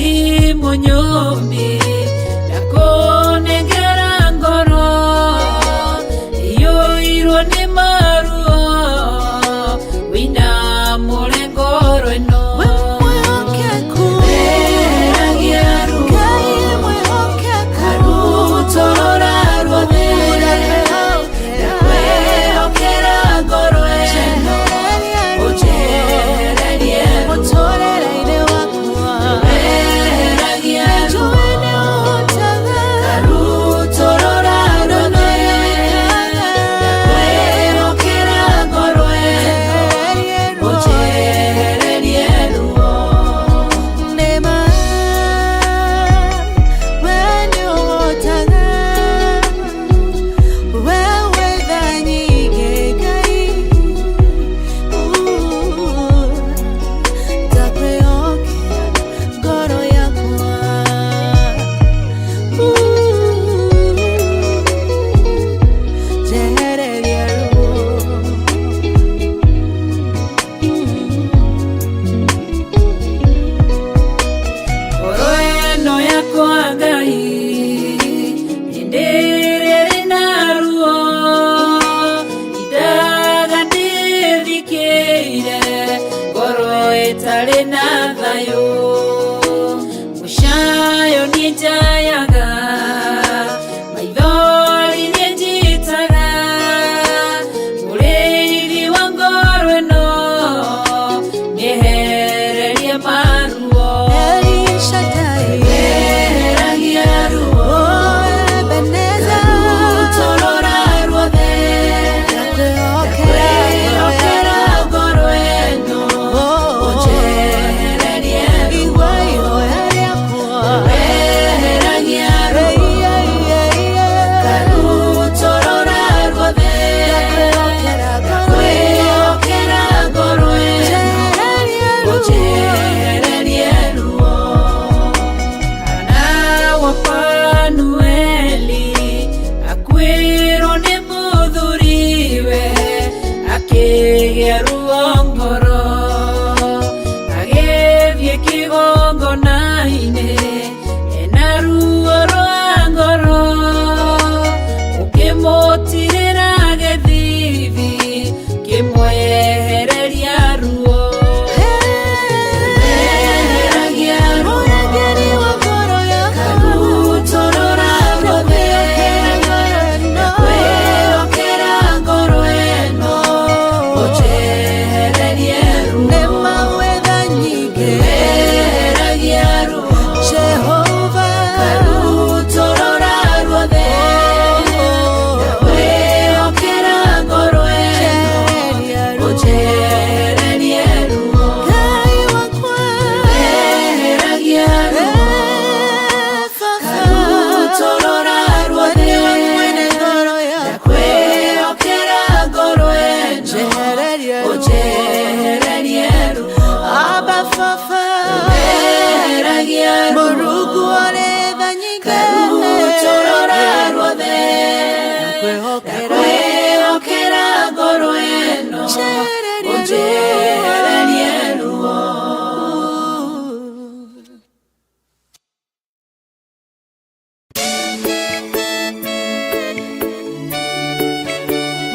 Ngai mũnyũmbi ndakũnengera ngoro iyũirwo nĩ maruo wĩna mũre ngoro ĩno. We mwĩhokeku. Weheragia ruo. Ngai mwĩhokeku. Karutũrũra ruothe. Ndakwĩhokera ngoro ĩno. Ũnjehererie ruo. Mũtũrĩre-inĩ wakwa. Weheragia ruo. Njũĩ nĩ ũhotaga. Karutũrũra ruothe. Ndakwĩhokera ngoro ĩno. Ũnjehererie ruo. Nĩma, we nĩ ũhotaga. We wĩ tha nyingĩ, Ngai. Ndakwĩhokera ngoro yakwa. Njehereria ruo. Ngoro ĩno yakwa Ngai hĩndĩ ĩrĩa ĩrĩ na ruo indaga ndĩthikĩire ngoro ĩtarĩ na thayũ mũcayo niĩ njayaga maithori niĩ njitaga mũrĩithi wa ngoro ĩno nĩehererie maruo. El Shaddai. Weheragia ruo. Oh, Ebenezer. Karutũrũra ruothe. Ndakwĩhokera. Ndakwĩhokera ngoro ĩno. Ũnjehererie ruo. Igua ihoya rĩakwa. Weheragia ruo. Karutũrũra ruothe. Ndakwĩhokera ngoro ĩno. Ndakwĩhokera ngoro ĩno. Njehererie ruo. Ũnjehererie ruo. Hana wa Fanueli akuĩrwo nĩ mũthuriwe akĩgĩa ruo ngoro agĩthiĩ kĩgongona-inĩ ena ruo rwa ngoro ũkĩmũtirĩra gĩthithi kĩmwehereria ruo. Weheragia ruo. Mũrangĩri wa ngoro yakwa. Karutũrũra ruothe. Ndakwĩhokera ngoro ĩno. Ũnjehererie ruo. Nĩma wĩ tha nyingĩ. Weheragia ruo. Jehova. Karutũrũra ruothe. Ndakwĩhokera ngoro ĩno. Njehereria ruo. Ũnjehererie ruo. Ngai wakwa. Weheragia ruo. Karutũrũra ruothe. Nĩwe mwene ngoro yakwa. Ndakwĩhokera ngoro ĩno. Njehererie ruo. Ũnjehererie ruo. Abba Baba. Weheragia ruo. Mũrungu ũrĩ tha nyingĩ. Karutũrũra ruothe. Ndakwĩhokera. Ndakwĩhokera ngoro ĩno. Njehererie ruo. Ũnjehererie ruo.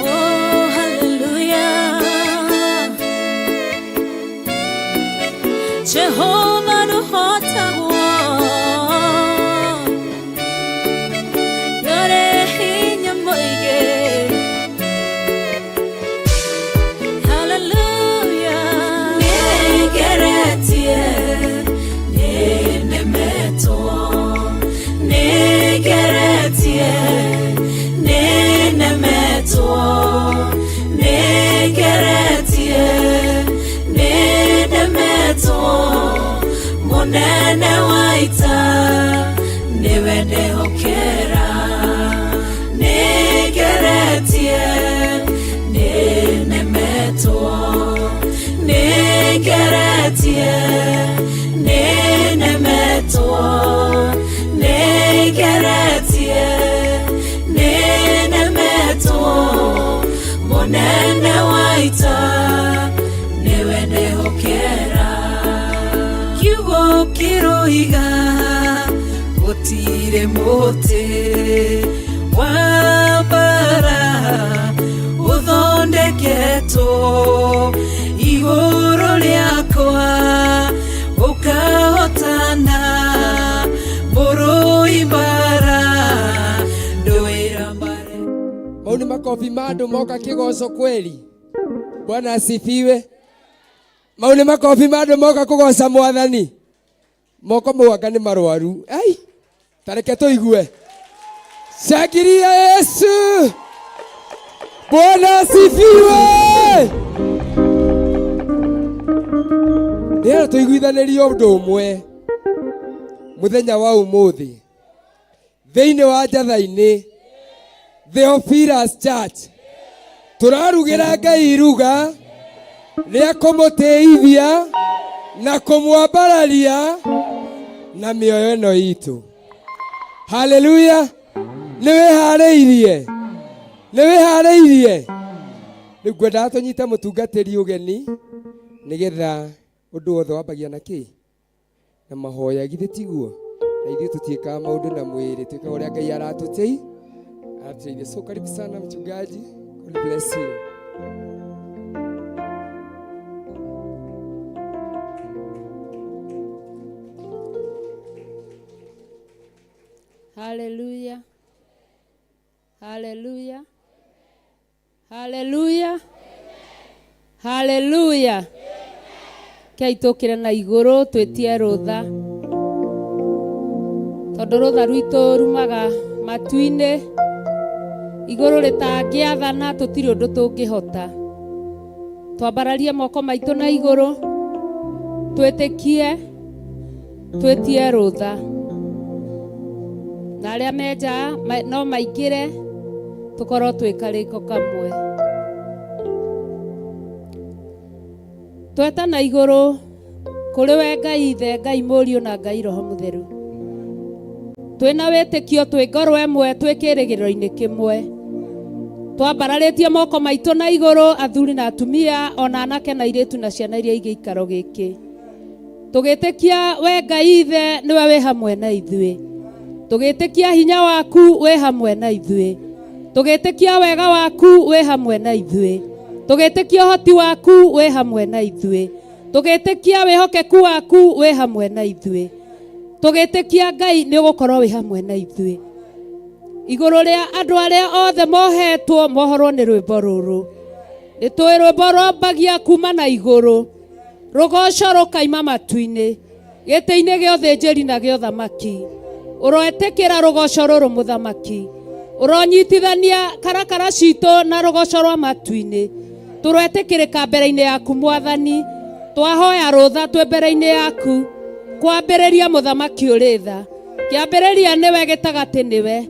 Oh, hallelujah. Jehovah nũhotagwo. Nĩũrĩ hinya mũingĩ. Hallelujah. Nĩngeretie, nĩnemetwo. Nĩngeretie, nĩnemetwo. Nĩngeretie, nĩnemetwo. Mũnene wa ita nĩwe ndehokera. Nĩngeretie, nĩnemetwo. Nĩngeretie, nĩnemetwo. Nĩngeretie, nĩnemetwo. Mũnene wa ita nĩwe ndehokera. Kiugo kĩroiga Gũtirĩ mũtĩ wa mbara ũthondeketwo igũrũ rĩakwa ũkahotana mũrũi mbara ndũĩra mbara. Mau nĩ makobi ma andũ moka kĩgoco kweli. Bwana asifiwe. Mau nĩ makobi ma andũ moka kũgoca mwathani. Moko mau anga nĩ marwaru. Ai, tareke tũigue. Shangilia Yesu. Bwana asifiwe. Nĩgetha tũiguithanĩrie ũndũ ũmwe mũthenya wa ũmũthĩ thĩinĩ wa njatha-inĩ Theophilus Church tũrarugĩra Ngai iruga rĩa kũmũtĩithia na kũmwambararia na mĩoyo ĩno itũ. Haleluya! Nĩ wĩharĩirie? Nĩ wĩharĩirie? Rĩu ngwendaga tũnyite mũtungatĩri ũgeni nĩgetha ũndũ wothe wambagia na kĩ? Na mahoya, githĩ tiguo? Na ithuĩ tũtiĩkaga maũndũ na mwĩrĩ, twĩkaga ũrĩa Ngai aratũteithia. So karibu sana mchungaji. God bless you. Haleluya. Haleluya. Haleluya. Haleluya. Kei tũkĩre na igũrũ twĩtie rũtha. Tondũ rũtha rwitũ rumaga matu-inĩ. Igũrũ rĩtangĩathana tũtirĩ ũndũ tũngĩhota. Twambararie moko maitũ na igũrũ. Twĩtĩkie. Twĩtie rũtha. Na arĩa me nja no maingĩre tũkorwo twĩ karĩko kamwe. Twetana igũrũ kũrĩ we Ngai Ithe, Ngai Mũriũ na Ngai Roho Mũtheru. Twĩna wĩtĩkio, twĩ ngoro ĩmwe, twĩ kĩrĩgĩrĩro-inĩ kĩmwe. Twambararĩtie moko maitũ na igũrũ, athuri na atumia, ona anake na airĩtu na ciana iria ingĩ ikaro gĩkĩ. Tũgĩtĩkia we Ngai Ithe nĩwe wĩ hamwe na ithuĩ. Tũgĩtĩkia hinya waku wĩ hamwe na ithuĩ. Tũgĩtĩkia wega waku wĩ hamwe na ithuĩ. Tũgĩtĩkia ũhoti waku wĩ hamwe na ithuĩ. Tũgĩtĩkia wĩhokeku waku wĩ hamwe na ithuĩ. Tũgĩtĩkia Ngai nĩ ũgũkorwo wĩ hamwe na ithuĩ. Igũrũ rĩa andũ arĩa othe mohetwo mohorwo nĩ rwĩmbo rũrũ. Nĩ tũĩ rwĩmbo rwambagia kuma na igũrũ. Rũgoco rũkaima matu-inĩ. Gĩtĩ-inĩ gĩa ũthĩnjĩri na gĩa ũthamaki. Ũroetĩkĩra rũgoco rũrũ mũthamaki. Ũronyitithania karakara citũ na rũgoco rwa matu-inĩ. Tũroetĩkĩrĩka mbere-inĩ yaku mwathani. Twahoya rũtha twĩ mbere-inĩ yaku. Kwambĩrĩria mũthamaki ũrĩ tha. Kĩambĩrĩria nĩwe, gĩtagatĩ nĩwe.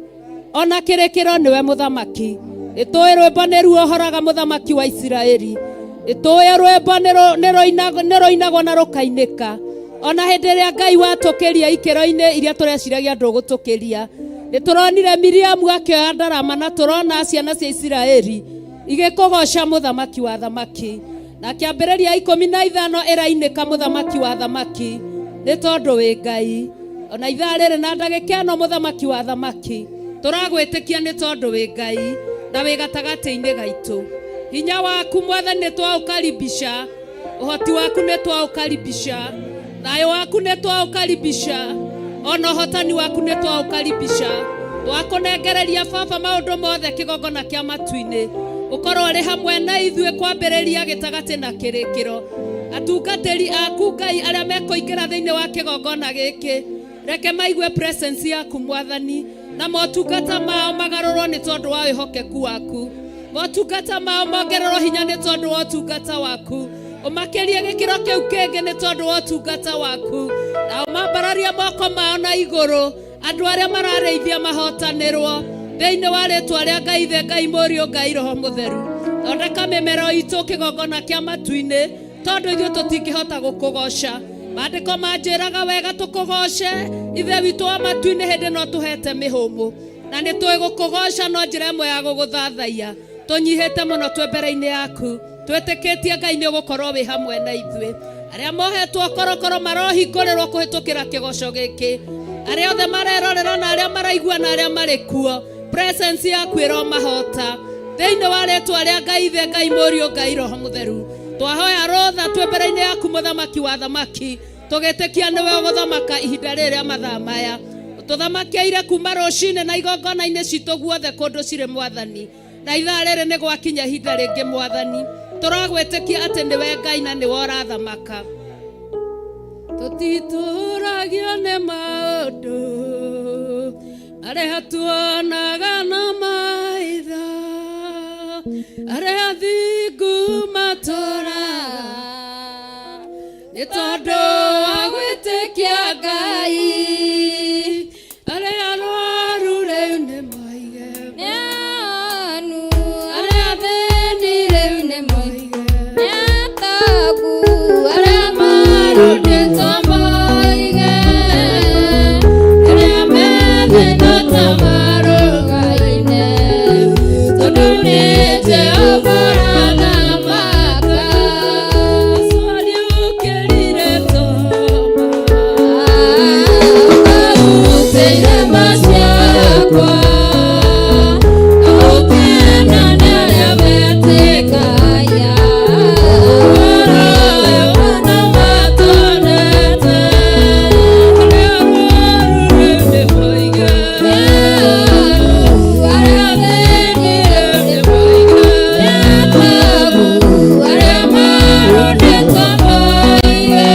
Ona kĩrĩkĩro nĩwe mũthamaki. Nĩtũĩ rwĩmbo nĩruohoraga mũthamaki wa Isiraeli. Nĩtũĩ rwĩmbo nĩrũinagwo na rũkainĩka. Ona hĩndĩ ĩrĩa Ngai watũkĩria ikĩro-inĩ iria tũreciragia ndũgũtũkĩria. Nĩtũronire Miriamu akĩoya ndarama na tũrona ciana cia Isiraeli igĩkũgoca mũthamaki wa thamaki. Na kĩambĩrĩria 15 ĩrainĩka mũthamaki wa thamaki. Nĩ tondũ wĩ Ngai. Ona ithaa rĩrĩ na ndagĩka ĩno mũthamaki wa thamaki. Tũragwĩtĩkia nĩ tondũ wĩ Ngai na wĩ gatagatĩ-inĩ gaitũ. Hinya waku mwathani nĩ twaũkaribisha. Ũhoti waku nĩ twaũkaribisha. Thayũ waku nĩ twaũkaribisha. Ona ũhotani waku nĩ twaũkaribisha. Twakũnengereria baba maũndũ mothe kĩgongona kĩa matu-inĩ. Ũkorwo ũrĩ hamwe na ithuĩ kwambĩrĩria gĩtagatĩ na kĩrĩkĩro. Atungatĩri aku Ngai arĩa mekũingĩra thĩinĩ wa kĩgongona gĩkĩ. Reke maigue presence yaku mwathani na motungata mao magarũrwo nĩ tondũ wa wĩhokeku waku. Motungata mao mongererwo hinya nĩ tondũ wa ũtungata waku. Ũmakĩrie gĩkĩro kĩu kĩngĩ nĩ tondũ wa ũtungata waku. Na ũmambararie moko mao na igũrũ. Andũ arĩa mararĩithia mahotanĩrwo thĩinĩ wa rĩtwa rĩa Ngai Ithe, Ngai Mũriũ, Ngai Roho Mũtheru. Thondeka mĩmero itũ kĩgongona kĩa matu-inĩ tondũ ithuĩ tũtingĩhota gũkũgoca. Maandĩko manjĩraga wega tũkũgoce Ithe witũ wa matu-inĩ hĩndĩ no tũhete mĩhũmũ. Na nĩ tũĩ gũkũgoca no njĩra ĩmwe ya gũgũthathaiya. Tũnyihĩte mũno twĩ mbere-inĩ yaku. Twĩtĩkĩtie Ngai nĩ ũgũkorwo wĩ hamwe na ithuĩ. Arĩa mohetwo korokoro marohingũrĩrwo kũhĩtũkĩra kĩgoco gĩkĩ. Arĩa othe marerorera na arĩa maraigua na arĩa marĩ kuo, presence yaku ĩromahota thĩinĩ wa rĩtwa rĩa Ngai Ithe, Ngai Mũriũ, Ngai Roho Mũtheru. Twahoya rũtha twĩ mbere-inĩ yaku, Mũthamaki wa thamaki, tũgĩtĩkia nĩwe ũgũthamaka ihinda rĩrĩ rĩa mathaa maya. Tũthamakĩire kuma rũcinĩ na igongona-inĩ citũ guothe kũndũ cirĩ, Mwathani, na ithaa rĩrĩ nĩ gwakinya ihinda rĩngĩ, Mwathani, tũragwĩtĩkia atĩ nĩwe Ngai na nĩwe ũrathamaka. Tũtitũragio nĩ maũndũ arĩa tuonaga na maitho, arĩa thingu matũraga nĩ tondũ wa gwĩtĩkia Ngai. Arĩa arwaru rĩu nĩ moige, arĩa athĩni rĩu nĩ moige, arĩa marũndĩtwo moige, arĩa methĩna ta marũgaine, tondũ nĩ Jehova ũrathamaka. Jesũ ariũkĩrire Toma, irema ciakwa, gũkena nĩ arĩa metĩkagia, ũhoro matonete. Arĩa arwaru rĩu nĩ moige, arĩa athĩni rĩu nĩ moige, arĩa marũndĩtwo moige,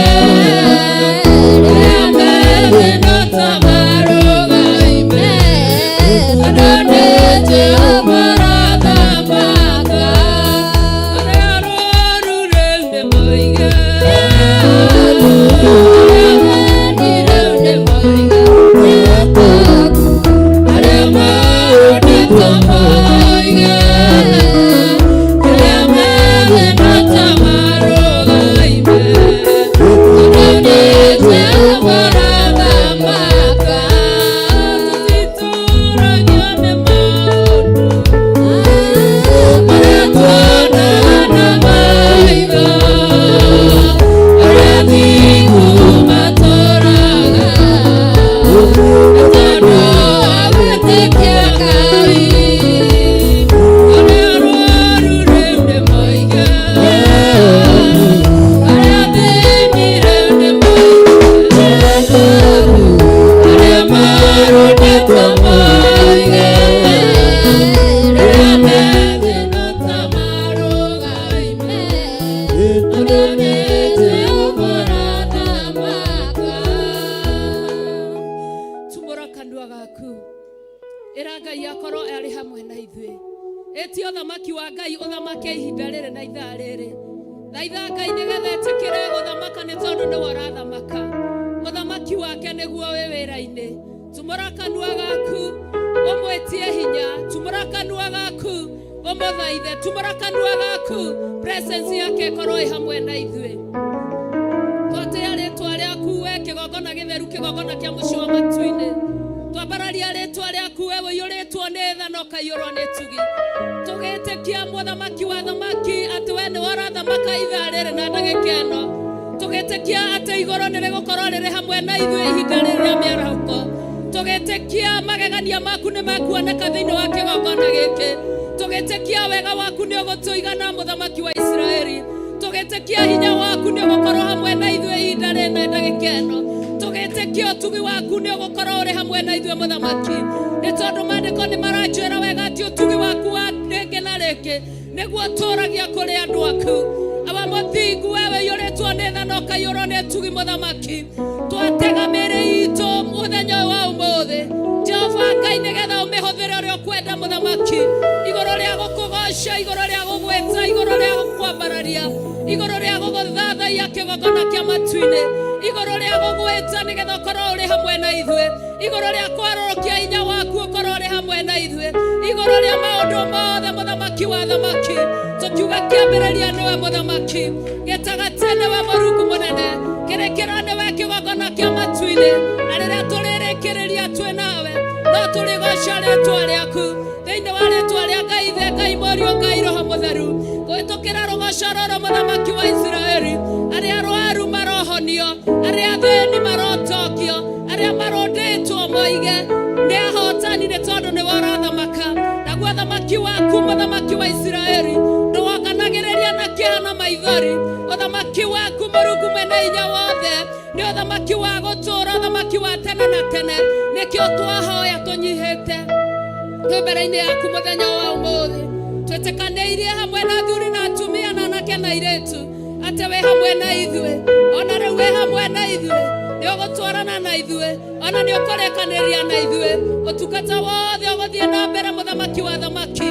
arĩa methĩna ta marũgaime, tondũ nĩ Jehova ũrathamaka. Arĩa arwaru rĩu nĩ moige, arĩa athĩni rĩu nĩ moige, arĩa marũndĩtwo moige, arĩa methĩna ta marũgaime, tondũ nĩ Jehova ũrathamaka. Tũtitũragio nĩ maũndũ marĩa tuonaga na maitho, arĩa thingu matũraga nĩ tondũ wa gwĩtĩkia Ngai. Arĩa arwaru rĩu nĩ moige, arĩa athĩni rĩu nĩ moige, arĩa marũndĩtwo moige, arĩa methĩna ta marũgaime, tondũ nĩ Jehova ũrathamaka. Tumũra kanua gaku, ĩra Ngai akorwo arĩ hamwe na ithuĩ. Ĩtia ũthamaki wa Ngai ũthamake ihinda rĩrĩ na ithaa rĩrĩ. Thaitha Ngai nĩgetha ĩtĩkĩre gũthamaka, nĩ tondũ nĩwe ũrathamaka. Ũthamaki wake nĩguo wĩ wĩra-inĩ. Tumũra kanua gaku ũmwĩtie hinya, tumũra kanua gaku ũmũthaithe, tumũra kanua gaku presence yake ĩkorwo ĩ hamwe na ithuĩ. Twatĩa rĩtwa rĩaku we kĩgongona gĩtheru, kĩgongona kĩa mũciĩ wa matu-inĩ. Twambararia rĩtwa rĩaku we ũiyũrĩtwo nĩ tha na ũkaiyũrwo nĩ tugi, tũgĩtĩkia, Mũthamaki wa thamaki, atĩ we nĩwe ũrathamaka ithaa rĩrĩ na ndagĩka ĩno, tũgĩtĩkia atĩ igũrũ nĩ rĩgũkorwo rĩrĩ hamwe na ithuĩ ihinda rĩrĩ rĩa mĩarahũko, tũgĩtĩkia magegania maku nĩ mekuoneka thĩinĩ wa kĩgongona gĩkĩ, tũgĩtĩkia wega waku nĩ ũgũtũigana, Mũthamaki wa Isiraeli, tũgĩtĩkia hinya waku nĩ ũgũkorwo hamwe na ithuĩ ihinda rĩrĩ na ndagĩka ĩno, tũgĩtĩkia ũtugi waku nĩ ũgũkorwo ũrĩ hamwe na ithuĩ, Mũthamaki, nĩ tondũ maandĩko nĩ maranjĩra wega atĩ ũtugi waku wa rĩngĩ na rĩngĩ nĩguo ũtũragia kũrĩ andũ aku. Awa mũthingu, wewe ũiyũrĩtwo nĩ tha na ũkaiyũrwo nĩ tugi, Mũthamaki, twatega mĩĩrĩ itũ mũthenya ũyũ wa ũmũthĩ, Jehova Ngai, nĩgetha ũmĩhũthĩre ũrĩa ũkwenda, Mũthamaki, igũrũ rĩa gũkũgoca, igũrũ rĩa gũgwĩta, igũrũ rĩa gũkwambararia, igũrũ rĩa gũgũthathaiya kĩgongona kĩa matu-inĩ, igũrũ rĩa gũgwĩta nĩgetha ũkorwo ũrĩ hamwe na ithuĩ, igũrũ rĩa kwarũrũkia hinya waku ũkorwo ũrĩ hamwe na ithuĩ, igũrũ rĩa maũndũ mothe, Mũthamaki wa thamaki. Tũkiuga kĩambĩrĩria nĩwe Mũthamaki, gĩtagatĩ nĩwe Mũrungu mũnene, kĩrĩkĩro nĩwe kĩgongona kĩa matu-inĩ, na rĩrĩa tũrĩrĩkĩrĩria twĩ nawe no tũrĩgoca rĩtwa rĩaku thĩinĩ wa rĩtwa rĩa Ngai Ithe, Ngai Mũriũ, Ngai Roho Mũtheru. Kũhĩtũkĩra rũgoco rũrũ, Mũthamaki wa Isiraeli, arĩa arwaru Marohonio, arĩa athĩni marotokio, arĩa marũndĩtwo moige nĩ ahotani, nĩ tondũ nĩwe ũrathamaka. Naguo ũthamaki waku, mũthamaki wa Isiraeli, ndũwonganagĩrĩria na kĩeha na maithori. Ũthamaki waku, Mũrungu mwene hinya wothe, nĩ ũthamaki wa gũtũũra, ũthamaki wa tene na tene. Nĩkĩo twahoya tũnyihĩte twĩ mbere-inĩ yaku mũthenya wa ũmũthĩ, twĩtĩkanĩirie hamwe na athuri na atumia na anake na airĩtu atĩ wĩ hamwe na ithuĩ. Ona rĩu wĩ hamwe na ithuĩ, nĩ ũgũtwarana na ithuĩ, ona nĩ ũkũrĩkanĩria na ithuĩ. Ũtungata wothe ũgũthiĩ na mbere, mũthamaki wa thamaki,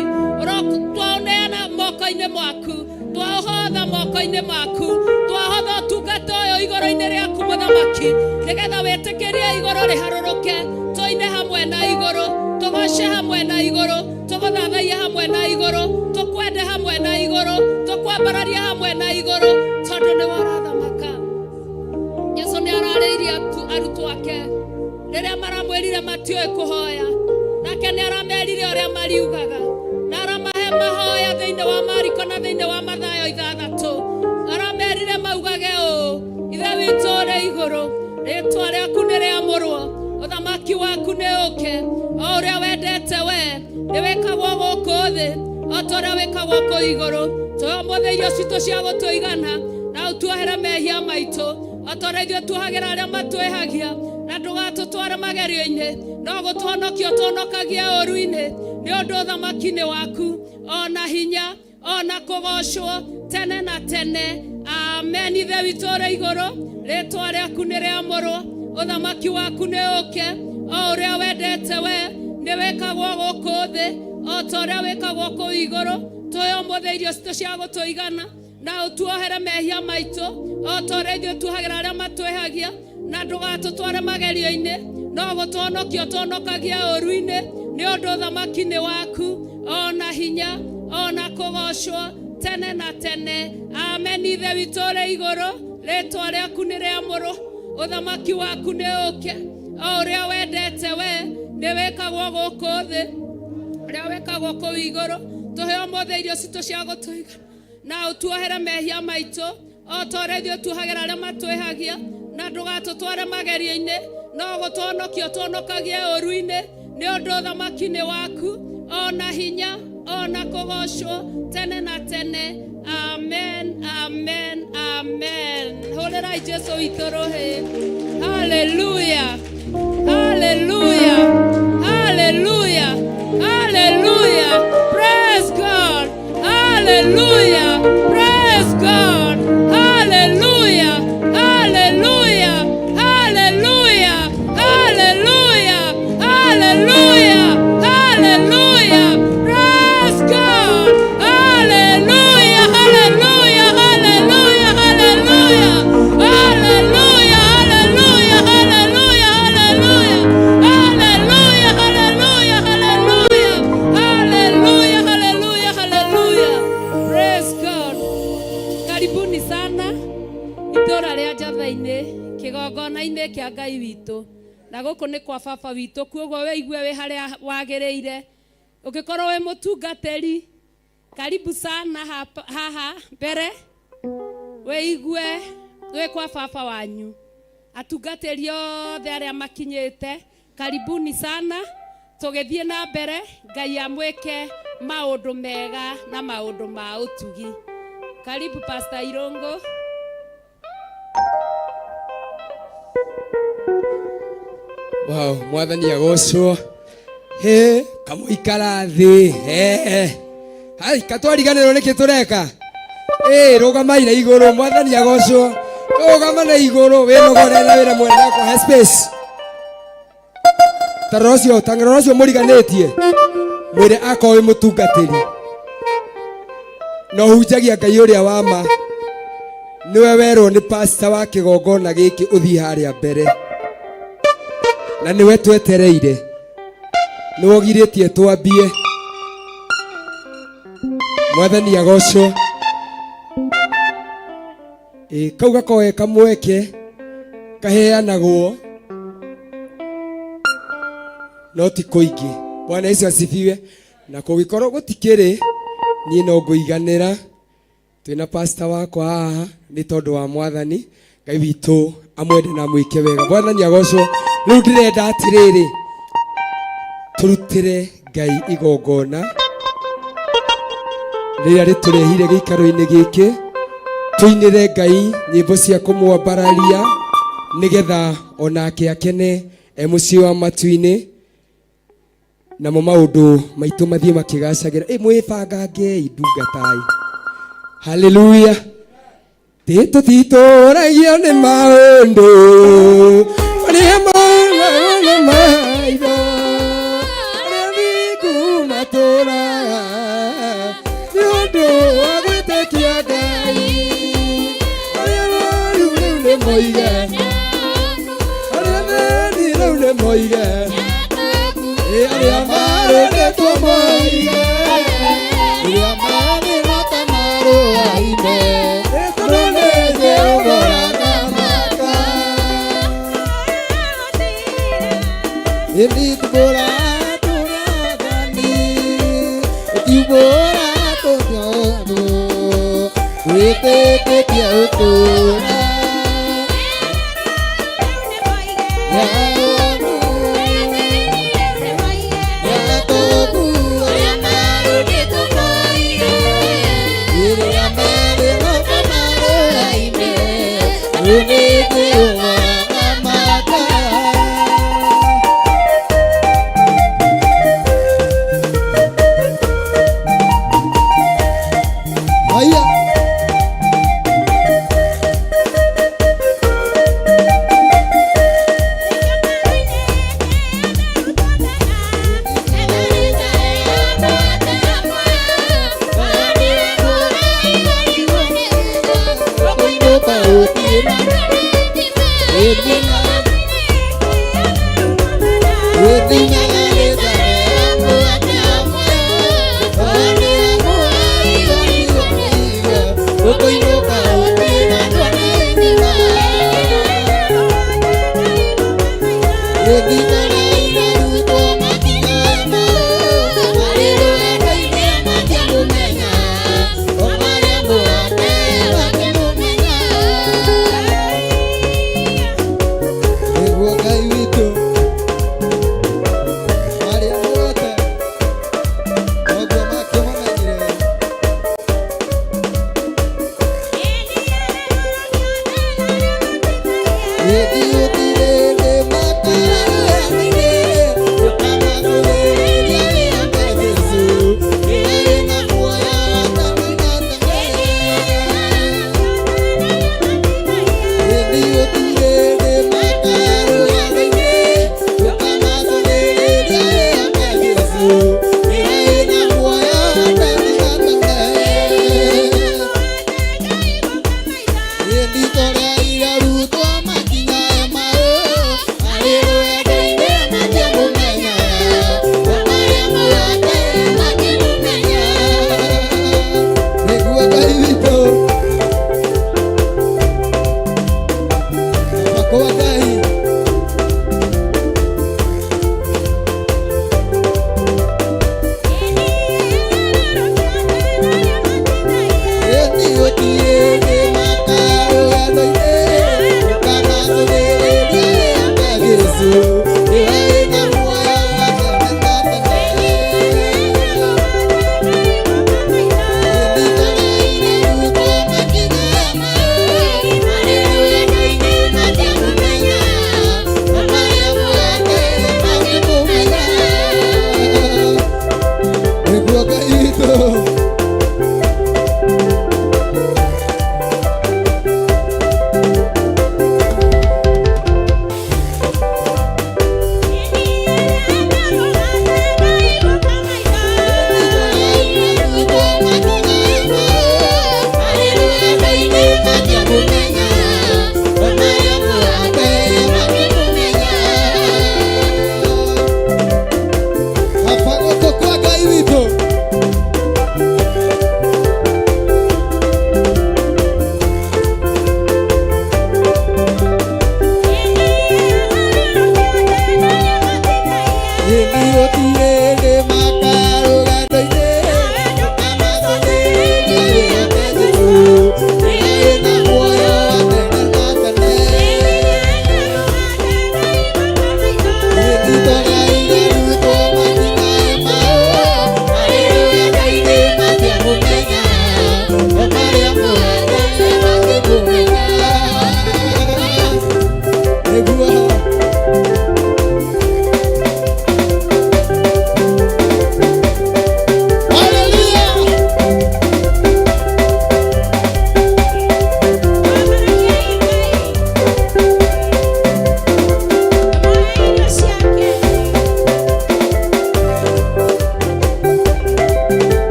twaũneana moko-inĩ maku, twaũhotha moko-inĩ maku, twahotha ũtungata ũyũ igũrũ-inĩ rĩaku, mũthamaki, nĩgetha wĩtĩkĩrie igũrũ rĩharũrũke, tũine hamwe na igũrũ, tũgoce hamwe na igũrũ, tũgũthathaiye hamwe na igũrũ, tũkwende hamwe na igũrũ, tũkwambararie hamwe na igũrũ, tondũ nĩwe ũrathamaka. Jesu nĩ ararĩirie arutwo ake rĩrĩa maramwĩrire matiũĩ kũhoya, nake nĩ aramerire ũrĩa mariugaga na aramahe mahoya thĩinĩ wa Mariko na thĩinĩ wa Mathayo 6. Aramerire maugage ũũ: "Ithe witũ ũrĩ igũrũ, rĩtwa rĩaku nĩ rĩamũrwo, ũthamaki waku nĩ ũke, o ũrĩa wendete we nĩ wĩkagwo gũkũ thĩ o ta ũrĩa wĩkagwo kũu igũrũ. Tũhe ũmũthĩ irio citũ cia gũtũigana, na ũtuohere mehia maitũ o ta ũrĩa ithuĩ tuohagĩra arĩa matwĩhagia, na ndũgatũtware magerio-inĩ, no gũtũhonokia ũtũhonokagia ũũru-inĩ, nĩ ũndũ ũthamaki nĩ waku, ona hinya, ona kũgocwo tene na tene. Amen." Ithe witũ ũrĩ igũrũ, rĩtwa rĩaku nĩ rĩamũrwo, ũthamaki waku nĩ ũke, o ũrĩa wendete we nĩ wĩkagwo gũkũ thĩ o ta ũrĩa wĩkagwo kũu igũrũ. Tũhe ũmũthĩ irio citũ cia gũtũigana, na ũtuohere mehia maitũ o ta ũrĩa ithuĩ tuohagĩra arĩa matwĩhagia, na ndũgatũtware magerio-inĩ, no gũtũhonokia ũtũhonokagia ũũru-inĩ, nĩ ũndũ ũthamaki nĩ waku, ona hinya, ona kũgocwo tene na tene. Amen. Ithe witũ ũrĩ igũrũ, rĩtwa rĩaku nĩ rĩamũrwo, ũthamaki waku nĩ ũke, o ũrĩa wendete we nĩ wĩkagwo gũkũ thĩ ũrĩa wĩkagwo kũu igũrũ. Tũhe ũmũthĩ irio citũ cia gũtũiga, na ũtuohere mehia maitũ o ta ũrĩa ithuĩ tuohagĩra arĩa matwĩhagia, na ndũgatũtware magerio-inĩ, no gũtũhonokia ũtũhonokagie ũũru-inĩ, nĩ ũndũ ũthamaki nĩ waku, ona hinya, ona kũgocwo tene na tene. Amen, amen, amen. Hũrĩrai Jesu witũ rũhĩ. Haleluya, haleluya, haleluya, haleluya! Praise God! Haleluya! Praise God! Haleluya, haleluya, haleluya, haleluya, haleluya, haleluya! Praise God! Haleluya, haleluya, haleluya, haleluya, haleluya, haleluya, haleluya, haleluya, haleluya, haleluya, haleluya, haleluya, haleluya! Praise God! Karibuni sana itũra rĩa Njatha-inĩ, kĩgongona-inĩ kĩa Ngai witũ, na gũkũ nĩ kwa baba witũ. Kuoguo wĩigue wĩ harĩa wagĩrĩire. Ũngĩkorwo wĩ mũtungatĩri, karibu sana haha mbere, wĩigue wĩ kwa baba wanyu. Atungatĩri othe arĩa makinyĩte, karibuni sana. Tũgĩthiĩ na mbere, Ngai amwĩke maũndũ mega na maũndũ ma ũtugi. Karibu, Pastor Irungu. Wow, mwathani agocwo. He kamũikara thĩ. He hai katwariganĩrwo nĩkĩ tũreka. Ĩ rũgamai na igũrũ. Mwathani agocwo. Rũgama na igũrũ, wĩnogore na wĩra mwene akũhe space. Tarora ũcio, tang'erora ũcio mũriganĩtie, mwĩre akorwo wĩ mũtungatĩri na ũhunjagia Ngai ũrĩa wa ma, nĩwe werwo nĩ pasta wa kĩgongona gĩkĩ ũthiĩ harĩa mbere, na nĩwe twetereire, nĩwe ũgirĩtie twambie. Mwathani agocwo. Ĩ kau gakorwo ge kamweke kaheanagwo no ti kũingĩ. Bwana Yesu asifiwe. Na kũngĩkorwo gũtikĩrĩ, niĩ no ngũiganĩra twĩna pasta wakwa haha nĩ tondũ wa mwathani. Ngai. Ngai witũ amwende na amwĩke wega. Mwathani agocwo. Rĩu ndĩrenda atĩrĩrĩ, tũrutĩre Ngai igongona rĩrĩa rĩtũrehire gĩikaro-inĩ gĩkĩ, tũinĩre Ngai nyĩmbo cia kũmwambararia nĩgetha onake akene e mũciĩ wa matu-inĩ, namo maũndũ maitũ mathiĩ makĩgacagĩra. Ĩ mwĩbangangei ndungatai. Haleluya. Titũtitũragio nĩ maũndũ marĩa monagwo maitho, arĩa thingu matũraga nĩ ũndũ wa gwĩtĩkia Ngai, arĩa moru rĩu nĩ moige, arĩa thĩni rĩu nĩ moige, ĩ arĩa marũrĩtwo moige, Arĩa marĩ na marũa-inĩ, tondũ nĩ Jehova ũrathamaka. Ĩndĩ tũra tũrathani, ũtiũmbũra tũthiũthũ, wĩtĩkĩtie ũtũũra. Haya. Nĩguo Ngai witũ marĩa muote noguo makĩmũmenyire. Ĩthiũtirĩrĩ makarani.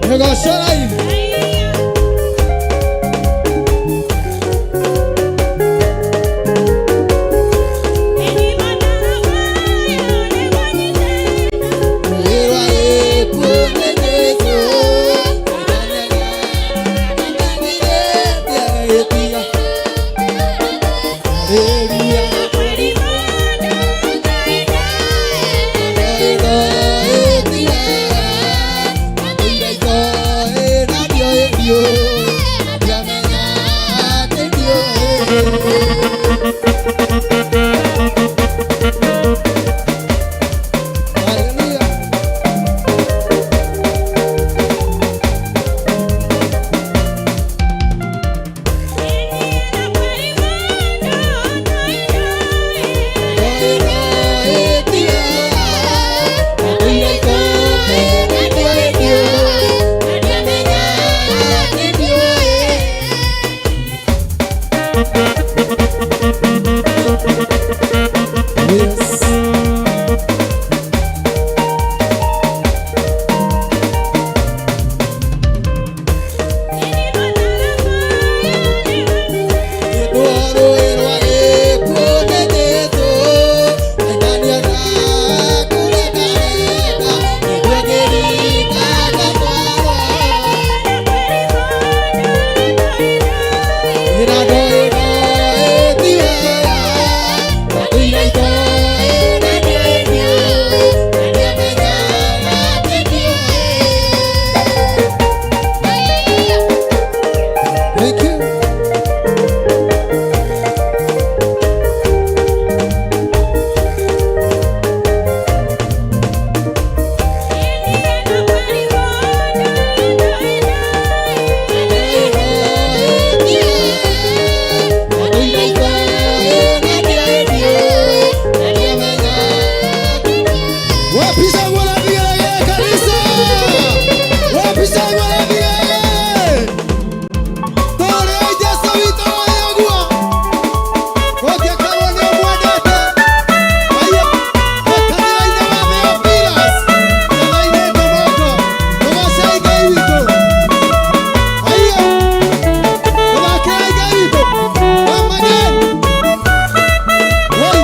Kĩgoco live. Wĩra wĩkuo nĩ Jesũ, ĩtiga. Hallelujah. Yes. Thank you. Wapi shangwe na vigelegele kanisa? Wapi shangwe na vigelegele? Tore Jesu witũ ũyũ. Ũngĩkorwo nĩ ũmwendete, haiya, kanitha-inĩ wa Theophilus, tũthainĩte moko, tũgoocei Ngai witũ. Haiya, tũthakĩrai Ngai witũ. Come again. Hey.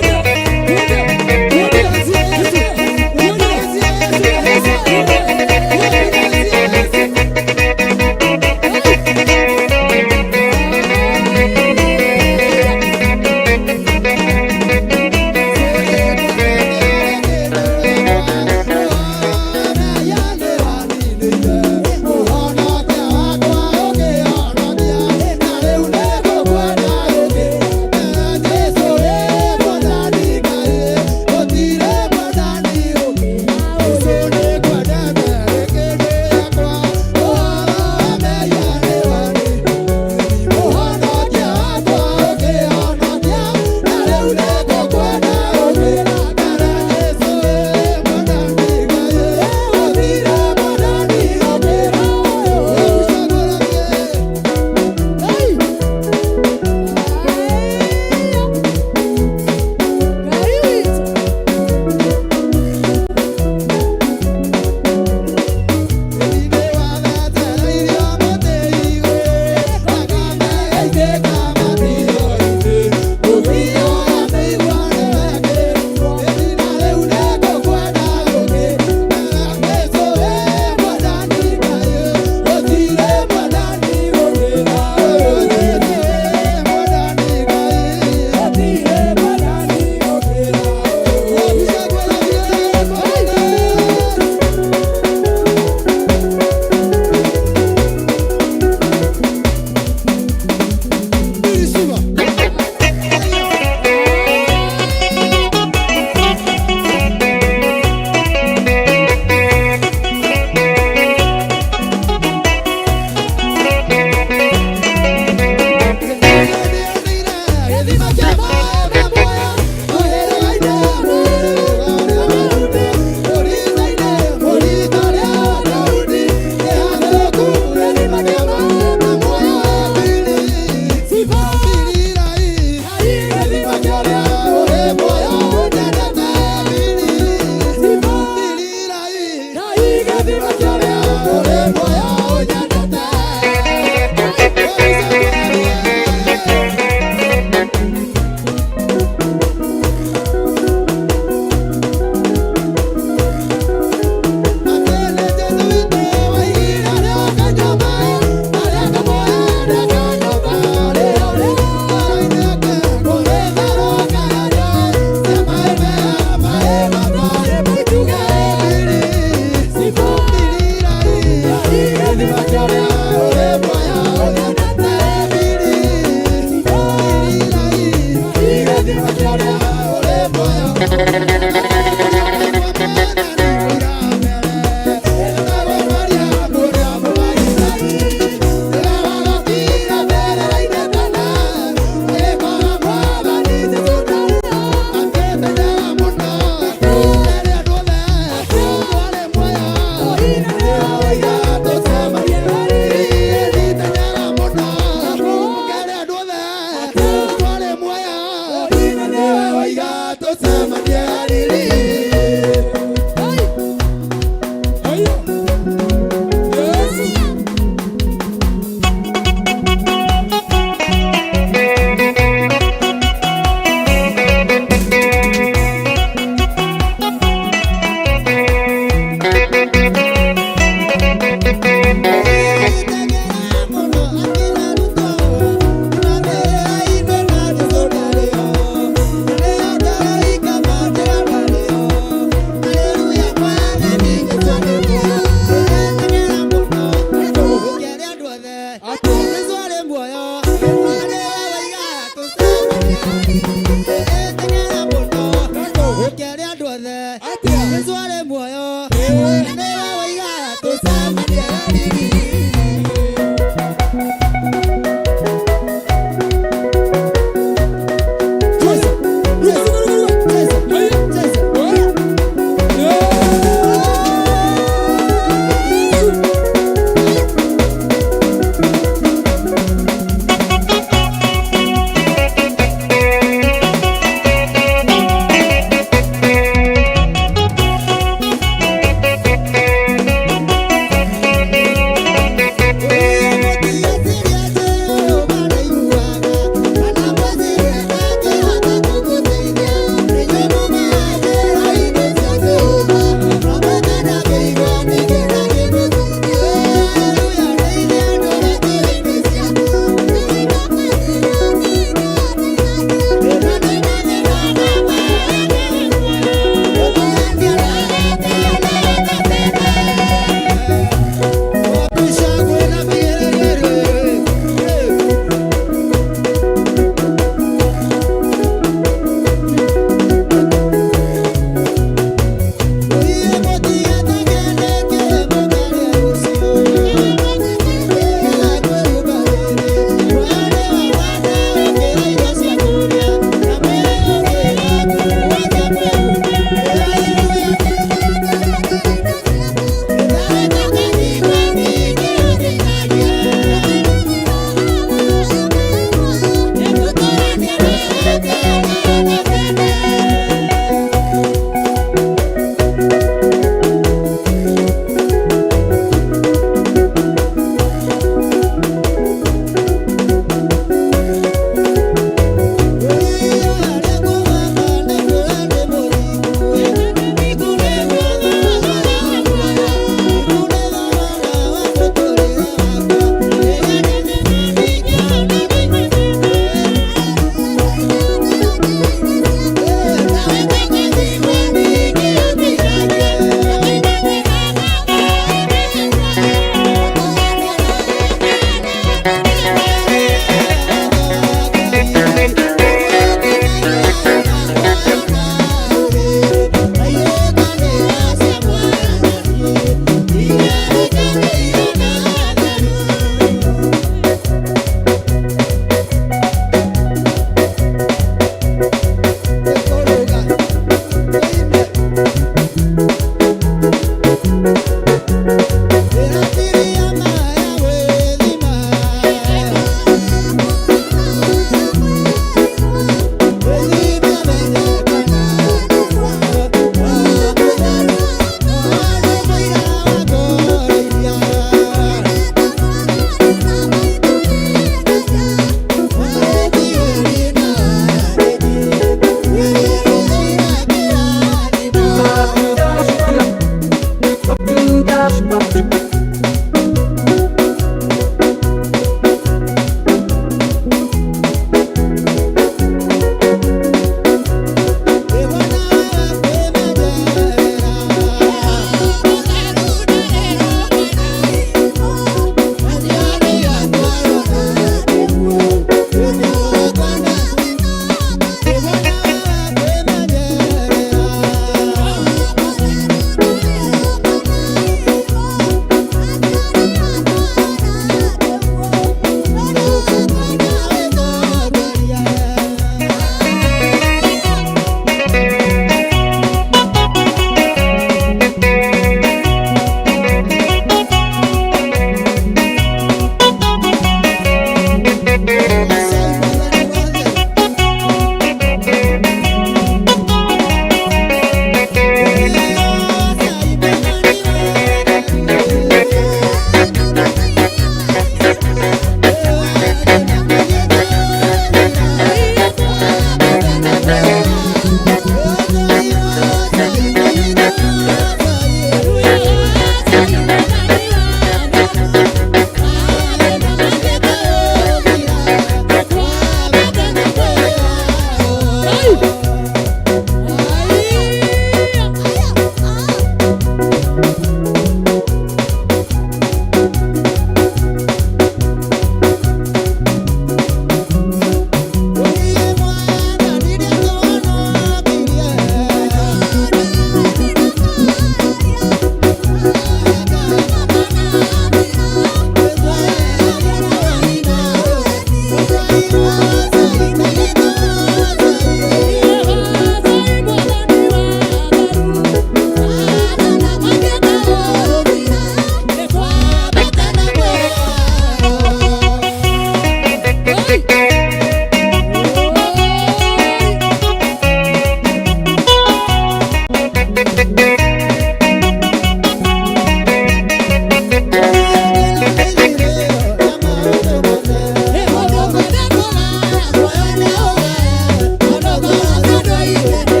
Thank you.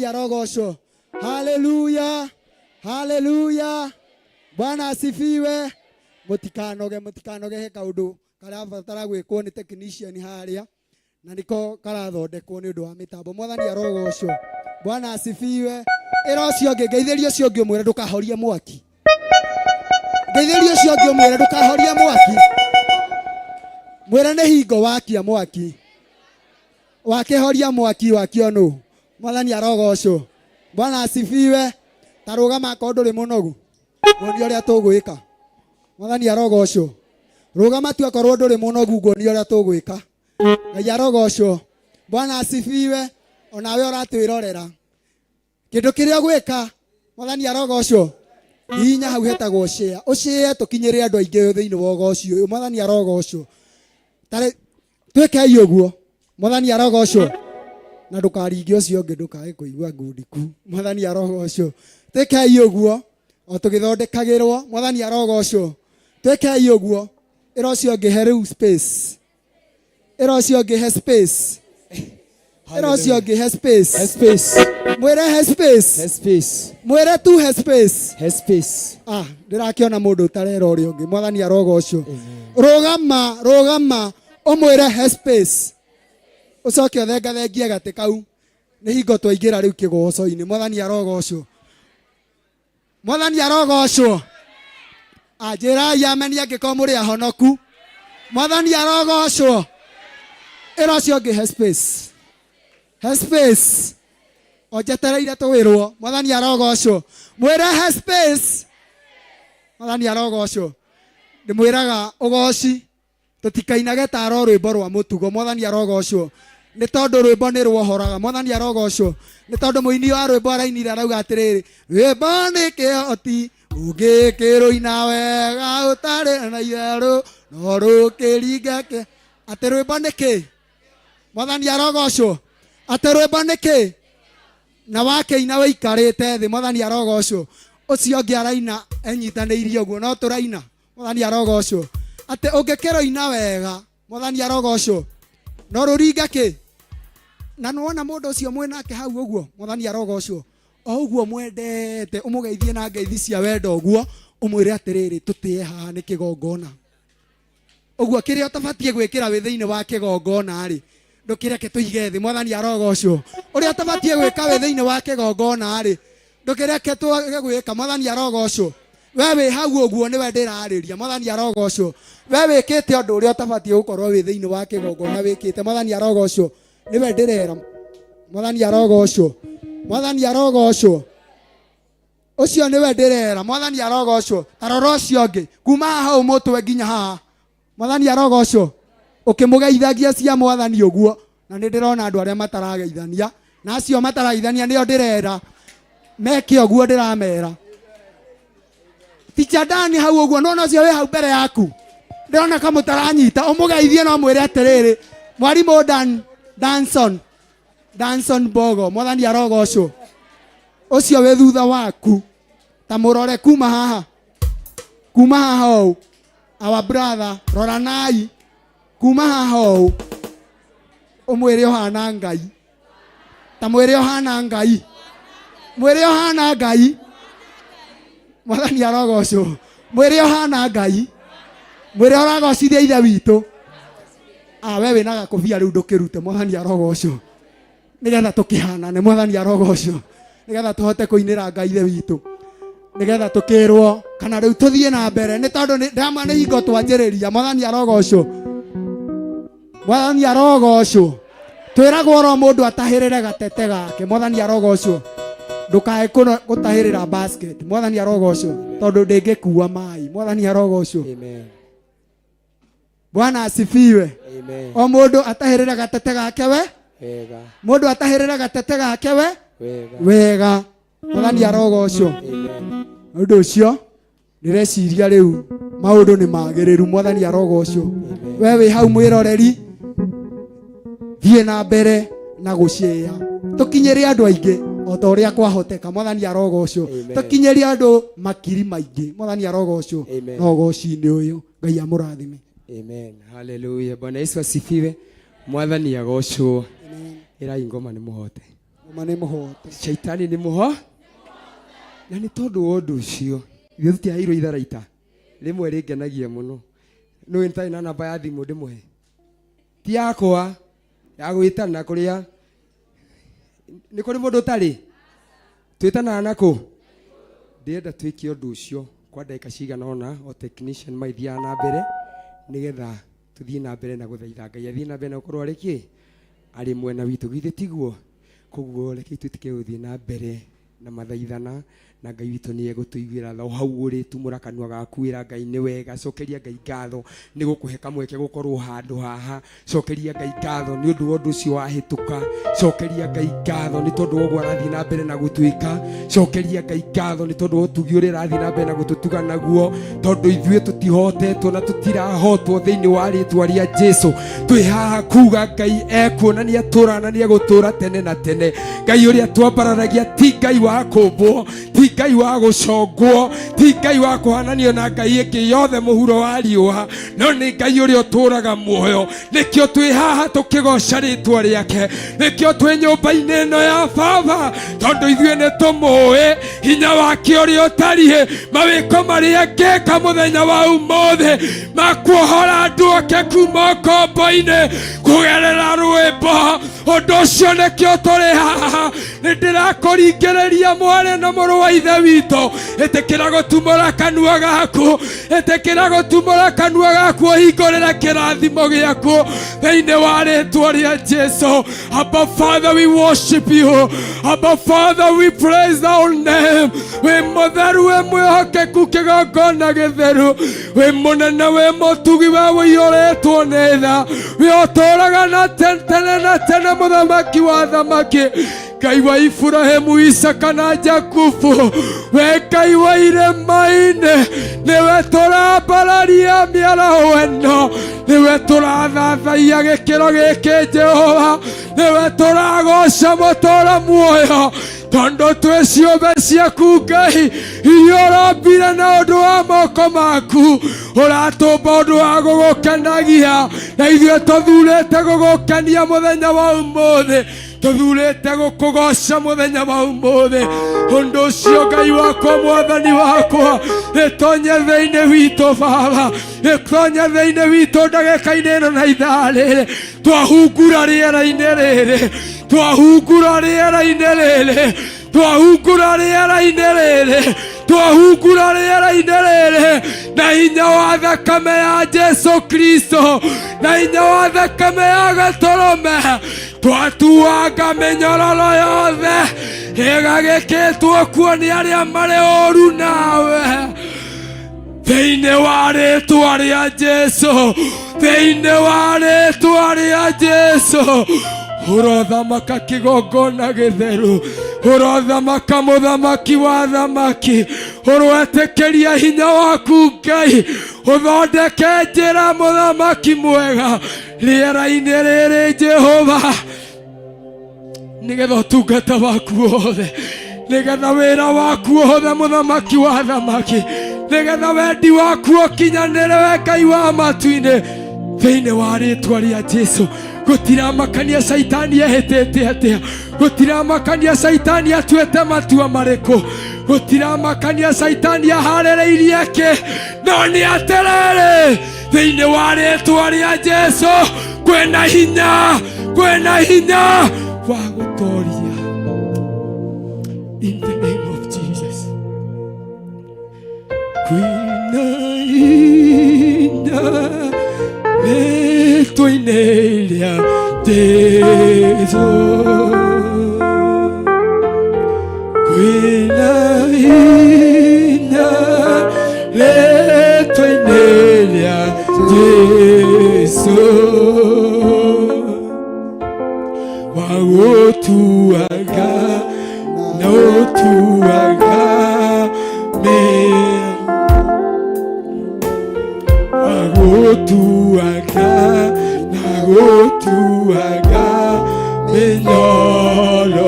Mwathani arogocwo. Haleluya, haleluya, Bwana asifiwe. Mutikanoge, mutikanoge, he kaundu karabatara gwikwo ni technician haria na niko karathondekwo ni undu wa mitambo. Mwathani arogocwo. Bwana asifiwe. Ĩra ũcio ũngĩ, ngeithĩria ũcio ũngĩ, ũmwĩre ndũkahorie mwaki. Ngeithĩria ũcio ũngĩ, ũmwĩre ndũkahorie mwaki. Mwĩre nĩ hingo wakia mwaki, wakĩhoria mwaki wakio nũ. Mwathani arogocwo. Bwana asifiwe. Ta rũgama akorwo ndũrĩ mũnogu, nguonia ũrĩa tũgwĩka. Mwathani arogocwo. Rũgama tu akorwo ndũrĩ mũnogu, nguonia ũrĩa tũgwĩka. Ngai arogocwo. Bwana asifiwe. Onawe ũratwĩrorera, kĩndũ kĩrĩa ũgwĩka, Mwathani arogocwo, hihinya hau hetagwo share, ũshare tũkinyĩre andũ aingĩ thĩinĩ wa ũgoci ũyũ. Mwathani arogocwo. Tarĩ twĩkei ũguo. Mwathani arogocwo. Na ndũkaringe ũcio ũngĩ, ndũkae kũigua ngundiku. Mwathani arogocwo. Twĩkei ũguo o tũgĩthondekagĩrwo. Mwathani arogocwo. Twĩkei ũguo. Ĩra ũcio ũngĩ, he rĩu space. Ĩra ũcio ũngĩ, he space. Ĩra ũcio ũngĩ, he space. He space. Mwĩre he space. He space. Mwĩre tu he space. He space. Ah, ndĩrakĩona mũndũ ũtarera ũrĩa ũngĩ. Mwathani arogocwo. Rũgama, rũgama, ũmwĩre he space, ũcoke ũthengathengie gatĩ kau. Nĩ hingo twaingĩra rĩu kĩgoco-inĩ. Mwathani arogocwo. Mwathani arogocwo. Anjĩrai ameni angĩkorwo mũrĩ ahonoku. Mwathani arogocwo. Ĩra ũcio ũngĩ, he space, he space, o njetereire tũwĩrwo. Mwathani arogocwo. Mwĩre he space. Mwathani arogocwo. Ndĩmwĩraga ũgoci tũtikainage taro rwĩmbo rwa mũtugo. Mwathani arogocwo. Nĩ tondũ rwĩmbo nĩ ruohoraga. Mwathani arogocwo. Nĩ tondũ mũini wa rwĩmbo arainire, arauga atĩrĩrĩ, rwĩmbo nĩ kĩhoti, ũngĩkĩrũina wega ũtarĩ na itherũ no rũkĩringa. Atĩ rwĩmbo nĩ kĩ? Mwathani arogocwo. Atĩ rwĩmbo nĩ kĩ? Na wakĩina wĩikarĩte thĩ. Mwathani arogocwo. Ũcio ũngĩ araina enyitanĩirie ũguo, no tũraina. Mwathani arogocwo. Atĩ ũngĩkĩrũina wega, Mwathani arogocwo, no rũringa kĩ. Na nĩwona mũndũ ũcio mwĩnake hau ũguo, Mwathani arogocwo, o ũguo mwendete, ũmũgeithie na ngeithi cia wendo ũguo, ũmwĩre atĩrĩrĩ, tũtĩe haha nĩ kĩgongona. Ũguo kĩrĩa ũtabatiĩ gwĩkĩra wĩ thĩinĩ wa kĩgongona rĩ, ndũkĩreke tũige thĩ. Mwathani arogocwo. Ũrĩa ũtabatiĩ gwĩka wĩ thĩinĩ wa kĩgongona rĩ, ndũkĩreke twage gwĩka. Mwathani arogocwo. We wĩ hau ũguo, nĩwe ndĩrarĩria. Mwathani arogocwo. We wĩkĩte ũndũ ũrĩa ũtabatiĩ gũkorwo wĩ thĩinĩ wa kĩgongona wĩkĩte. Mwathani arogocwo. Nĩwe ndĩrera. Mwathani arogocwo. Mwathani arogocwo. Ũcio nĩwe ndĩrera. Mwathani arogocwo. Ta rora ũcio ũngĩ kuma haha hau mũtwe nginya haha. Mwathani arogocwo. Ũkĩmũgeithagia cia Mwathani ũguo. Na nĩ ndĩrona andũ arĩa matarageithania, na acio matarageithania nĩo ndĩrera meke ũguo. Ndĩramera ticha Dani hau ũguo, nona ũcio wĩ hau mbere yaku, ndĩrona kamũtaranyita, ũmũgeithie no mwĩre atĩrĩrĩ, mwarimũ Dan, Danson, Danson Bogo. Mwathani arogocwo. Ũcio wĩ thutha waku, ta mũrore kuma haha, kuma haha ũũ. Our brother, roranai kuma haha ũũ, ũmwĩre ũhana Ngai. Ta mwĩre ũhana Ngai, mwĩre ũhana Ngai. Mwathani arogocwo. Mwĩre ũhana Ngai, mwĩre ũragocithia Ithe witũ. Ah, we wĩna gakũbia rĩu, ndũkĩrute. Mwathani arogocwo. Nĩgetha tũkĩhanane. Mwathani arogocwo. Nĩgetha tũhote kũinĩra Ngai Ithe witũ, nĩgetha tũkĩrwo kana rĩu tũthiĩ na mbere, nĩ tondũ ndama nĩ hingo twanjĩrĩria. Mwathani arogocwo. Mwathani arogocwo. Twĩragwo oro mũndũ atahĩrĩre gatete gake. Mwathani arogocwo. Ndũkae gũtahĩrĩra basket. Mwathani arogocwo, tondũ ndĩngĩkua maĩ. Mwathani arogocwo. Amen. Bwana asifiwe. Amen. O mũndũ atahĩrĩre gatete gake we. Wega. Mũndũ atahĩrĩre gatete gake we. Wega. Wega. Mwathani arogocwo. Amen. Ũndũ ũcio ndĩreciria rĩu maũndũ nĩ magĩrĩru. Mwathani arogocwo. We wĩ hau mwĩroreri, thiĩ na mbere na gũcĩa, tũkinyĩre andũ aingĩ o ta ũrĩa kwahoteka. Mwathani arogocwo. Amen. Tũkinyĩre andũ makiri maingĩ. Mwathani arogocwo. Amen. Na ũgoci-inĩ ũyũ, Ngai amũrathime. Amen. Hallelujah. Bwana Yesu asifiwe. Mwathani agocwo. Ĩrai ngoma nĩ mũhote. Ngoma nĩ mũhote. Shaitani nĩ mũho na nĩ tondũ wa ũndũ ũcio ithuĩ tũtiaheirwo itharaita rĩmwe rĩngenagia mũno. Nũĩ nĩtarĩ na namba ya thimũ ndĩmũhe, ti yakwa ya gwĩtana kũrĩa nĩ kũrĩ mũndũ ũtarĩ twĩtanaga nakũ. Ndĩrenda twĩke ũndũ ũcio kwa ndagĩka cigana ũna, o technician magĩthiaga na mbere, nĩgetha tũthiĩ na mbere na gũthaitha Ngai athiĩ na mbere na gũkorwo arĩ kĩ arĩ mwena witũ, githĩ tiguo? Koguo rekei twĩtĩke gũthiĩ na mbere na mathaithana, na Ngai witũ nĩ egũtũiguĩra tha. O hau ũrĩ, tumũra kanua gaku, wĩra Ngai nĩ wega, cokeria Ngai ngatho nĩ gũkũhe kamweke gũkorwo handũ haha, cokeria Ngai ngatho nĩ ũndũ wa ũndũ ũcio wahĩtũka, cokeria Ngai ngatho nĩ tondũ wa ũguo arathiĩ na mbere na gũtwĩka, cokeria Ngai ngatho nĩ tondũ wa ũtugi ũrĩa arathiĩ na mbere na gũtũtuga naguo, tondũ ithuĩ tũtihotetwo na tũtirahotwo thĩinĩ wa rĩtwa rĩa Jesu. Twĩ haha kuga Ngai ekuonania tũra na nĩegũtũra tene na tene. Ngai ũrĩa twambararagia ti Ngai wa kũmbwo, ti Ngai wa gũcongwo, ti Ngai wa kũhananio na ngai ĩngĩ yothe mũhuro wa riũa, no nĩ Ngai ũrĩa ũtũraga muoyo. Nĩkĩo twĩ haha tũkĩgoca rĩtwa rĩake, nĩkĩo twĩ nyũmba-inĩ ĩno ya baba, tondũ ithuĩ nĩ tũmũĩ hinya wake ũrĩa ũtariĩ, mawĩko marĩa angĩka mũthenya wa ũmũthĩ makuohora andũ ake kuma ũkombo-inĩ kũgerera rwĩmbo. Ũndũ ũcio nĩkĩo tũrĩ haha. Nĩ ndĩrakũringĩrĩria mwarĩ na mũrũ wa ithe witũ, ĩtĩkĩra gũtumũra kanua gaku, ĩtĩkĩra gũtumũra kanua gaku, ũhingũrĩre kĩrathimo gĩaku thĩinĩ wa rĩtwa rĩa Jesu. Abba Father, we worship you. Abba Father, we praise thy name. Wĩ mũtheru, wĩ mwĩhokeku, kĩgongona gĩtheru, wĩ mũnene, wĩ mũtugi, we ũiyũrĩtwo nĩ tha, wĩ ũtũũraga na tene na tene, mũthamaki wa thamaki, Ngai wa Iburahĩmu, Isaka na Jakubu, we Ngai wa irĩma-inĩ, nĩwe tũrambararia mĩaraho ĩno, nĩwe tũrathathaiya gĩkĩro gĩkĩ Jehova, nĩwe tũragoca mũtũra muoyo, tondũ twĩ ciũmbe ciaku Ngai, iria ũrombire na ũndũ wa moko maku, ũratũmba ũndũ wa gũgũkenagia, na ithuĩ tũthurĩte gũgũkenia mũthenya wa ũmũthĩ, tũthurĩte gũkũgoca mũthenya wa ũmũthĩ. Ũndũ ũcio Ngai wakwa, mwathani wakwa, ĩtonye thĩinĩ witũ Baba, ĩtonye thĩinĩ witũ ndagĩka-inĩ ĩno na ithaa rĩrĩ, twahungura rĩera-inĩ rĩrĩ, twahungura rĩera-inĩ rĩrĩ, twahungura rĩera-inĩ rĩrĩ, twahungura rĩera-inĩ rĩrĩ na hinya wa thakame ya Jesu Kristo, na hinya wa thakame ya gatũrũme, twatuanga mĩnyororo yothe ĩgagĩkĩtwo kuo nĩ arĩa marĩ ũru nawe thĩinĩ wa rĩtwa rĩa Jesu, thĩinĩ wa rĩtwa rĩa Jesu. Ũrothamaka kĩgongona gĩtheru, ũrothamaka mũthamaki wa thamaki, ũroetĩkĩria hinya waku Ngai ũthondeke njĩra, mũthamaki mwega, rĩera-inĩ rĩrĩ Jehova, nĩgetha ũtungata waku wothe, nĩgetha wĩra waku wothe, mũthamaki wa thamaki, nĩgetha wendi waku ũkinyanĩre, we Ngai wa matu-inĩ, thĩinĩ wa rĩtwa rĩa Jesu. Gũtiramakania caitani ehĩtĩte atĩa, gũtiramakania caitani atuĩte matua marĩkũ, gũtiramakania caitani aharĩrĩirie kĩ, no nĩ atĩrĩrĩ, thĩinĩ wa rĩtwa rĩa Jesu kwĩna hinya, kwĩna hinya wa gũtoria. In the name of Jesus, kwĩna hinya rĩtwa-inĩ rĩa Jesu, kwĩna hinya rĩtwa-inĩ rĩa Jesu wa gũtuaga na ũtuaga mĩ wa gũtuaga na gũtuaga mĩnyororo,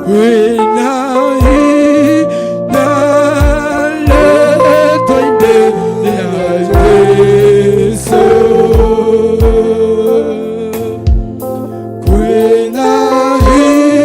wĩna hinya rĩtwa-inĩ rĩa Jesu, kwĩna hinya.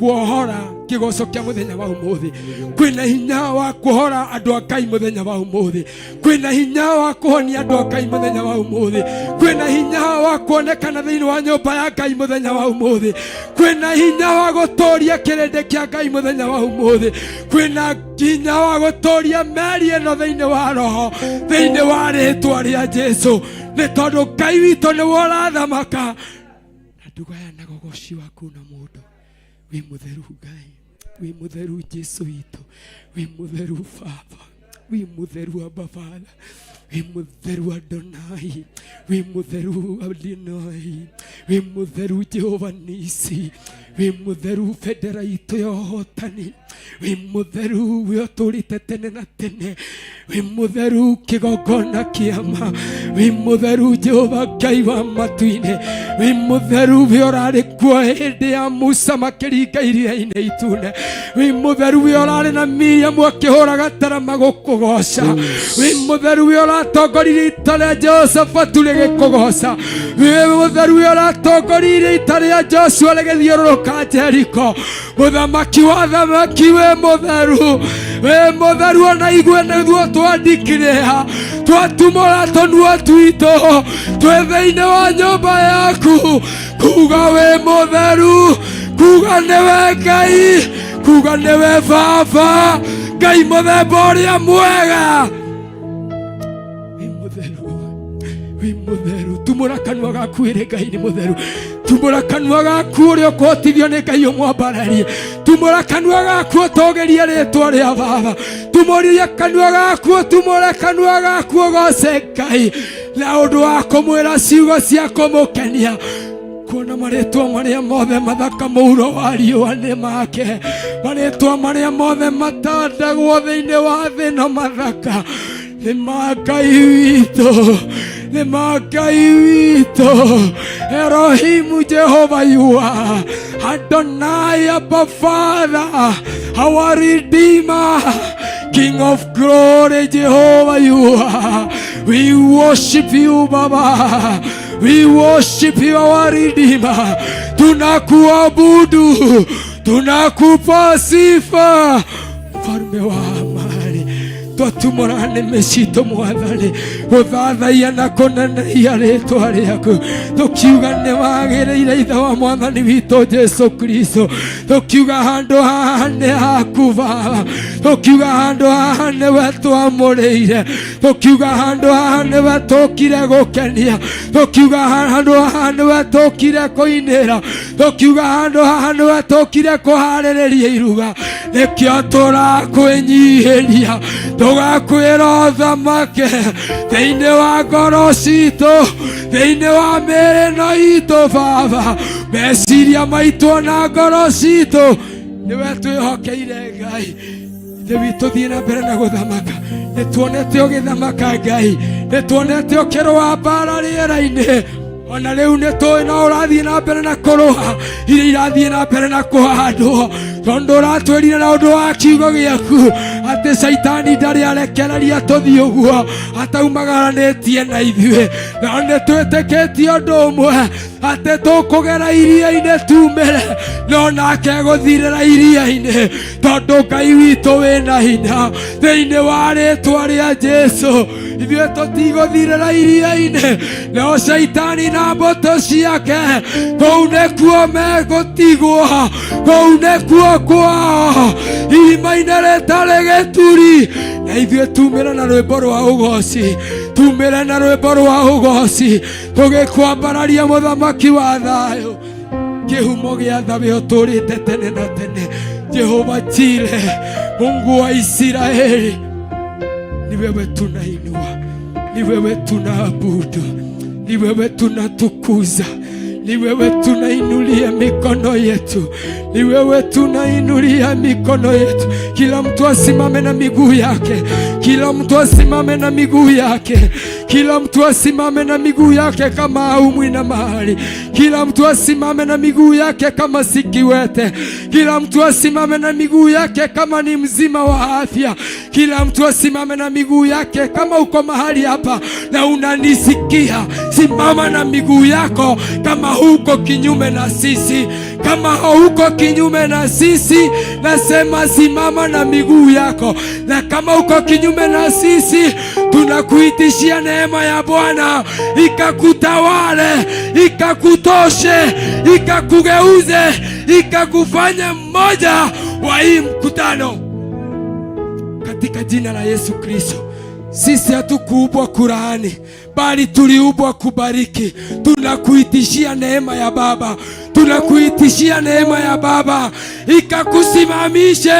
Kuohora kĩgoco kĩa mũthenya wa ũmũthĩ. Kwĩna hinya wa kuohora andũ a Ngai mũthenya wa ũmũthĩ. Kwĩna hinya wa kũhonia andũ a Ngai mũthenya wa ũmũthĩ. Kwĩna hinya wa kuonekana thĩinĩ wa nyũmba ya Ngai mũthenya wa ũmũthĩ. Kwĩna hinya wa gũtũria kĩrĩndĩ kĩa Ngai mũthenya wa ũmũthĩ. Kwĩna hinya wa gũtũria meri ĩno thĩinĩ wa roho, thĩinĩ wa rĩtwa rĩa Jesu, nĩ tondũ Ngai witũ nĩwe ũrathamaka na ndũgayanaga ũgoci waku na mũndũ. Wĩ mũtheru Ngai, wĩ mũtheru Jesu witũ, wĩ mũtheru Baba, wĩ mũtheru Abba Father, wĩ mũtheru Adonai, wĩ mũtheru Adonai, wĩ mũtheru Jehova Nisi, wĩ mũtheru bendera itũ ya ũhotani, wĩ mũtheru wĩ ũtũrĩte tene na tene, wĩ mũtheru kĩgongona kĩama, wĩ mũtheru Jehova Ngai wa matu-inĩ, wĩ mũtheru wĩ ũrarĩ kuo hĩndĩ ya Musa makĩringa iria-inĩ itune, wĩ mũtheru wĩ ũrarĩ na Miriamu akĩhũra gatarama gũkũgoca, wĩ mũtheru wĩ ũratongoririe ita rĩa Jehoshafatu rĩgĩkũgoca, wĩ mũtheru wĩ ũratongoririe ita rĩa Joshua rĩgĩthiũrũrũka Jeriko. Mũthamaki wa thamaki, wĩ mũtheru, wĩ mũtheru. Ona igue nĩguo twandikire ha twatumũra tũnua twitũ twĩ thĩinĩ wa nyũmba yaku kuga wĩ mũtheru, kuga nĩwe Ngai, kuga nĩwe Baba, Ngai mũthemba ũrĩa mwega. Wĩ mũtheru, wĩ mũtheru. Tumũra kanua gaku ĩrĩ Ngai nĩ mũtheru. Tumũra kanua gaku ũrĩa ũkũhotithio nĩ Ngai ũmwambararie. Tumũra kanua gaku ũtũgĩrie rĩtwa rĩa Baba. Tumũria kanua gaku, ũtumũre kanua gaku ũgoce Ngai na ũndũ wa kũmwĩra ciugo cia kũmũkenia, kuona marĩtwa marĩa mothe mathaka mũhuro wa riũa nĩ make, marĩtwa marĩa mothe matandagwo thĩinĩ wa thĩ no mathaka nĩ ma Ngai witũ, nĩ ma Ngai witũ. Elohimu, Jehova, you are Adonai, Abba Father, our Redeemer, King of glory, Jehovah, you are. We worship you, Baba. We worship you, our Redeemer. Tunakuabudu, tunakupa sifa, mfalme wa amani. Twatumũra nĩmĩ citũ, Mwathani, gũthathaiya na kũnenehia rĩtwa rĩaku, tũkiuga nĩ wagĩrĩire, Ithe wa Mwathani witũ Jesu Kristo. Tũkiuga handũ haha nĩ haku, Baba. Tũkiuga handũ haha nĩwe twamũrĩire. Tũkiuga handũ haha nĩwe tũkire gũkenia. Tũkiuga handũ haha nĩwe tũkire kũinĩra. Tũkiuga handũ haha nĩwe tũkire kũharĩrĩria iruga. Nĩkĩo tũrakwĩnyihĩria, tũgakwĩra ũthamake thĩinĩ wa ngoro citũ, thĩinĩ wa mĩĩrĩ ĩno itũ, Baba, meciria maitũ na ngoro citũ nĩwe twĩhokeire. Ngai Ithe witũ, thiĩ na mbere na gũthamaka. Nĩ tuonete ũgĩthamaka, Ngai. Nĩ tuonete ũkĩrũa mbara rĩera-inĩ. Ona rĩu nĩ tũĩ no ũrathiĩ na mbere na kũrũa iria irathiĩ na mbere na kũhandwo, tondũ ũratwĩrire na ũndũ wa kiugo gĩaku atĩ Caitani ndarĩ arekereria tũthiĩ ũguo ataumagaranĩtie na ithuĩ. Na nĩ twĩtĩkĩtie ũndũ ũmwe, atĩ tũkũgera iria-inĩ tumĩre, no nake gũthirĩra iria-inĩ, tondũ Ngai witũ wĩna hinya. Thĩinĩ wa rĩtwa rĩa Jesu, ithuĩ tũtigũthirĩra iria-inĩ, no Caitani na mbũtũ ciake kũu nĩkuo megũtigwo, kũu nĩkuo kwao, irima-inĩ rĩtarĩ gĩturi. Na ithuĩ tumĩre na rwĩmbo rwa ũgoci, tumĩre na rwĩmbo rwa ũgoci, tũgĩkwambararia, mũthamaki wa thayũ, kĩhumo gĩa thawe ũtũrĩte tene na tene, Jehova Jire, Mungu wa Isiraeli. Ni wewe tunainua, ni wewe tunaabudu, ni wewe tunatukuza, ni wewe tunainulia mikono yetu, ni wewe tunainulia mikono yetu. Kila mtu asimame na miguu yake, kila mtu asimame na miguu yake, kila mtu asimame na miguu yake kama haumwi na mahali. Kila mtu asimame na miguu yake kama si kiwete. Kila mtu asimame na miguu yake kama ni mzima wa afya. Kila mtu asimame na miguu yake kama uko mahali hapa na unanisikia, simama na miguu yako kama huko kinyume na sisi. Kama hauko kinyume na sisi, nasema simama na miguu yako, na kama uko kinyume na sisi, tunakuitishia neema ya Bwana ikakutawale, ikakutoshe, ikakugeuze, ikakufanye mmoja wa hii mkutano katika jina la Yesu Kristo. Sisi hatukuubwa kulaani, bali tuliubwa kubariki. Tunakuitishia neema ya Baba, tunakuitishia neema ya Baba ikakusimamishe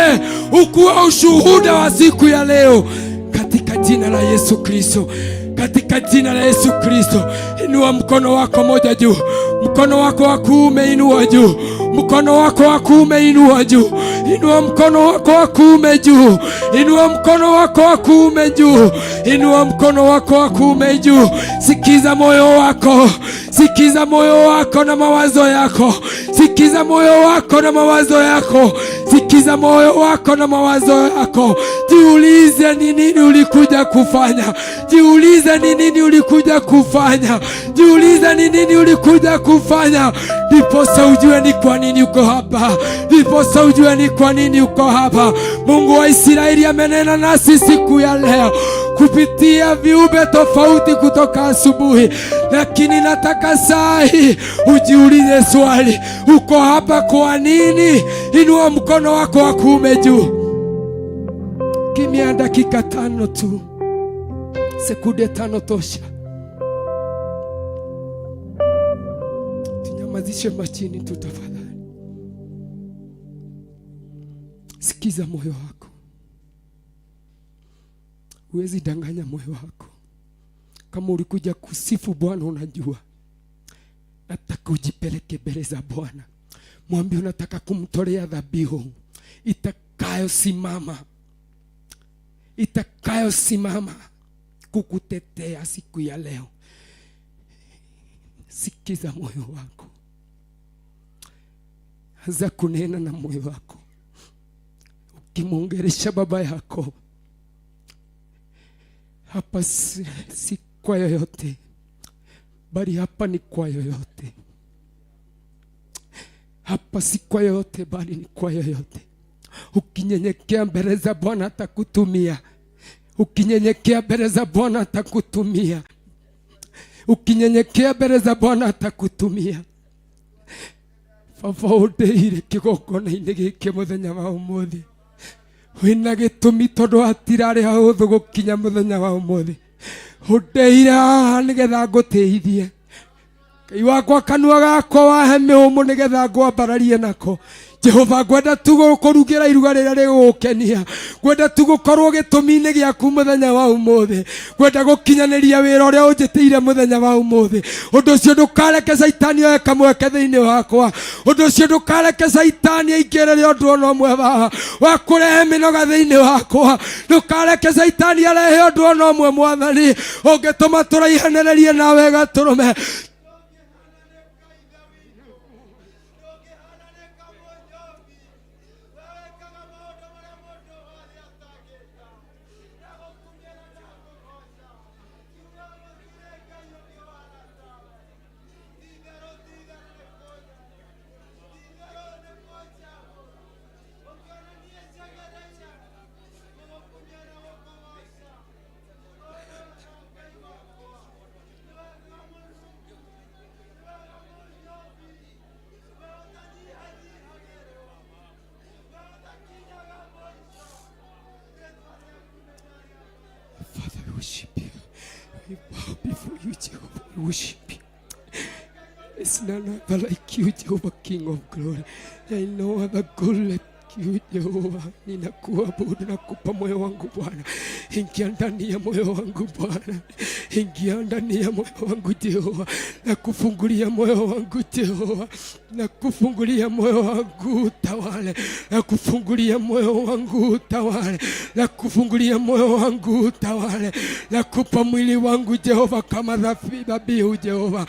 ukuwa ushuhuda wa siku ya leo, katika jina la Yesu Kristo, katika jina la Yesu Kristo. Inua mkono wako moja juu, mkono wako wa kuume inua juu, mkono wako wa kuume inua juu, inua mkono wako wa kuume juu, inua mkono wako wa kuume juu, inua mkono wako wa kuume juu. Sikiza moyo wako, sikiza moyo wako na mawazo yako, sikiza moyo wako na mawazo yako, sikiza moyo wako na mawazo yako. Jiulize ni nini ulikuja kufanya, jiulize ni nini ulikuja kufanya, jiulize ni nini ulikuja kufanya, ndiposa ujue ni kwa nini uko hapa, ndiposa ujue ni kwa nini uko hapa. Mungu wa Israeli amenena nasi siku ya leo kupitia viumbe tofauti kutoka asubuhi, lakini nataka saa hii ujiulize swali, uko hapa kwa nini? Inua mkono wako wa kuume juu. Kimya dakika 5 tu, sekunde 5 tosha. Tunyamazishe machini tu tafadhali. Sikiza moyo wako, huwezi danganya moyo wako. Kama ulikuja kusifu Bwana, unajua nataka ujipeleke mbele za Bwana, mwambie unataka kumtolea dhabihu itakayosimama, itakayosimama kukutetea siku ya leo. Sikiza moyo wako, anza kunena na moyo wako, ukimwongelesha baba yako. Hapa si kwa yoyote, bali hapa ni kwa yoyote. Hapa si kwa yoyote, bali ni kwa yoyote. Ukinyenyekea mbele za Bwana atakutumia. Ukinyenyekea mbele za Bwana atakutumia. Ukinyenyekea mbele za Bwana atakutumia. Baba, ũndeire kĩgongona-inĩ gĩkĩ mũthenya wa ũmũthĩ. Wĩna gĩtũmi tondũ hatirarĩ hahũthũ gũkinya mũthenya wa ũmũthĩ. Ũndeire haha nĩgetha ngũtĩithie. Ngai wakwa, kanua gakwa wahe mĩhũmũ nĩgetha ngwambararie nako. Jehova, ngwenda tu gũkũrugĩra iruga rĩrĩa rĩgũgũkenia. Ngwenda tu gũkorwo gĩtũmi-inĩ gĩaku mũthenya wa ũmũthĩ. Ngwenda gũkinyanĩria wĩra ũrĩa ũnjĩtĩire mũthenya wa ũmũthĩ. Ũndũ ũcio ndũkareke Caitani oe kamweke thĩinĩ wakwa. Ũndũ ũcio ndũkareke Caitani aingĩrĩre ũndũ ona ũmwe wa kũrehe mĩnoga thĩinĩ wakwa. Ndũkareke Caitani arehe ũndũ ona ũmwe, Mwathani, ũngĩtũma tũraihanĩrĩrie nawe gatũrũme. Father, we worship you. We bow before you, Jehovah. We worship you. There's none other like you, Jehovah, King of glory. There is no other God like you, Jehovah. Ninakuabudu na kupa moyo wangu Bwana. Ingia ndani ya moyo wangu Bwana. Ingia ndani ya moyo wangu Jehova. Nakufungulia moyo wangu Jehova. Nakufungulia moyo wangu utawale. Nakufungulia moyo wangu utawale. Nakufungulia moyo wangu utawale. Nakupa mwili wangu Jehova kama dhabihu Jehova.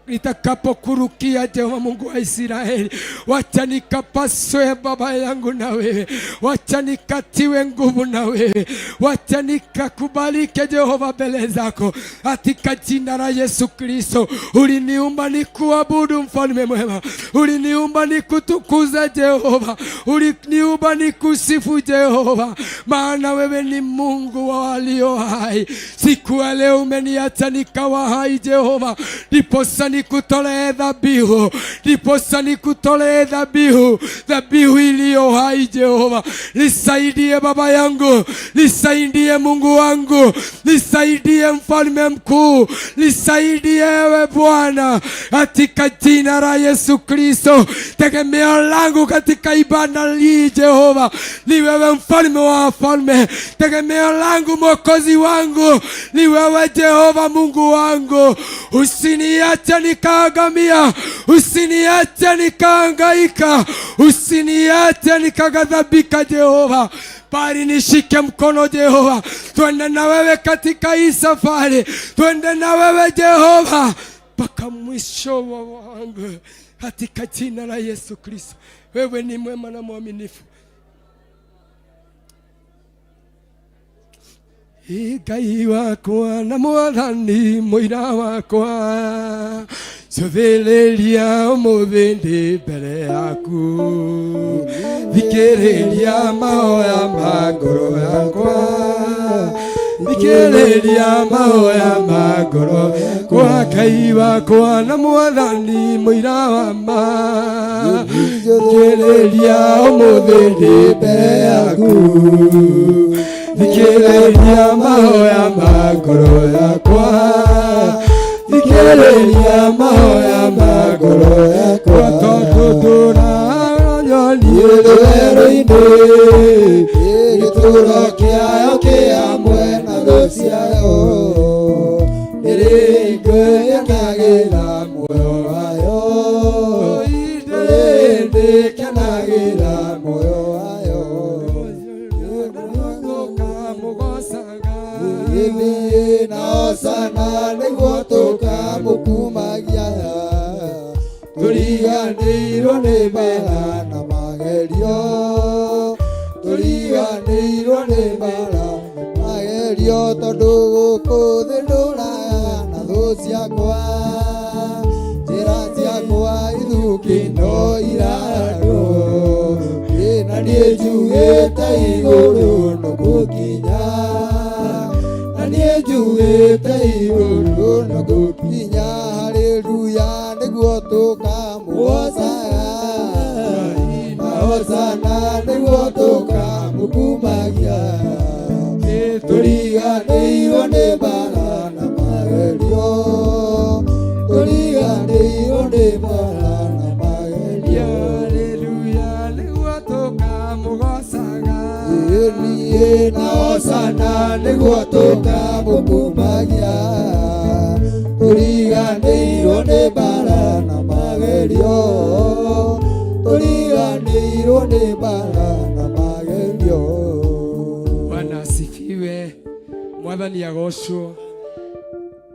Nitakapokurukia Jehova Mungu wa Israeli, wacha nikapaswe Baba mishipa yangu na wewe, wacha nikatiwe nguvu na wewe, wacha nikakubalike Jehova mbele zako, katika jina la Yesu Kristo. Uliniumba nikuabudu, mfalme mwema, uliniumba nikutukuza Jehova, uliniumba nikusifu Jehova, maana wewe ni Mungu wa walio hai. Siku ya leo umeniacha nikawa hai Jehova, ndiposa nikutolee dhabihu, ndiposa nikutolee dhabihu, dhabihu iliyo hai Jehova. Nisaidie baba yangu, nisaidie Mungu wangu, nisaidie mfalme mkuu, nisaidie ewe Bwana, katika jina la Yesu Kristo. Tegemeo langu katika ibada hii Jehova ni wewe, mfalme wa wafalme. Tegemeo langu, mwokozi wangu ni wewe Jehova, Mungu wangu. Usiniache nikaagamia, usiniache nikaangaika, usiniache nikaghadhabika Jehova, bali nishike mkono Jehova, twende na wewe katika hii safari, twende na wewe Jehova mpaka mwisho wa wangu, katika jina la Yesu Kristo. Wewe ni mwema na mwaminifu. Ngai wakwa na mwathani mũira wakwa, cũthĩrĩria ũmũthĩ ndĩ mbere yaku, thikĩrĩria mahoya ma ngoro yakwa, thikĩrĩria mahoya ma ngoro kwa Ngai wakwa na mwathani mũira wa ma, thikĩrĩria ũmũthĩ ndĩ mbere yaku, thikĩrĩria mahoya ma ngoro yakwa, thikĩrĩria mahoya ma ngoro yakwa, tondũ ndũranyoniĩ werũ-inĩ, gĩtũũro kĩayo kĩ hamwe na thũ ciayo, nĩrĩngĩkenagĩra muoyo wayo, nĩrĩndĩkenagĩra muoyo wayo, tũkamũgocaga gĩthiĩ na hosana nĩguo tũkamũkumagia, tũriganĩirwo nĩ mbara na magerio, tũriganĩirwo nĩ mbara magerio, tondũ gũkũ thĩ ndũraga na thũ ciakwa, njĩra ciakwa ithũki no irarwo, na niĩ njugĩte igũrũ no gũkinya, na niĩ njugĩte igũrũ no gũkinya, haleluya nĩguo tũkamũgocaga, na hosana nĩguo tũkamũkumagia, tũriganĩirwo nĩ mbara na magerio, tũriganĩirwo nĩ mbara na magerio, haleluya nĩguo tũkamũgocaga, niĩ na hosana nĩguo tũkamũkumagia, tũriganĩirwo nĩ mbara na magerio, tũriganĩirwo nĩ mbara na magerio. Bwana asifiwe. Mwathani agocwo.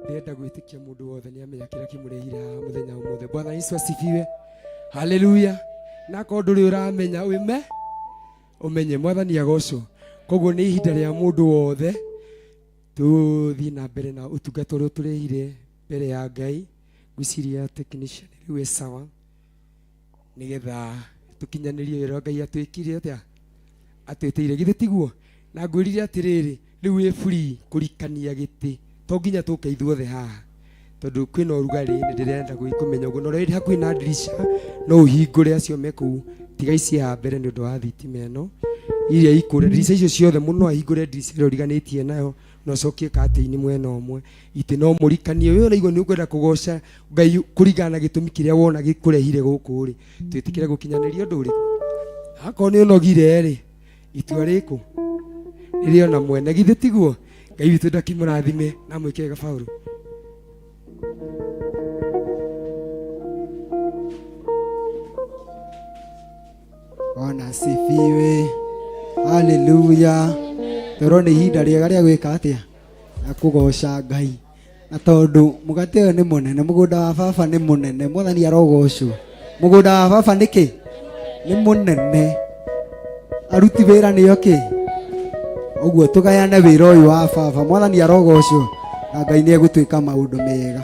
Ndĩrenda gwĩtĩkia mũndũ wothe nĩ amenya kĩrĩa kĩmũrehire haha mũthenya ũmũthĩ. Bwana Yesu asifiwe. Haleluya. Na akorwo ndũrĩ ũramenya wĩme ũmenye Mwathani agocwo. Koguo nĩ ihinda rĩa mũndũ wothe tũthiĩ na mbere na ũtungata ũrĩa ũtũrehire mbere ya Ngai. Ngwĩciria technician rĩu ĩ sawa, nĩgetha tũkinyanĩrie wĩra ũrĩa Ngai atwĩkire atĩa, atwĩtĩire, githĩ tiguo? Na ngwĩrire atĩrĩrĩ, rĩu wĩ free kũrikania gĩtĩ, to nginya tũke ithuothe haha tondũ kwĩna ũrugarĩ, nĩ ndĩrenda kũmenya ũguo. Na ũrĩa wĩ hakuhĩ na ndirisha no ũhingũre acio me kũu, tiga ici haha mbere nĩ ũndũ wa thitima ĩno iria ikũrĩa ndirica icio ciothe mũno, ahingũre ndirica ĩrĩa ũriganĩtie nayo na ũcokie katĩ-inĩ mwena ũmwe itĩ no mũrikanie. We ũraigua nĩ ũkwenda kũgoca Ngai kũringana na gĩtũmi kĩrĩa wona gĩkũrehire gũkũ rĩ, twĩtĩkĩre gũkinyanĩria ũndũ ũrĩkũ? Akorwo nĩ ũnogire rĩ, itua rĩkũ rĩrĩ ona mwene, githĩ tiguo? Ngai witũ ndakĩmũrathime na mwĩke wega. Paũlũ. Bwana asifiwe. Haleluya. Toro nĩ ihinda rĩega rĩa gwĩka atĩa? Rĩa kũgoca Ngai. Na tondũ mũgate ũyũ nĩ mũnene, mũgũnda wa baba nĩ mũnene, Mwathani arogocwo. Mũgũnda wa baba nĩ kĩ? Nĩ mũnene. Aruti wĩra nĩo kĩ? Ũguo tũgayane wĩra ũyũ wa baba. Mwathani arogocwo na Ngai nĩ egũtwĩka maũndũ mega.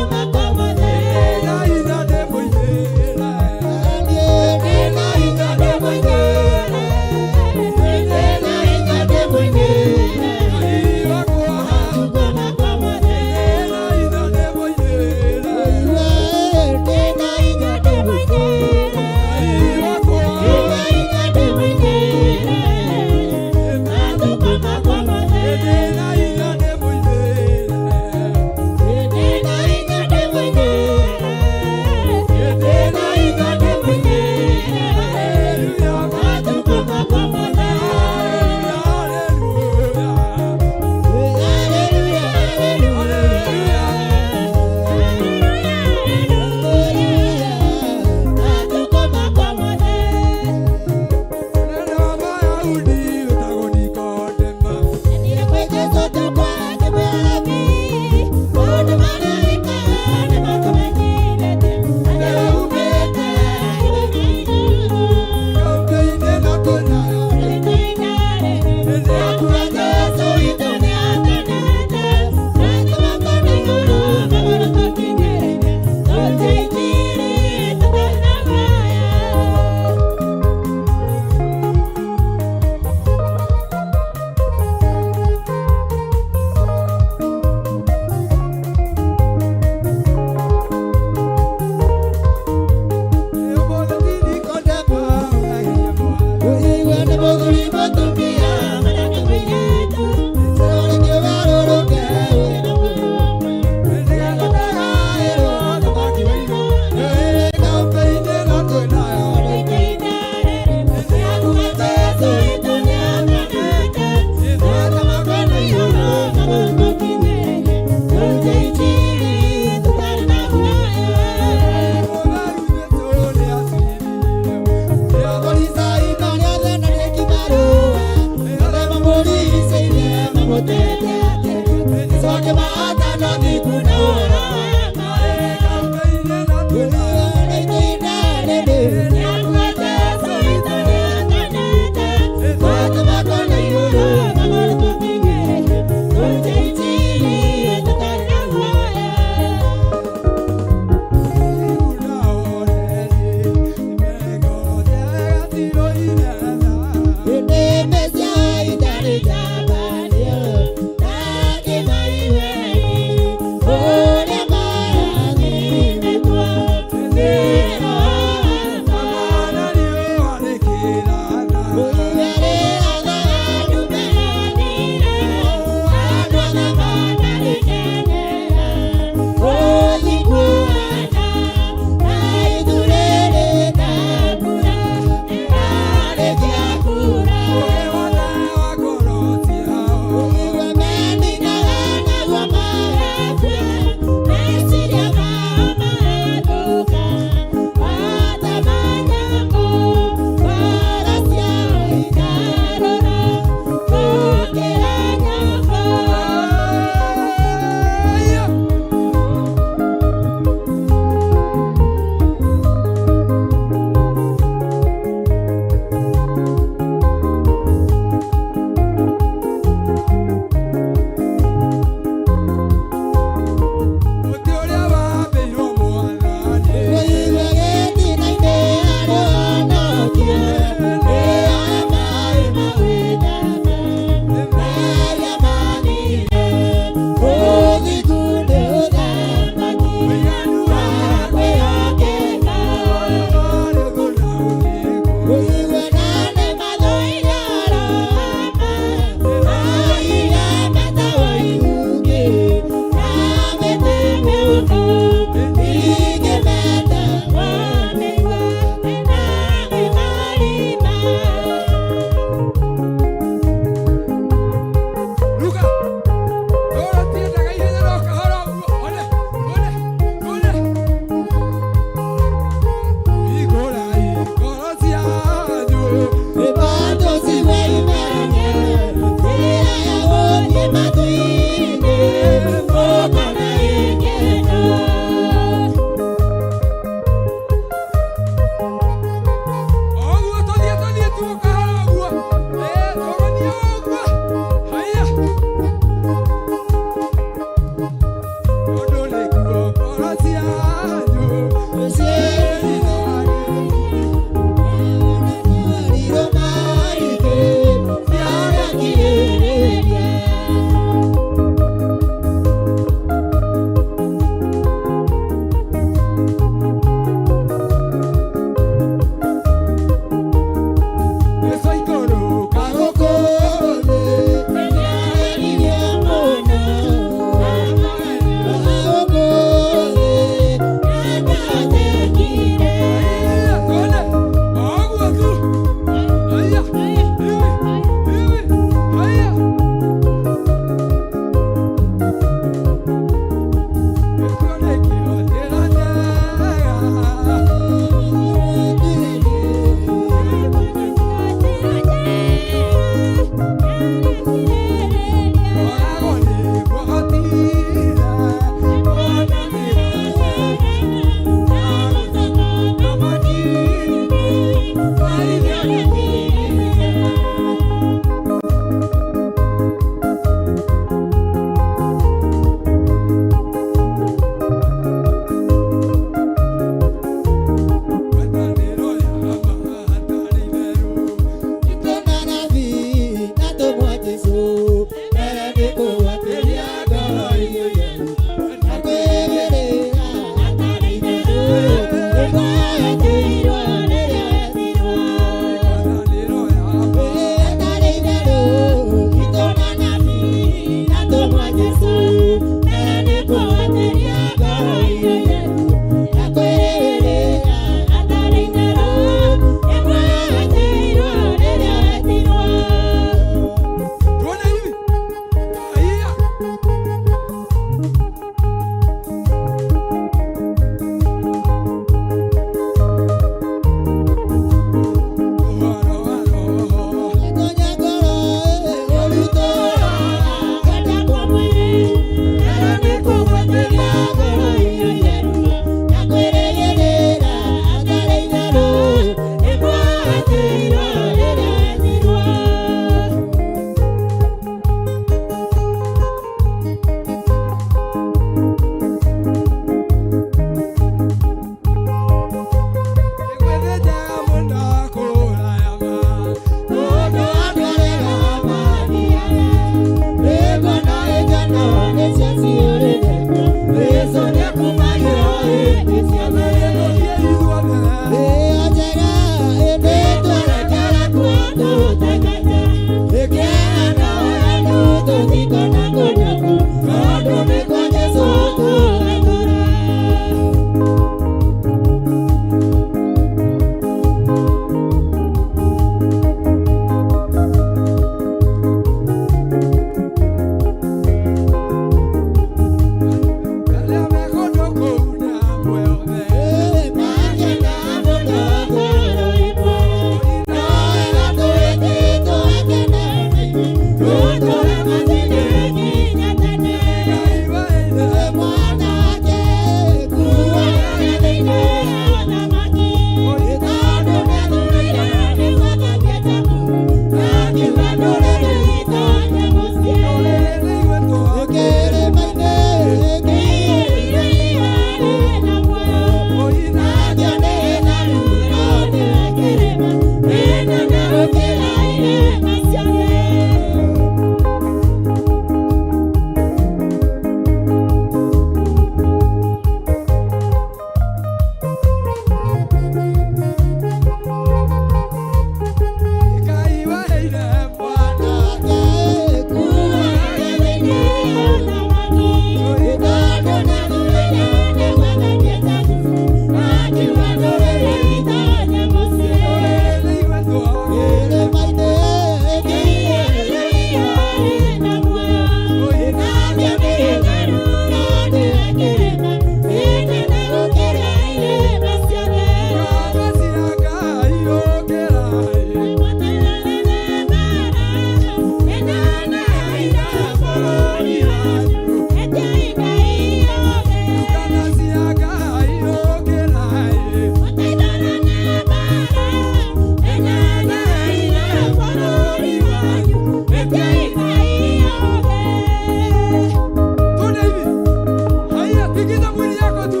Kidogo tu.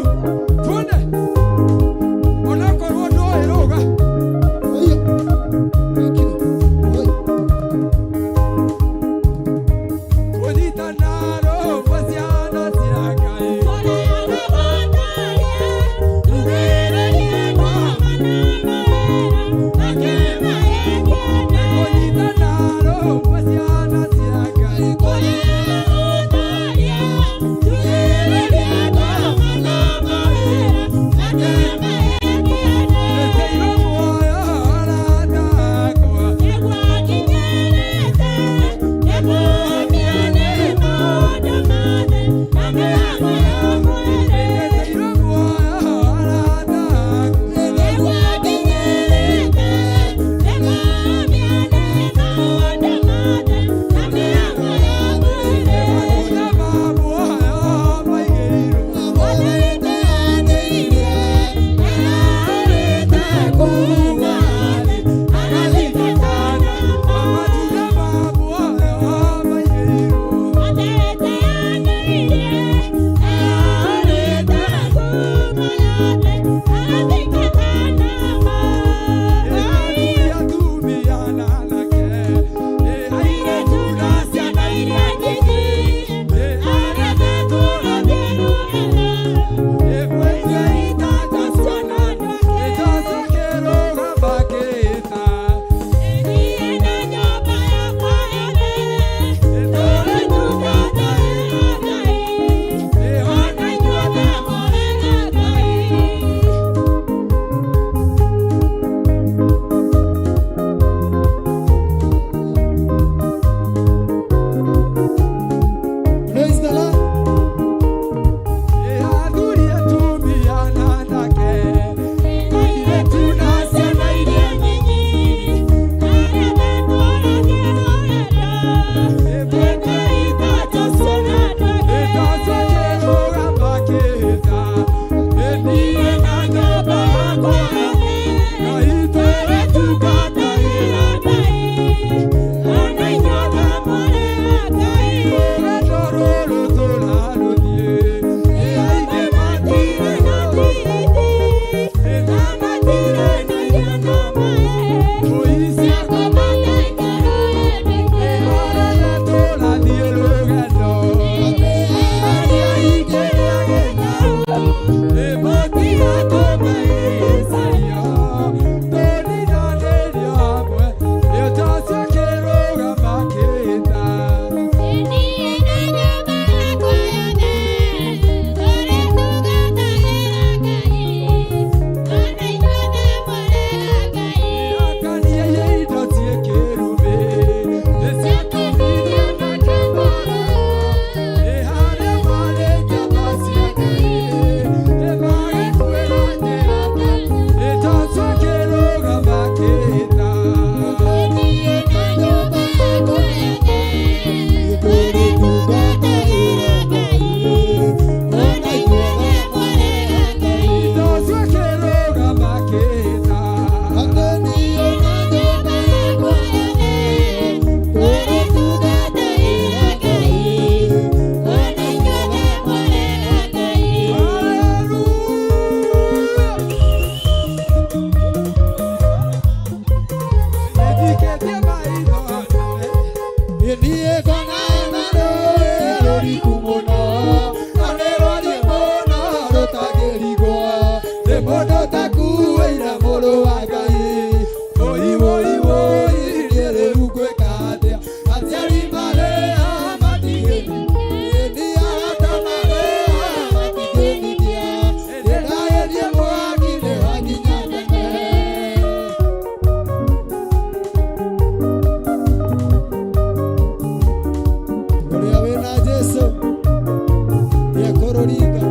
Tuone. Onakorwo ndũĩ rũga. Oya. Thank you. Oi. Kũnyitana rũmwe ciana cia Ngai. Kũnyitana rũmwe ciana cia Ngai. Nĩteirwo muoyo arata akwa. Nĩteirwo muoyo arata akwa. Matunda ma muoyo maigĩirwo. Matunda ma muoyo maigĩirwo. Praise the Lord. Niĩ ngona na rũĩ rũriku mũno, na nĩ rwariĩ mũno rũtangĩringwo. Nĩ mũndũ ũtakuĩire mũrũ wa Ngai. Wũi, wũi, wũi, niĩ rĩu ngwĩka atĩa? Aciari marĩ a matigĩrĩria, niĩ arata marĩ a matigĩrĩria. Ndĩrageria mwaki nĩ wakinya tene. Ũrĩa wĩna Jesũ nĩekũrũringa.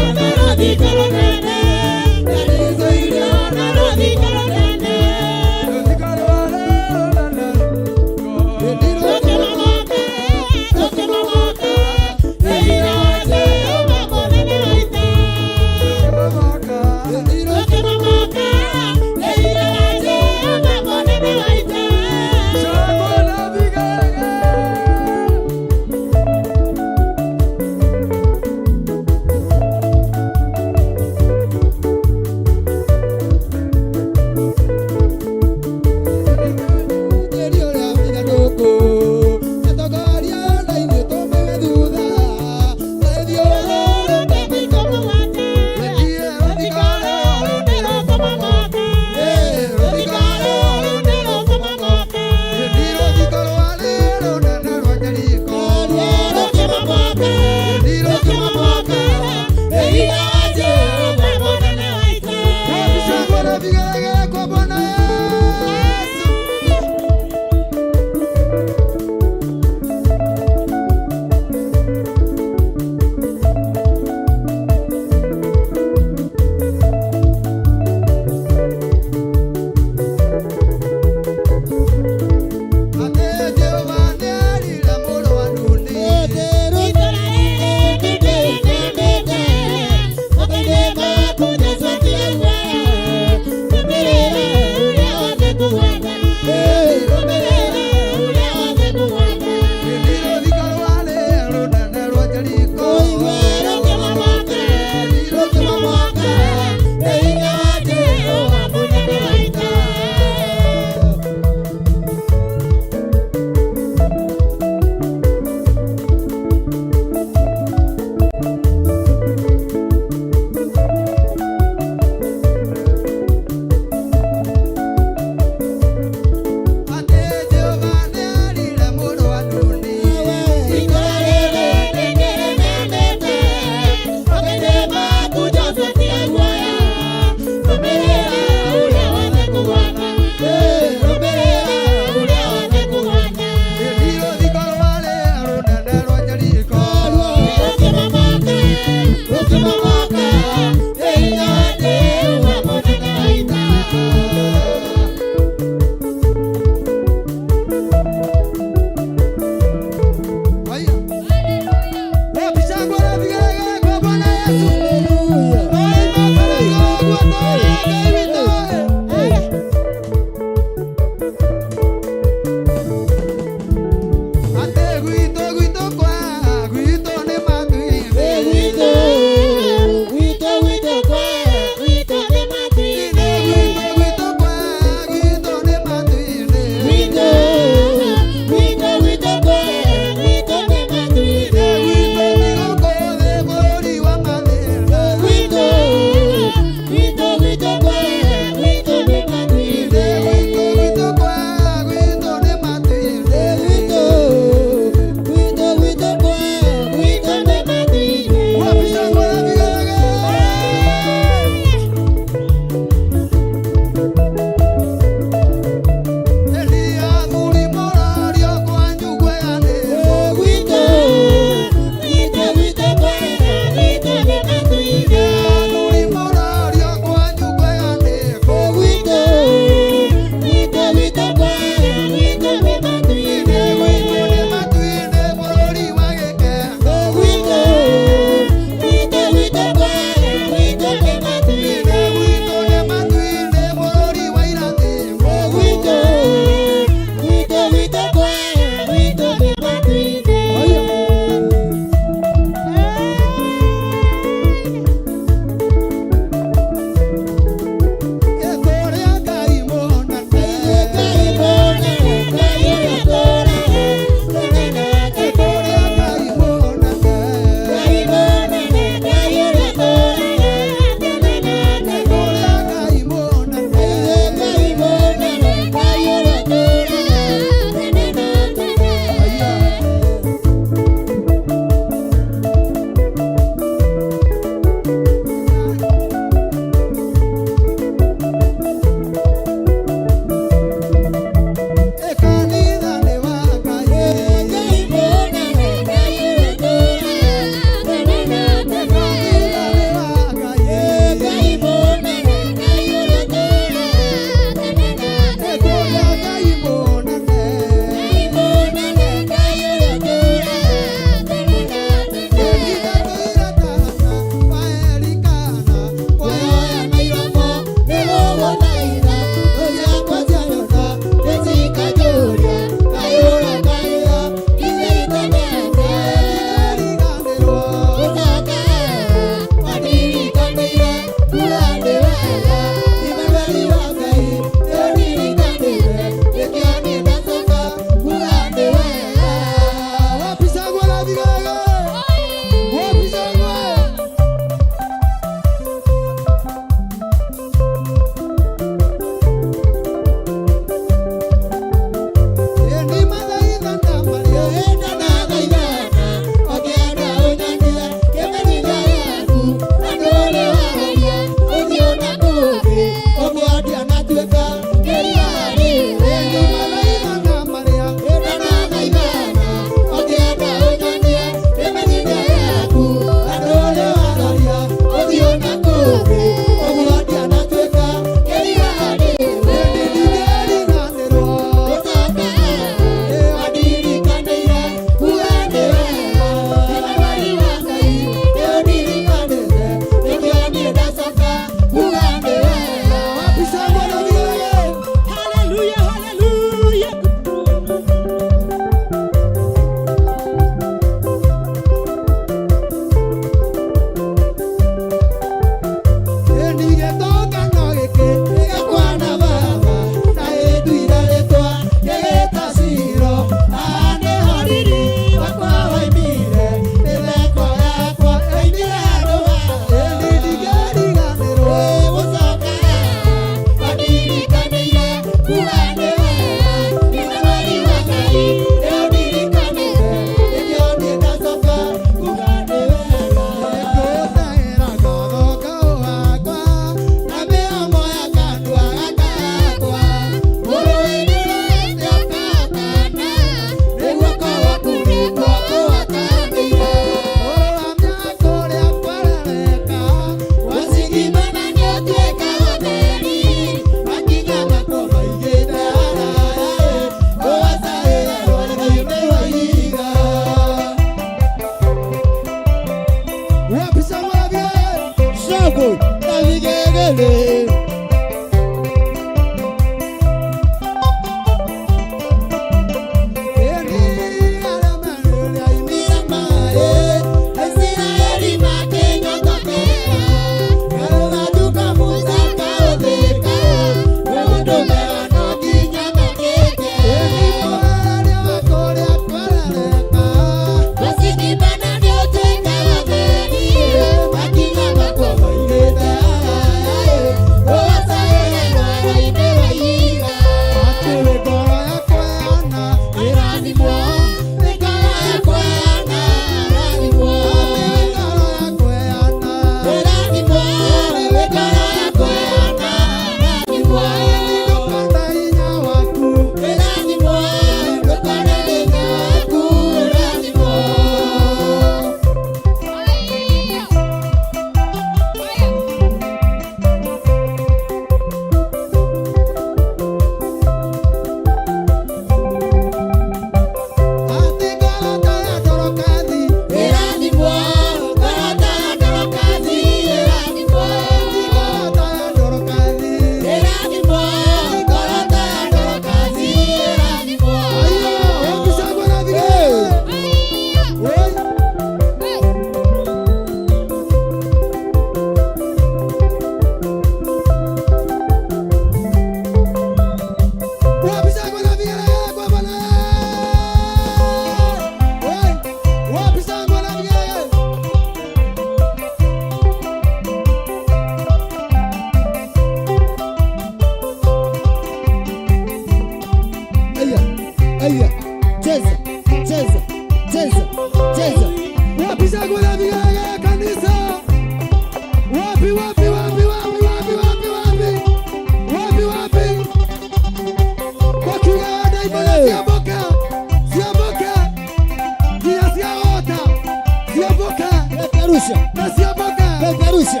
Peperusha.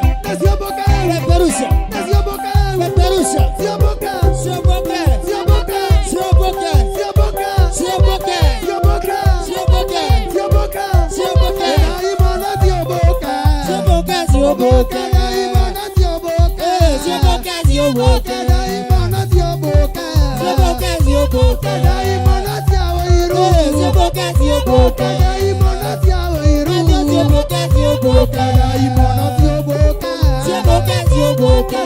Peperusha. Peperusha. Sioboke. Sioboke. Sioboke. Sioboke. Sioboke. Sioboke. Sioboke. Eh, sioboke, sioboke. Sioboke, sioboke. Eh, sioboke, sioboke. Sioboke, sioboke. Sioboke, sioboke.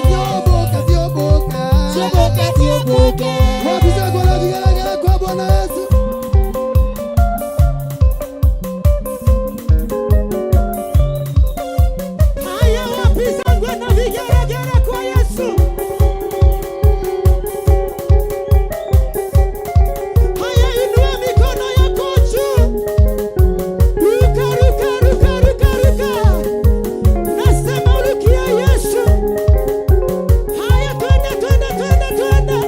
Sioboke, sioboke. Kwa Bwana Yesu. Haya, wapi shangwe na vigelegele kwa Yesu? Haya, inua mikono yako juu. Ruka, ruka, ruka, ruka, ruka. Nasema rukia Yesu. Haya, twende, twende, twende, twende.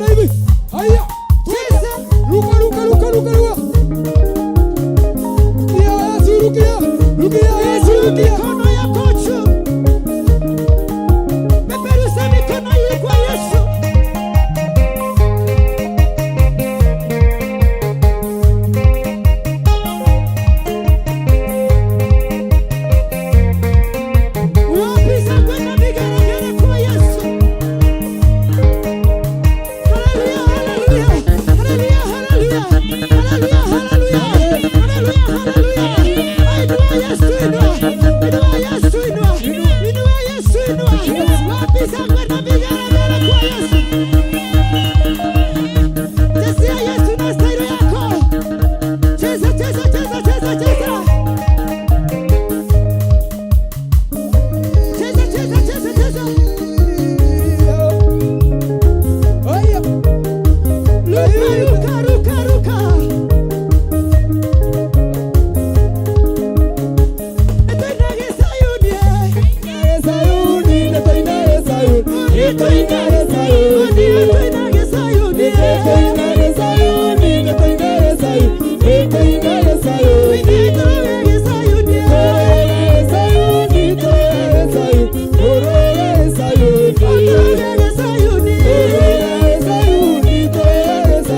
mikono hivi. Haya, twende. Ruka, ruka, ruka, ruka, ruka. Rukia Yesu, rukia. Rukia Yesu, rukia. Mikono yako juu. Peperusha mikono hii kwa Yesu. Wapi shangwe na vigelegele kwa Yesu? Haleluya, haleluya, haleluya, haleluya, haleluya, haleluya, haleluya, haleluya. Inua Yesu, inua, inua Yesu, inua, inua Yesu, inua. Wapi shangwe na vigelegele kwa Yesu? Chezea Yesu na staili yako. Cheza, cheza, cheza, cheza, cheza. Cheza, cheza, cheza, cheza. Haya. Ruka, ruka, ruka, ruka. Netoinage Sayuni, Sayuni, netoinage Sayuni. Netoinage Sayuni. netoinage Sayuni, Netoinage Sayuni, netoinage Sayuni. Netoinage Sayuni. netoinage Sayuni, Sayuni, Sayuni, Sayuni, netoinage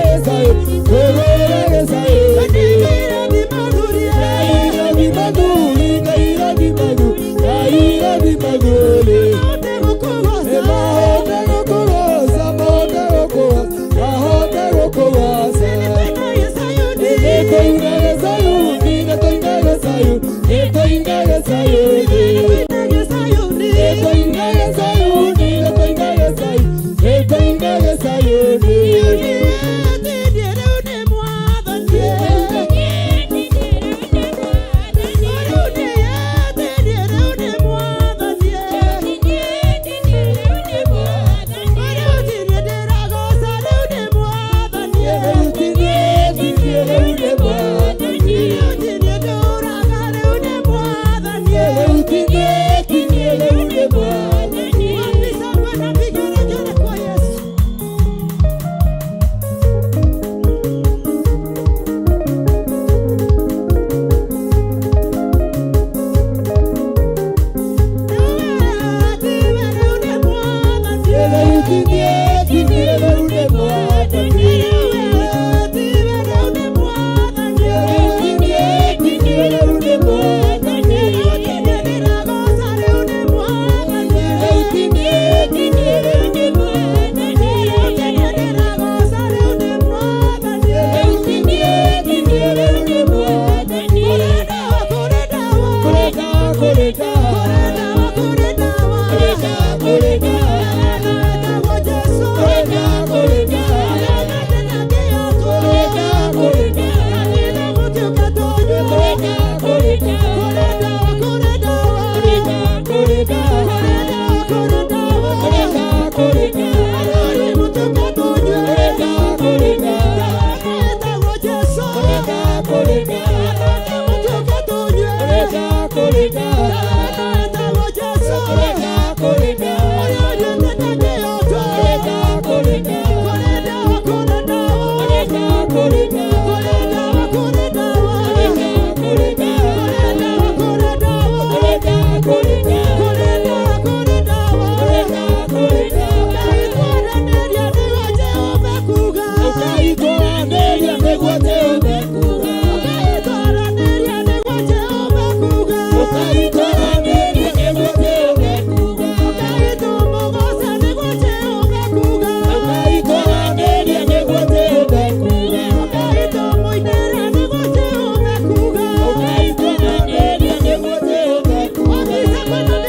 Sayuni, netoinage Sayuni. Nikaira bimaduri, mahote gukugoca. Netoinage Sayuni, netoinage Sayuni, netoinage Sayuni. Netoinage Sayuni, Netoinage Sayuni, netoinage Sayuni, netoinage Sayuni. Thank you.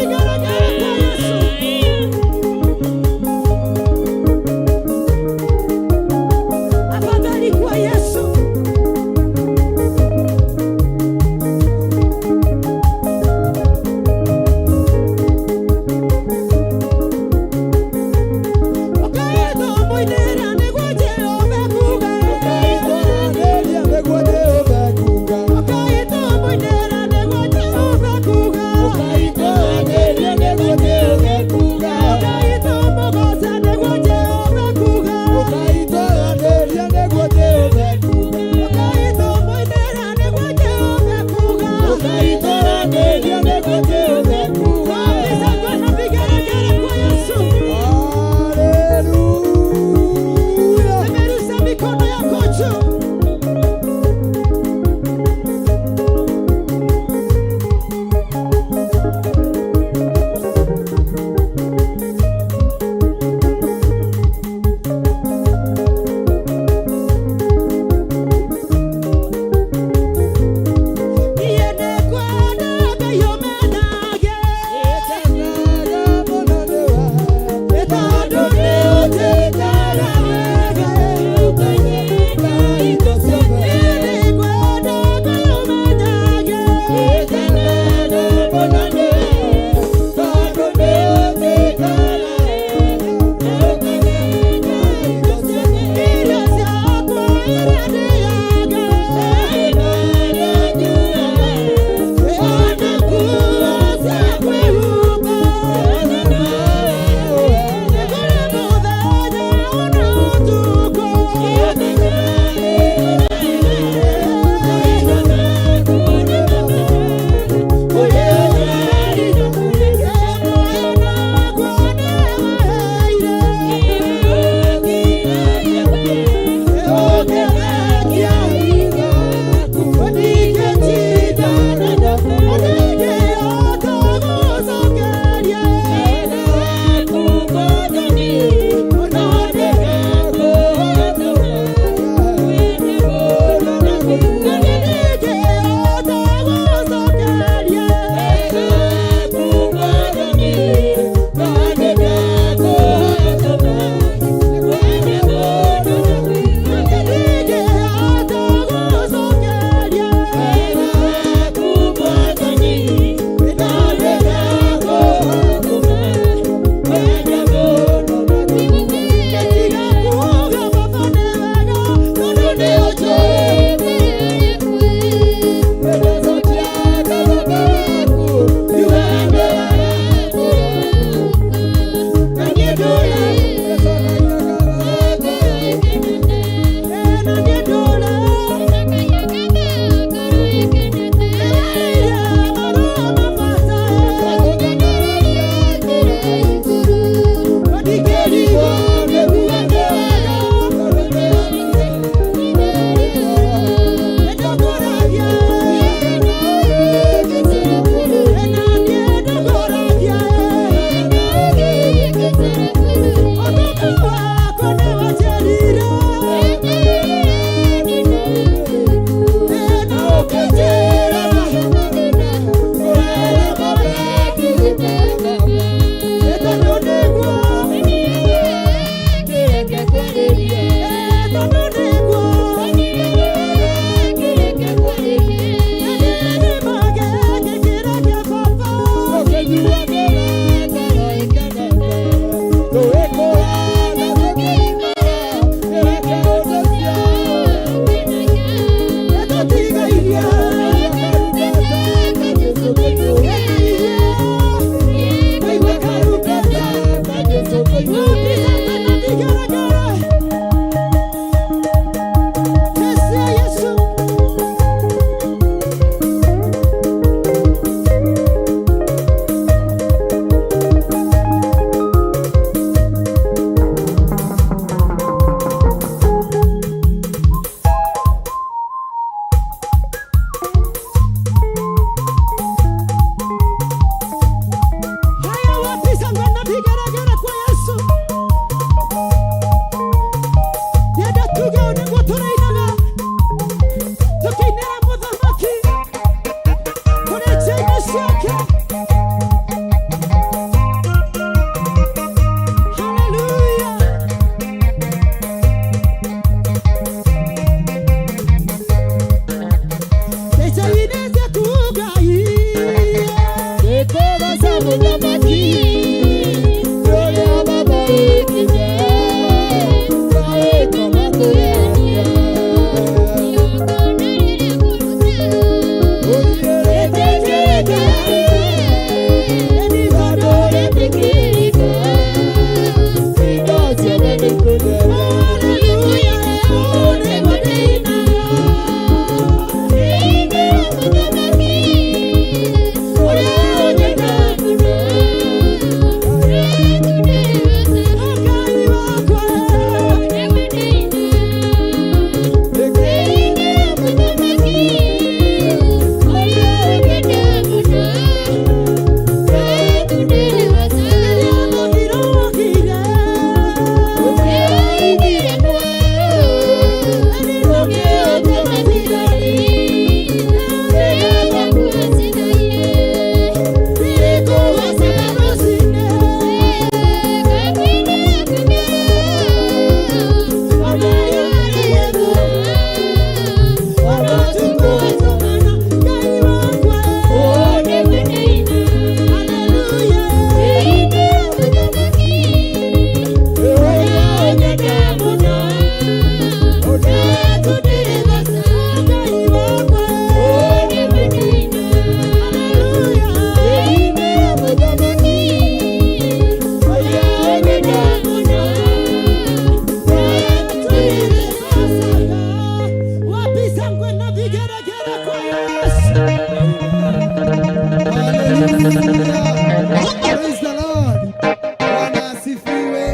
Praise the Lord. Bwana asifiwe.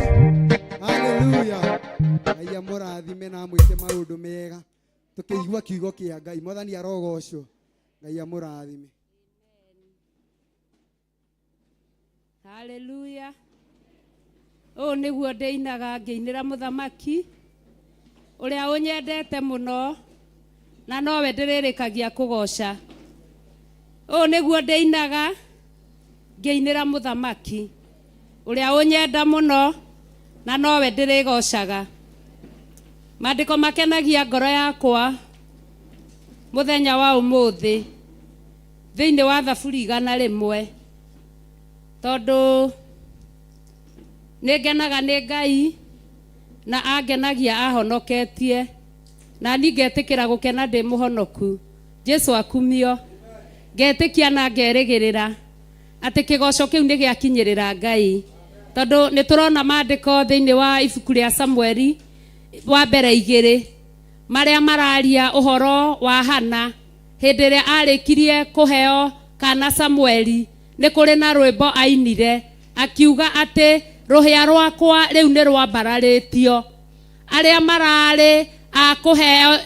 Haleluya. Ngai amũrathime na amwĩke maũndũ mega. Tũkĩigua kiugo kĩa Ngai. Mwathani arogocwo. Ngai amũrathime. Haleluya. Ũũ nĩguo ndĩinaga ngĩinĩra mũthamaki ũrĩa ũnyendete mũno na nowe ndĩrĩrĩkagia kũgoca. Ũũ nĩguo ndĩinaga ngĩinĩra mũthamaki ũrĩa ũnyenda mũno na nowe ndĩrĩgocaga. Maandĩko makenagia ngoro yakwa mũthenya wa ũmũthĩ thĩinĩ wa Thaburi 100 tondũ nĩ ngenaga nĩ Ngai na angenagia ahonoketie na niĩ ngetĩkĩra gũkena ndĩ mũhonoku. Jesu akumio. Ngetĩkia na ngerĩgĩrĩra atĩ kĩgoco kĩu nĩ gĩakinyĩrĩra Ngai, tondũ nĩ tũrona maandĩko thĩinĩ wa ibuku rĩa Samueli wa mbere 2 marĩa mararia ũhoro wa Hana hĩndĩ ĩrĩa arĩkirie kũheo kana Samueli. Nĩ kũrĩ na rwĩmbo ainire akiuga atĩ rũhĩa rwakwa rĩu nĩ rwambararĩtio, arĩa mararĩ a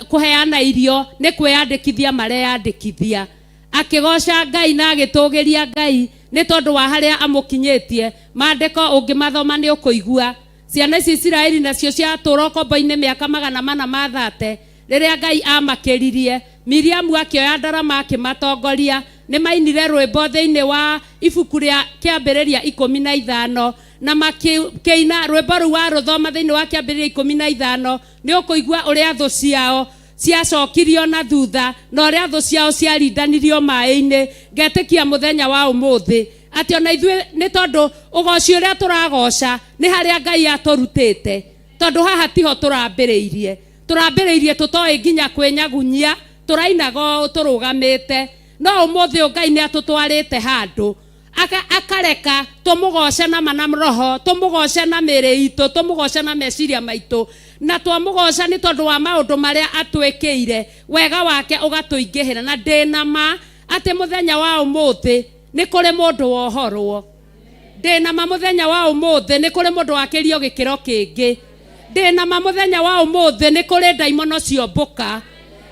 kũheana irio nĩ kwĩyandĩkithia mareyandĩkithia. Akĩgoca Ngai na agĩtũgĩria Ngai nĩ tondũ wa harĩa amũkinyĩtie. Maandĩko ũngĩmathoma nĩ ũkũigua ciana ici Isiraeli nacio ciatũra ũkombo-inĩ mĩaka 430 rĩrĩa Ngai amakĩririe. Miriamu akĩoya ndarama akĩmatongoria. Nĩ mainire rwĩmbo thĩinĩ wa ibuku rĩa Kĩambĩrĩria 15 na makĩina rwĩmbo rũu warũthoma thĩinĩ wa Kĩambĩrĩria 15 nĩ ũkũigua ũrĩa thũ ciao ciacokirio na thutha na ũrĩa thũ ciao ciarindanirio maĩ-inĩ. Ngetĩkia mũthenya wa ũmũthĩ atĩ ona ithuĩ nĩ tondũ ũgoci ũrĩa tũragoca nĩ harĩa Ngai atũrutĩte, tondũ haha tiho tũrambĩrĩirie. Tũrambĩrĩirie tũtoĩ nginya kwĩnyagunyia, tũrainaga ũũ tũrũgamĩte, no ũmũthĩ ũyũ Ngai nĩ atũtwarĩte handũ akareka tũmũgoce na mana roho, tũmũgoce na mĩĩrĩ itũ, tũmũgoce na meciria maitũ, na twamũgoca nĩ tondũ wa maũndũ marĩa atwĩkĩire, wega wake ũgatũingĩhĩra. Na ndĩna ma atĩ mũthenya wa ũmũthĩ nĩ kũrĩ mũndũ wohorwo. Ndĩna ma mũthenya wa ũmũthĩ nĩ kũrĩ mũndũ wakĩrio gĩkĩro kĩngĩ. Ndĩna ma mũthenya wa ũmũthĩ nĩ kũrĩ ndaimono ciombũka.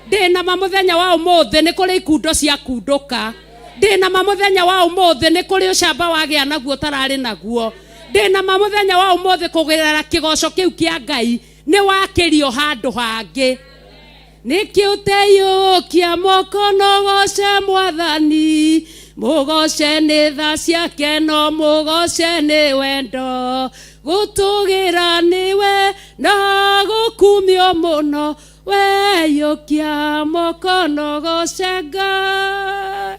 Ndĩna ma mũthenya wa ũmũthĩ nĩ kũrĩ ikundo ciakundũka. Ndĩna ma mũthenya wa ũmũthĩ nĩ kũrĩ ũcamba wagĩa naguo ũtararĩ naguo. Ndĩna ma mũthenya wa ũmũthĩ kũgerera kĩgoco kĩu kĩa Ngai nĩ wakĩrio handũ hangĩ. Nĩkĩ ũteyũkia moko no goce Mwathani, mũgoce nĩ tha ciake no mũgoce nĩ wendo, gũtũgĩra nĩwe na gũkumio mũno, weyũkia moko no goce Ngai.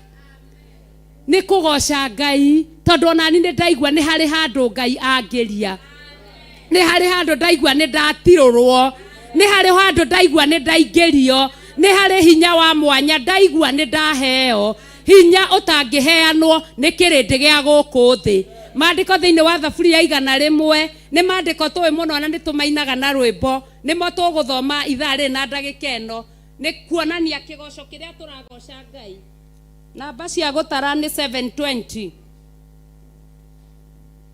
Nĩ kũgoca Ngai tondũ onani nĩ ndaigua nĩ harĩ handũ Ngai angĩria. Nĩ harĩ handũ ndaigua nĩ ndatirũrwo. Nĩ harĩ handũ ndaigua nĩ ndaingĩrio. Nĩ harĩ hinya wa mwanya ndaigua nĩ ndaheo. Hinya ũtangĩheanwo nĩ kĩrĩndĩ gĩa gũkũ thĩ. Maandĩko thĩinĩ wa Thaburi ya 100 nĩ maandĩko tũĩ mũno na nĩ tũmainaga na rwĩmbo. Nĩmo tũgũthoma ithaa rĩrĩ na ndagĩka ĩno. Nĩ kuonania kĩgoco kĩrĩa tũragoca Ngai. Namba cia gũtara nĩ 720.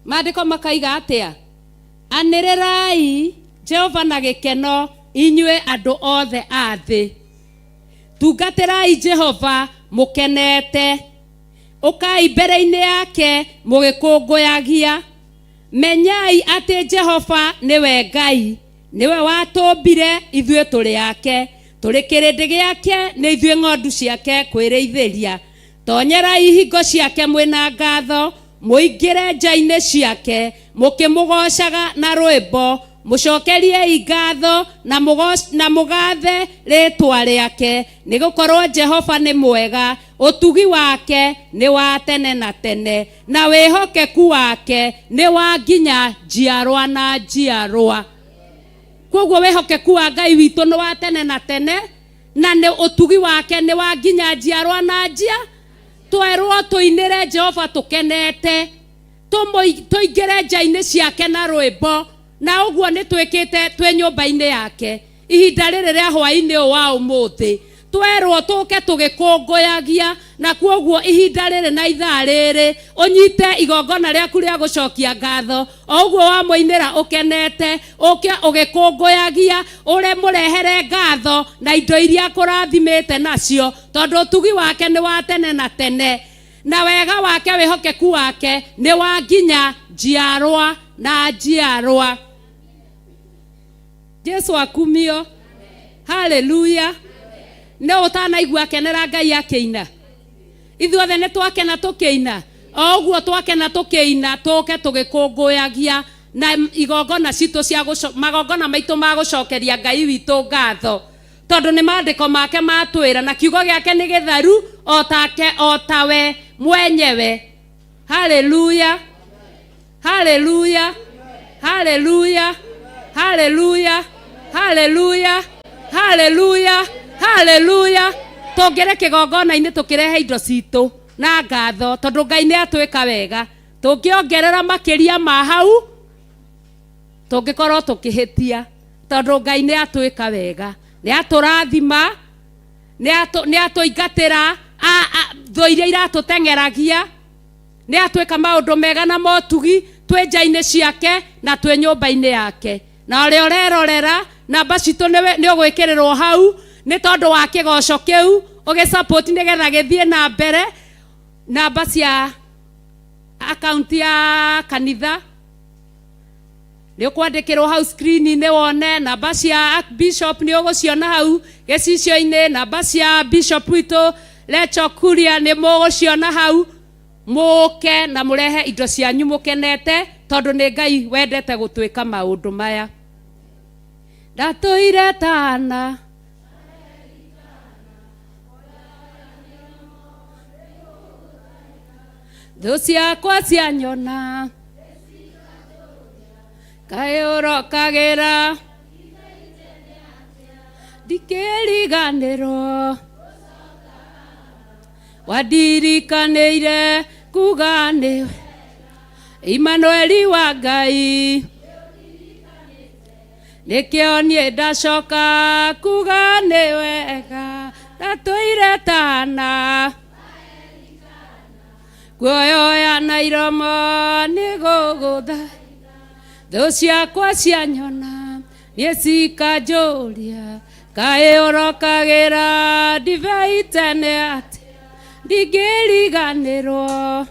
Maandĩko makaiga atĩa? Anĩrĩrai Jehova na gĩkeno inyuĩ andũ othe a thĩ. Tungatĩrai Jehova mũkenete. Ũkai mbere-inĩ yake mũgĩkũngũyagia. Menyai atĩ Jehova nĩwe Ngai, nĩwe watũmbire ithuĩ tũrĩ ake. Tũrĩ kĩrĩndĩ gĩake nĩ ithuĩ ng'ondu ciake kwĩrĩithĩria. Tonyerai ihingo ciake mwĩna ngatho, mũingĩre nja-inĩ ciake mũkĩmũgocaga na rwĩmbo. Mũcokeriei ngatho na mũgathe rĩtwa rĩake, nĩgũkorwo Jehova nĩ mwega, ũtugi wake nĩ wa tene na tene, na wĩhokeku wake nĩ wa nginya njiarwa na njiarwa. Koguo wĩhokeku wa Ngai witũ nĩ wa tene na tene, na nĩ ũtugi wake nĩ wa nginya njiarwa na njia. Twerwo tũinĩre Jehova tũkenete, tũingĩre nja-inĩ ciake na rwĩmbo, na ũguo nĩ twĩkĩte twĩ nyũmba-inĩ yake ihinda rĩrĩ rĩa hwaĩ-inĩ ũyũ wa ũmũthĩ. Twerwo tũke tũgĩkũngũyagia, na kuoguo ihinda rĩrĩ na ithaa rĩrĩ ũnyite igongona rĩaku rĩa gũcokia ngatho, o ũguo wamũinĩra ũkenete, ũke ũgĩkũngũyagia, ũre mũrehere ngatho na indo iria akũrathimĩte nacio, tondũ ũtugi wake nĩ wa tene na tene, na wega wake wĩhokeku wake nĩ wa nginya njiarwa na njiarwa. Jesu akumio. Haleluya. No ũtanaigua akenera Ngai akĩina. Ithuothe nĩ twakena tũkĩina. O ũguo twakena tũkĩina, tũke tũgĩkũngũyagia na igongona citũ cia magongona maitũ ma gũcokeria Ngai witũ ngatho, tondũ nĩ maandĩko make matwĩra, na kiugo gĩake nĩ gĩtheru o take, o tawe mwenyewe. Haleluya. Haleluya. Haleluya. Haleluya. Haleluya. Haleluya. Haleluya. Tũngĩre kĩgongona-inĩ tũkĩrehe indo citũ na ngatho, tondũ Ngai nĩ atwĩka wega. Tũngĩongerera makĩria ma hau, tũngĩkorwo tũkĩhĩtia, tondũ Ngai nĩ atwĩka wega, nĩ atũrathima, nĩ atũingatĩra thũ iria iratũteng'eragia, nĩ atwĩka maũndũ mega na motugi twĩ nja-inĩ ciake na twĩ nyũmba-inĩ yake. Na ũrĩa ũrerorera namba citũ nĩ ũgwĩkĩrĩrwo hau nĩ tondũ wa kĩgoco kĩu, ũgĩsupport nĩgetha gĩthiĩ na mbere. Namba cia akaunti ya kanitha nĩ ũkwandĩkĩrwo hau screen-inĩ wone. Namba cia bishop nĩ ũgũciona hau gĩcicio-inĩ. Namba cia bishop witũ Lecho Kuria nĩ mũgũciona hau. Mũke na mũrehe indo cianyu mũkenete, tondũ nĩ Ngai wendete gũtwĩka maũndũ maya. Ndatũire tana thũ ciakwa cianyona, kaĩ ũrokagĩra ndikĩriganĩrwo, wandirikanĩire kuga nĩwe Imanueli wa Ngai, nĩkĩo niĩ ndacoka kuga nĩ wega. Ndatũire tana kuoyoya na iromo nĩ gũgũtha, thũ ciakwa cianyona niĩ cikanjũria, kaĩ ũrokagĩra ndibei tene atĩ ndingĩriganĩrwo,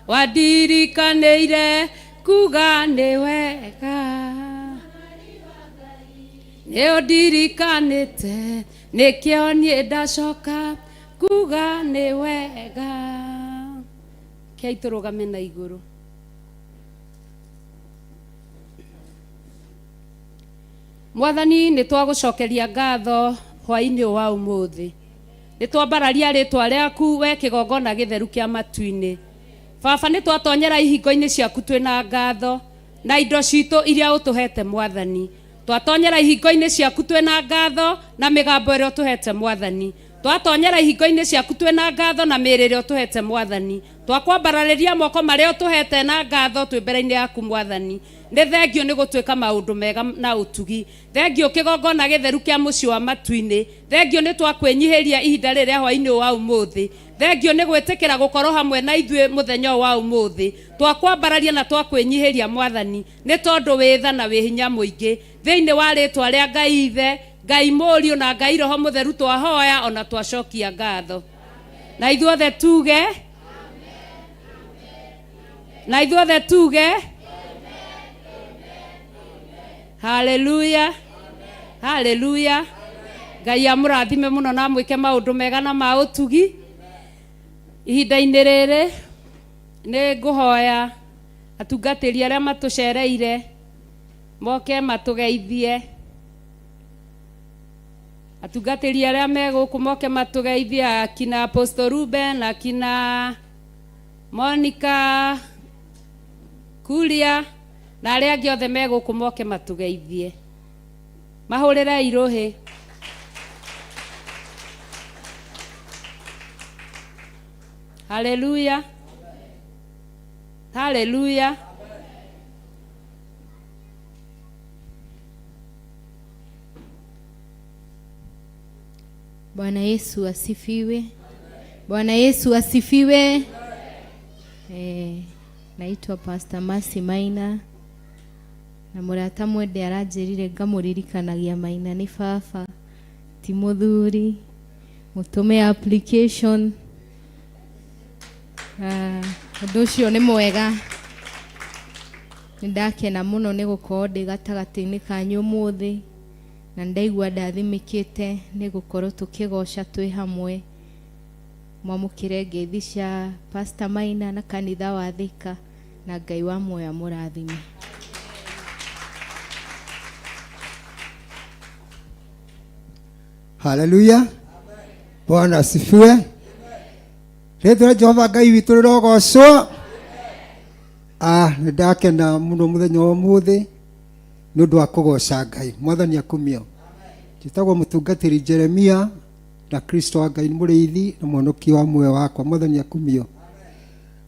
wandirikanĩire kuga nĩ wega, nĩ ũndirikanĩte nĩkĩo niĩ ndacoka kuga nĩ wega. Kei tũrũgame na igũrũ. Mwathani, nĩ twagũcokeria ngatho hwaĩ-inĩ ũyũ wa ũmũthĩ. Nĩ twambararia rĩtwa rĩaku we kĩgongona gĩtheru kĩa matu-inĩ. Baba, nĩ twatonyera ihingo-inĩ ciaku twĩna ngatho na indo citũ iria ũtũhete Mwathani. Twatonyera ihingo-inĩ ciaku twĩna ngatho na mĩgambo ĩrĩa ũtũhete Mwathani. Twatonyera ihingo-inĩ ciaku twĩna ngatho na mĩĩrĩ ĩrĩa ũtũhete Mwathani. Twakwambararĩria moko marĩa ũtũhete na ngatho twĩ mbere-inĩ yaku Mwathani. Nĩ thengio nĩ gũtwĩka maũndũ mega na ũtugi. Thengio kĩgongona gĩtheru kĩa mũciĩ wa matu-inĩ. Thengio nĩ twakwĩnyihĩria ihinda rĩrĩ rĩa hwaĩ-inĩ ũyũ wa ũmũthĩ. Thengio nĩ gwĩtĩkĩra gũkorwo hamwe na ithuĩ mũthenya ũyũ wa ũmũthĩ. Twakwambararia na twakwĩnyihĩria Mwathani, nĩ tondũ wĩ tha na wĩ hinya mũingĩ. Thĩinĩ wa rĩtwa rĩa Ngai Ithe, Ngai Mũriũ na Ngai Roho Mũtheru twahoya ona twacokia ngatho. Na ithuothe tuge, na ithuothe tuge haleluya, haleluya. Ngai amũrathime mũno na amwĩke maũndũ mega na ma ũtugi. Ihinda-inĩ rĩrĩ nĩ ngũhoya atungatĩri arĩa matũcereire moke matũgeithie. Atungatĩri arĩa me gũkũ moke matũgeithie, akina Apostle Ruben, akina Monica Kuria na arĩa angĩ othe me gũkũ moke matũgeithie. Mahũrĩre irũhĩ. Haleluya, haleluya. Bwana Yesu asifiwe. Bwana Yesu asifiwe. Naitwa Pastor Mercy Maina na mũrata mwende aranjĩrire ngamũririkanagia Maina nĩ baba ti mũthuri, mũtũme application. Ũndũ ũcio nĩ mwega. Nĩ ndakena mũno nĩ gũkorwo ndĩ gatagatĩ-inĩ kanyu ũmũthĩ na ndaigua ndathimĩkĩte nĩ gũkorwo tũkĩgoca twĩ hamwe. Mwamũkĩre ngeithi cia Pastor Maina na kanitha wa Thika na Ngai wa muoyo amũrathime. Haleluya. Bwana asifiwe. Rĩtwa rĩa Jehova Ngai witũ rĩrogocwo. Nĩ ndakena mũno mũthenya wa ũmũthĩ nĩ ũndũ wa kũgoca Ngai. Mwathani akumio. Njĩtagwo mũtungatĩri Jeremia na Kristo wa Ngai nĩ mũrĩithi na mũhonokia wa muoyo wakwa. Mwathani akumio.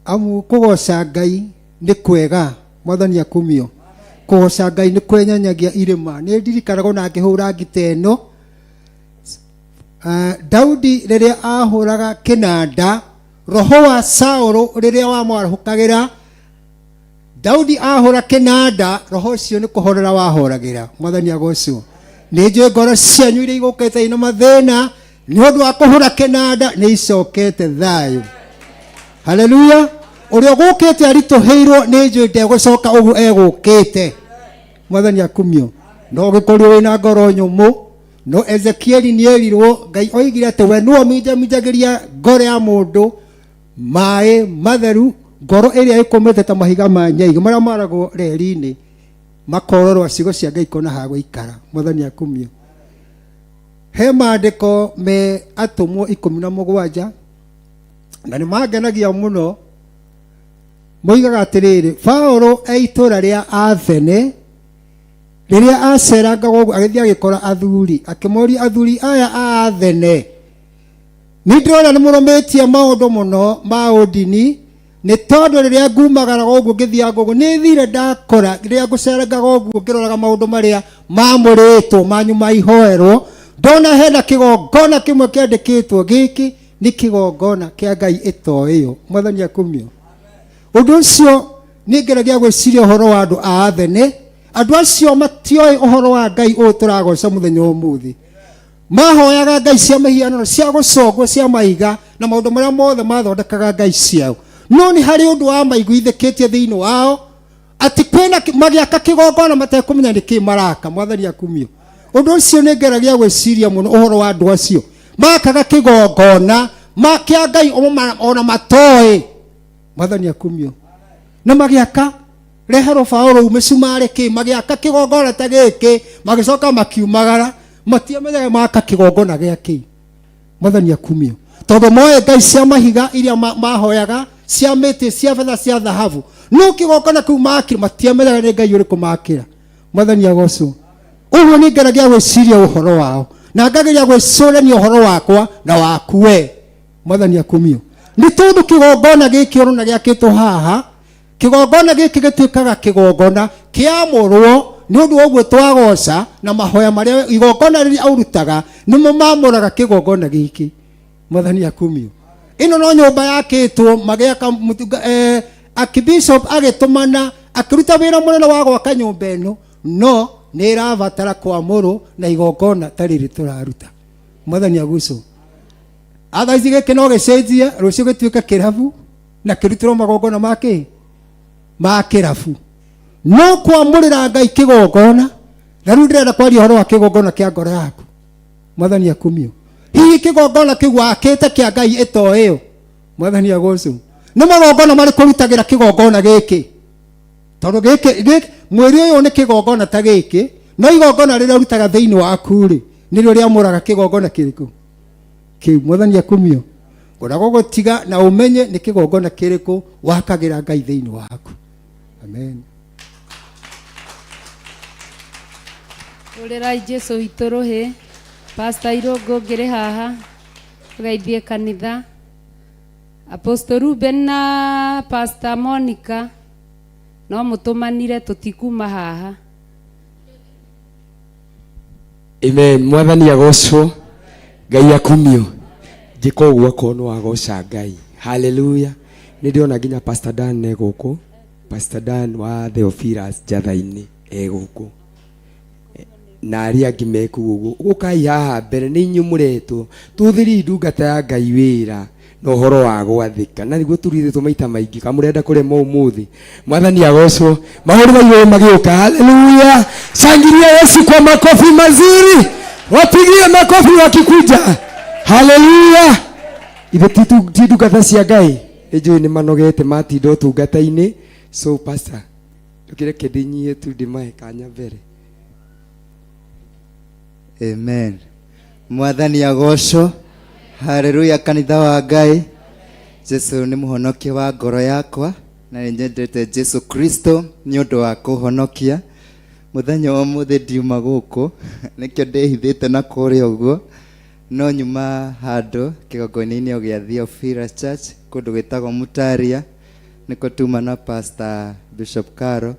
Amu kũgoca Ngai nĩ kwega. Mwathani akumio. Kũgoca Ngai nĩ kwenyanyagia irĩma. Nĩ ndirikanaga ona ngĩhũra ngita ĩno. Daudi rĩrĩa ahũraga kĩnanda, roho wa Saũlũ rĩrĩa wamwarahũkagĩra, Daudi ahũra kĩnanda, roho ũcio nĩ kũhorera wahoragĩra. Mwathani agocwo. Nĩ njũĩ ngoro cianyu iria igũkĩte ina mathĩna nĩ ũndũ wa kũhũra kĩnanda nĩ icokete thayũ. Haleluya. Ũrĩa ũgũkĩte aritũhĩirwo nĩ njũĩ ndegũcoka ũguo egũkĩte. Mwathani akumio. No ũgĩkorirwo wĩna ngoro nyũmũ, no Ezekieli nĩ erirwo Ngai oigire atĩ we nĩwe ũminjaminjagĩria ngoro ya mũndũ maĩ matheru, ngoro ĩrĩa ĩkũmĩte ta mahiga ma nyaigĩ marĩa maragwo reri-inĩ makororwa ciugo cia Ngai kona ha gũikara. Mwathani akumio. He maandĩko me atũmwo 17 na nĩ mangenagia mũno. Moigaga atĩrĩrĩ, Paũlũ e itũũra rĩa Athene rĩrĩa acerangaga ũguo agĩthiĩ agĩkora athuri, akĩmoria athuri aya a Athene, nĩ ndĩrona nĩ mũrũmĩtie maũndũ mũno ma ũndini, nĩ tondũ rĩrĩa ngumagaraga ũguo ngĩthianga ũguo nĩ thire ndakora rĩrĩa ngũcerangaga ũguo ngĩroraga maũndũ marĩa mamũrĩtwo manyu ma ihoerwo, ndona hena kĩgongona kĩmwe kĩandĩkĩtwo gĩkĩ nĩ kĩgongona kĩa Ngai ĩtoĩyo. Mwathani akumio. Ũndũ ũcio nĩ ngeragia gwĩciria ũhoro wa andũ a Athene. Andũ acio matioĩ ũhoro wa Ngai ũyũ tũragoca mũthenya wa ũmũthĩ. Mahoyaga ngai cia mĩhianano, cia gũcongwo, cia mahiga na maũndũ marĩa mothe mathondekaga ngai ciao. No nĩ harĩ ũndũ wa maiguithĩkĩtie thĩinĩ wao atĩ kwĩna magĩaka kĩgongona matekũmenya nĩ kĩ maraka. Mwathani akumio. Ũndũ ũcio nĩ ngeragia gwĩciria mũno ũhoro wa andũ acio makaga kĩgongona kĩa Ngai ona matoĩ. Mwathani akumio. Na magĩaka rehe rũbaũ rũu mĩcumarĩ kĩ, magĩaka kĩgongona ta gĩkĩ, magĩcoka makiumagara, matiamenyaga maka kĩgongona gĩa kĩ. Mwathani akumio. Tondũ moe ngai cia mahiga iria mahoyaga, cia mĩtĩ, cia betha, cia thahabu, no kĩgongona kĩu makĩra matiamenyaga nĩ ngai ũrĩkũ makĩra. Mwathani agocwo. Ũguo nĩ ngeragia gwĩciria ũhoro wao na ngageria gwĩcũrania ũhoro wakwa na waku we. Mwathani akumio. Nĩ tondũ kĩgongona gĩkĩ ũrona gĩakĩtwo haha, kĩgongona gĩkĩ gĩtuĩkaga kĩgongona kĩamũrwo nĩ ũndũ wa ũguo twagoca na mahoya marĩa igongona rĩrĩa ũrutaga nĩmo mamũraga kĩgongona gĩkĩ. Mwathani akumio. Ĩno no nyũmba yakĩtwo magĩaka Archbishop agĩtũmana akĩruta wĩra mũnene wa gwaka nyũmba ĩno, no nĩ ĩrabatara kwamũrwo na igongona ta rĩrĩ tũraruta. Mwathani agucwo. Otherwise gĩkĩ no gĩcenjie rũciũ gĩtuĩke kĩrabu na kĩrutĩrwo magongona ma kĩ? Ma kĩrabu. No kwamũrĩra Ngai kĩgongona, na rĩu ndĩrenda kwaria ũhoro wa kĩgongona kĩa ngoro yaku. Mwathani akumio. Hihi kĩgongona kĩu wakĩte kĩa Ngai ĩtoĩyo? Mwathani agocwo. Nĩ magongona marĩkũ ũrutagĩra kĩgongona gĩkĩ? Tondũ gĩkĩ, mwĩrĩ ũyũ nĩ kĩgongona ta gĩkĩ, no igongona rĩrĩa ũrutaga thĩinĩ waku rĩ, nĩrĩo rĩamũraga kĩgongona kĩrĩkũ? Kĩu. Mwathani akumio. Ngwenda gũgũtiga na ũmenye nĩ kĩgongona kĩrĩkũ wakagĩra Ngai thĩinĩ waku. Amen. Hũrĩrai Jesu witũ rũhĩ. Pastor Irũngũ ngĩrĩ haha, tũgeithie kanitha. Apostle Ruben na Pastor Monica no mũtũmanire tũtikuma haha. Amen. Mwathani agocwo, Ngai akumio. Njĩka ũguo akorwo nĩ wagoca Ngai. Hallelujah. Nĩ ndĩrona nginya Pastor Dan e gũkũ. Pastor Dan wa Theophilus Njatha-inĩ e gũkũ. Na arĩa angĩ me kũu ũguo. Ũkai haha mbere, nĩ inyuĩ mũretwo. Tũhũthĩriei ndungata ya Ngai wĩra na ũhoro wa gwathĩka. Na nĩguo tũrithĩtwo maita maingĩ, kana mũrenda kũrema ũmũthĩ. Mwathani agocwo. Mahũrĩra igũrũ magĩũka. Hallelujah. Shangilia Yesu kwa makofi mazuri. Wapigie makofi wakikuja. Hallelujah. Ithe ti ndungata cia Ngai. Nĩ njũĩ nĩ manogete matinda ũtungata-inĩ. So pastor, ndũkĩreke ndĩnyihie tu ndĩmahe kanya mbere. Amen. Mwathani agocwo. Haleluya kanitha wa Ngai. Jesu nĩ mũhonokia wa ngoro yakwa na nĩ nyendete Jesu Kristo nĩ ũndũ wa kũhonokia. Mũthenya wa ũmũthĩ ndiuma gũkũ nĩkĩo ndĩhithĩte na kũrĩa ũguo, no nyuma handũ kĩgongona-inĩ gĩa Theophilus Church kũndũ gwĩtagwo Mutaria, nĩkuo tuma na Pastor Bishop Caro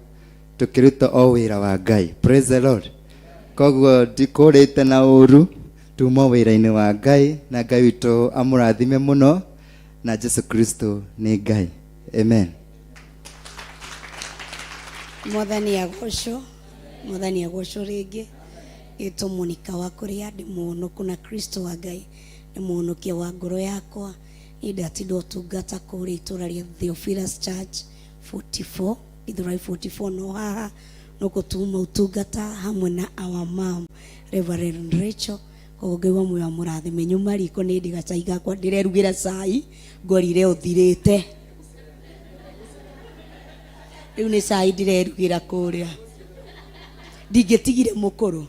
tũkĩruta o wĩra wa Ngai. Praise the Lord. Koguo ndikũrĩte na ũru, tuma wĩra-inĩ wa Ngai na Ngai witũ amũrathime mũno, na Jesu Kristo nĩ Ngai. Amen. Mwathani agocwo, Mwathani agocwo rĩngĩ. Ĩtwo Monica wa kũrĩa ndĩ mũhonoku na Kristo wa Ngai nĩ mũhonokia wa ngoro yakwa. Niĩ ndatinda ũtungata kũrĩa itũra rĩa Theophilus Church 44, Githurai 44 no haha nũkũ tuma ũtungata hamwe na our mom Reverend Rachel. Koguo Ngai wa muoyo amũrathime. Nyuma riko nĩ ndĩ gacai gakwa ndĩrerugĩra cai ngorire ũthirĩte. Rĩu nĩ cai ndĩrerugĩra kũrĩa. Ndingĩtigire mũkũrũ,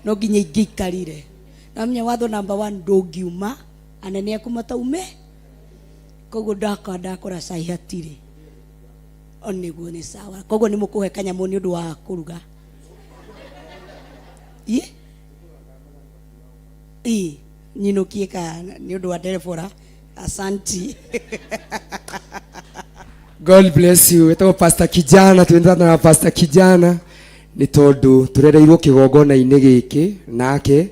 no nginya ingĩikarire. Namenya watho number 1 ndũngiuma anene aku mataume. Koguo ndakora cai hatirĩ. O nĩguo nĩ sawa. Koguo nĩ mũkũhe kanyamũ nĩ ũndũ wa kũruga. Ĩ? Ĩ, nyinũkie ka nĩ ũndũ wa Deborah. Asanti. God bless you. Wetagwo Pastor Kijana, twendana na Pastor Kijana nĩ tondũ tũrereirwo kĩgongona-inĩ gĩkĩ nake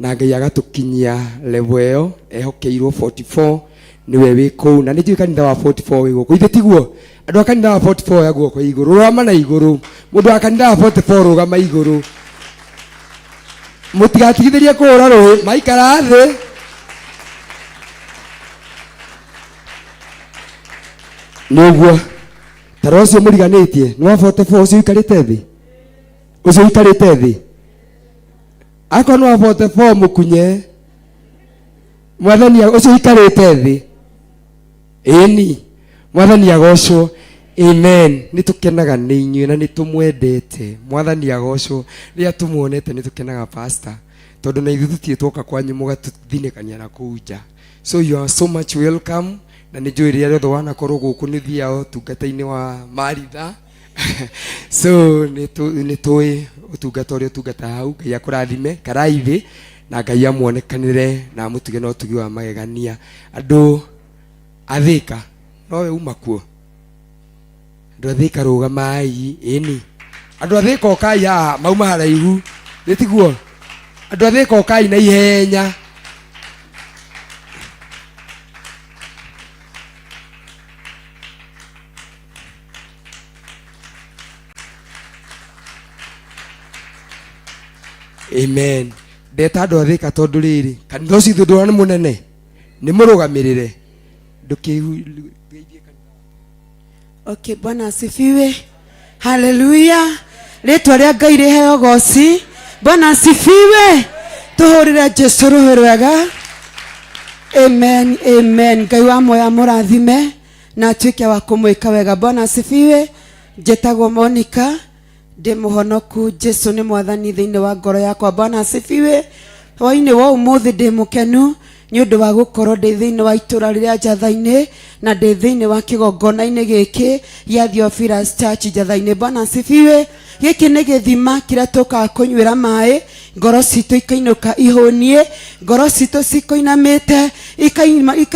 na Ngai agatũkinyia level ĩyo ehokeirwo 44 nĩwe wĩ kũu na nĩ njũĩ kanitha wa 44 wĩ gũkũ. Ithe tiguo? Andũ a kanitha wa 44 ya guoko igũrũ, rũgama na igũrũ. Mũndũ wa kanitha wa 44 rũgama igũrũ. Mũtigatigithĩrie kũhũra rũhĩ, maikara thĩ. Nĩ ũguo. Tara ũcio mũriganĩtie, nĩ wa 44 ũcio ũikarĩte thĩ? Ũcio ũikarĩte thĩ? Akorwo nĩ wa 44 mũkunye. Mwathani ũcio ũikarĩte thĩ. Ĩni. Mwathani agocwo. Amen. Nĩ tũkenaga nĩ inyuĩ na nĩ tũmwendete. Mwathani agocwo. Rĩrĩa tũmuonete nĩ tũkenaga pastor. Tondũ na ithuĩ tũtirĩ twoka kwanyu mũgatũthinĩkania na kũu nja. So you are so much welcome. Na nĩ njũĩ rĩrĩa rĩothe wanakorwo gũkũ nĩ ũthiaga ũtungata-inĩ wa Maritha. So nĩ tũĩ ũtungata ũrĩa ũtungataga hau. Ngai akũrathime, karai thĩ na Ngai amuonekanĩre na amũtuge na ũtugi wa magegania. Andũ a Thĩka, nowe uma kuo? Andũ a Thĩka rũgamai, ĩni. Andũ a Thĩka ũkai haha, mauma haraihu, nĩ tiguo? Andũ a Thĩka ũkai na ihenya. Amen. Ndeta andũ a Thĩka tondũ rĩrĩ, kanitha ũcio ithuĩ ndũrona nĩ mũnene, nĩ mũrũgamĩrĩre. Ndũkĩigu Okay, Bwana asifiwe. Haleluya. Rĩtwa rĩa Ngai rĩheo goci. Bwana asifiwe. Tũhũrĩre Jesu rũhĩ rwega. Amen, amen. Ngai wa moya mũrathime na atuĩke wa kũmwĩka wega. Bwana asifiwe. Njĩtagwo Monica, ndĩ mũhonoku. Jesu nĩ mwathani thĩinĩ wa ngoro yakwa. Bwana asifiwe. Hwainĩ wa ũmũthĩ ndĩ mũkenu nĩ ũndũ wa gũkorwo ndĩ thĩinĩ wa itũra rĩrĩa Njatha-inĩ na ndĩ thĩinĩ wa kĩgongona-inĩ gĩkĩ gĩa Theophilus Church Njatha-inĩ. Bwana asifiwe. Gĩkĩ nĩ gĩthima kĩrĩa tũkaga kũnyuĩra maĩ, ngoro citũ ikainũka ihũniĩ, ngoro citũ cikũinamĩte,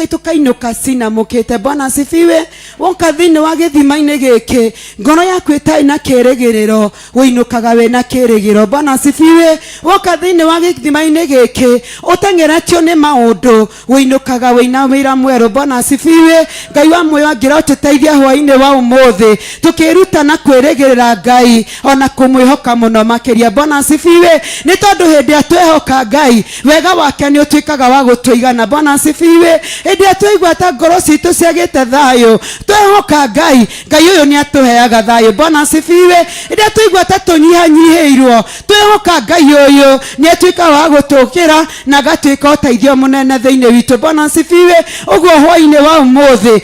tũkainũka cinamũkĩte. Bwana asifiwe. Woka thĩinĩ wa gĩthima-inĩ gĩkĩ, ngoro yaku ĩtarĩ na kĩrĩgĩrĩro, ũinũkaga wĩna kĩrĩgĩrĩro. Bwana asifiwe. Woka thĩinĩ wa gĩthima-inĩ gĩkĩ, ũteng'eretio nĩ maũndũ, ũinũkaga wĩna wĩra mwerũ. Bwana asifiwe. Ngai wa muoyo angĩra ũtũteithia hwainĩ wa ũmũthĩ, tũkĩĩruta na kwĩrĩgĩrĩra Ngai ona kũmwĩhoka mũno makĩria. Bwana asifiwe. Nĩ tondũ hĩndĩ ĩrĩa twehoka Ngai, wega wake nĩ ũtuĩkaga wa gũtũigana. Bwana asifiwe. Hĩndĩ ĩrĩa twaigua ta ngoro citũ ciagĩte thayũ, twehoka Ngai, Ngai ũyũ nĩ atũheaga thayũ. Bwana asifiwe. Hĩndĩ ĩrĩa twaigua ta tũnyihanyihĩirwo, twehoka Ngai ũyũ nĩ atuĩkaga wa gũtũkĩra na agatuĩka ũteithio mũnene thĩinĩ witũ. Bwana asifiwe. Ũguo hwainĩ wa ũmũthĩ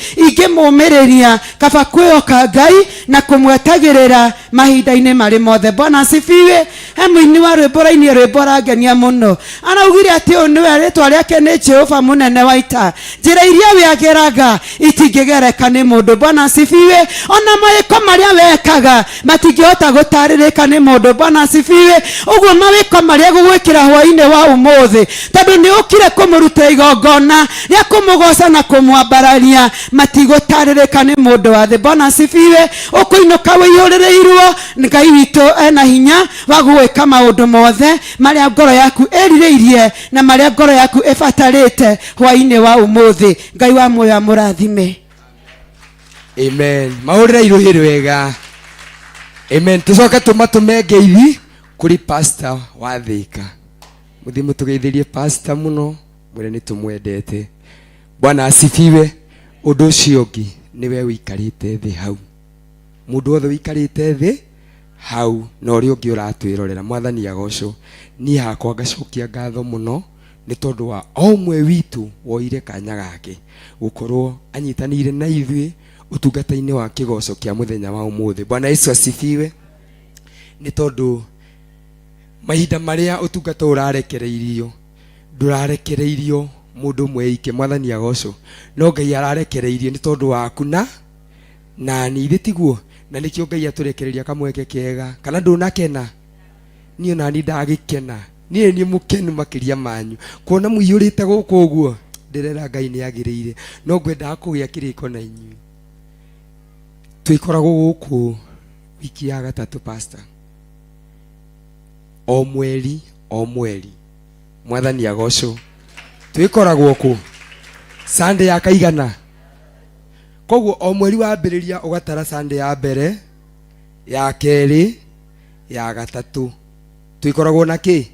ingĩmũmĩrĩria kaba kwĩhoka Ngai na kũmwetagĩrĩra mahinda-inĩ marĩ mothe. Bwana asifiwe. He mũini wa rwĩmbo rainie rwĩmbo rangenia mũno, araugire atĩ ũyũ nĩwe rĩtwa rĩake nĩ Jehova mũnene wa ita, njĩra iria we ageraga itingĩgereka nĩ mũndũ. Bwana asifiwe. Ona mawĩko marĩa wekaga matingĩhota gũtarĩrĩka nĩ mũndũ. Bwana asifiwe. Ũguo mawĩko marĩa gũgwĩkĩra hwainĩ wa ũmũthĩ, tondũ nĩ ũkire kũmũrutĩra igongona rĩa kũmũgoca na kũmwambararia, matigũtarĩrĩka nĩ mũndũ wa thĩ. Bwana asifiwe. Ũkũinũka wĩihũrĩrĩirwo, Ngai witũ ena hinya wa gũgwĩka maũndũ mothe marĩa ngoro yaku ĩrirĩirie na marĩa ngoro yaku ĩbatarĩte hwainĩ wa ũmũthĩ. Ngai wa muoyo amũrathime. Amen. Mahũrĩre irũhĩ rwega. Amen. Tũcoke tũmatũme ngeithi kũrĩ pastor wa Thĩka. Mũthiĩ mũtũgeithĩrie pastor mũno, mwĩre nĩ tũmwendete. Bwana asifiwe. Ũndũ ũcio ũngĩ nĩwe ũikarĩte thĩ hau. Mũndũ wothe ũikarĩte thĩ hau na ũrĩa ũngĩ ũratwĩrorera, Mwathani agocwo. Niĩ hakwa ngacokia ngatho mũno nĩ tondũ wa o ũmwe witũ woire kanya gake gũkorwo anyitanĩire na ithuĩ ũtungata-inĩ wa kĩgoco kĩa mũthenya wa ũmũthĩ. Bwana Yesu asifiwe. Nĩ tondũ mahinda marĩa ũtungata ũrarekereirio, ndũrarekereirio mũndũ ũmwe ike, Mwathani agocwo, no Ngai ararekereirie nĩ tondũ waku na nani, ithe tiguo? Na nĩkĩo Ngai atũrekereria kamweke kega. Kana ndũnakena? Niĩ onani ndagĩkena. Niĩ nĩ mũkenu makĩria manyu kuona mũiyũrĩte gũkũ ũguo. Ndĩrera Ngai nĩ agĩrĩire, no ngwendaga kũgĩa kĩrĩko na inyuĩ. Twĩkoragwo gũkũ wiki ya gatatũ, pastor, o mweri o mweri. Mwathani agocwo. Twĩkoragwo kũ Sunday ya kaigana. Koguo o mweri wambĩrĩria ũgatara Sunday ya mbere, ya kerĩ, ya gatatũ. Twĩkoragwo na kĩ?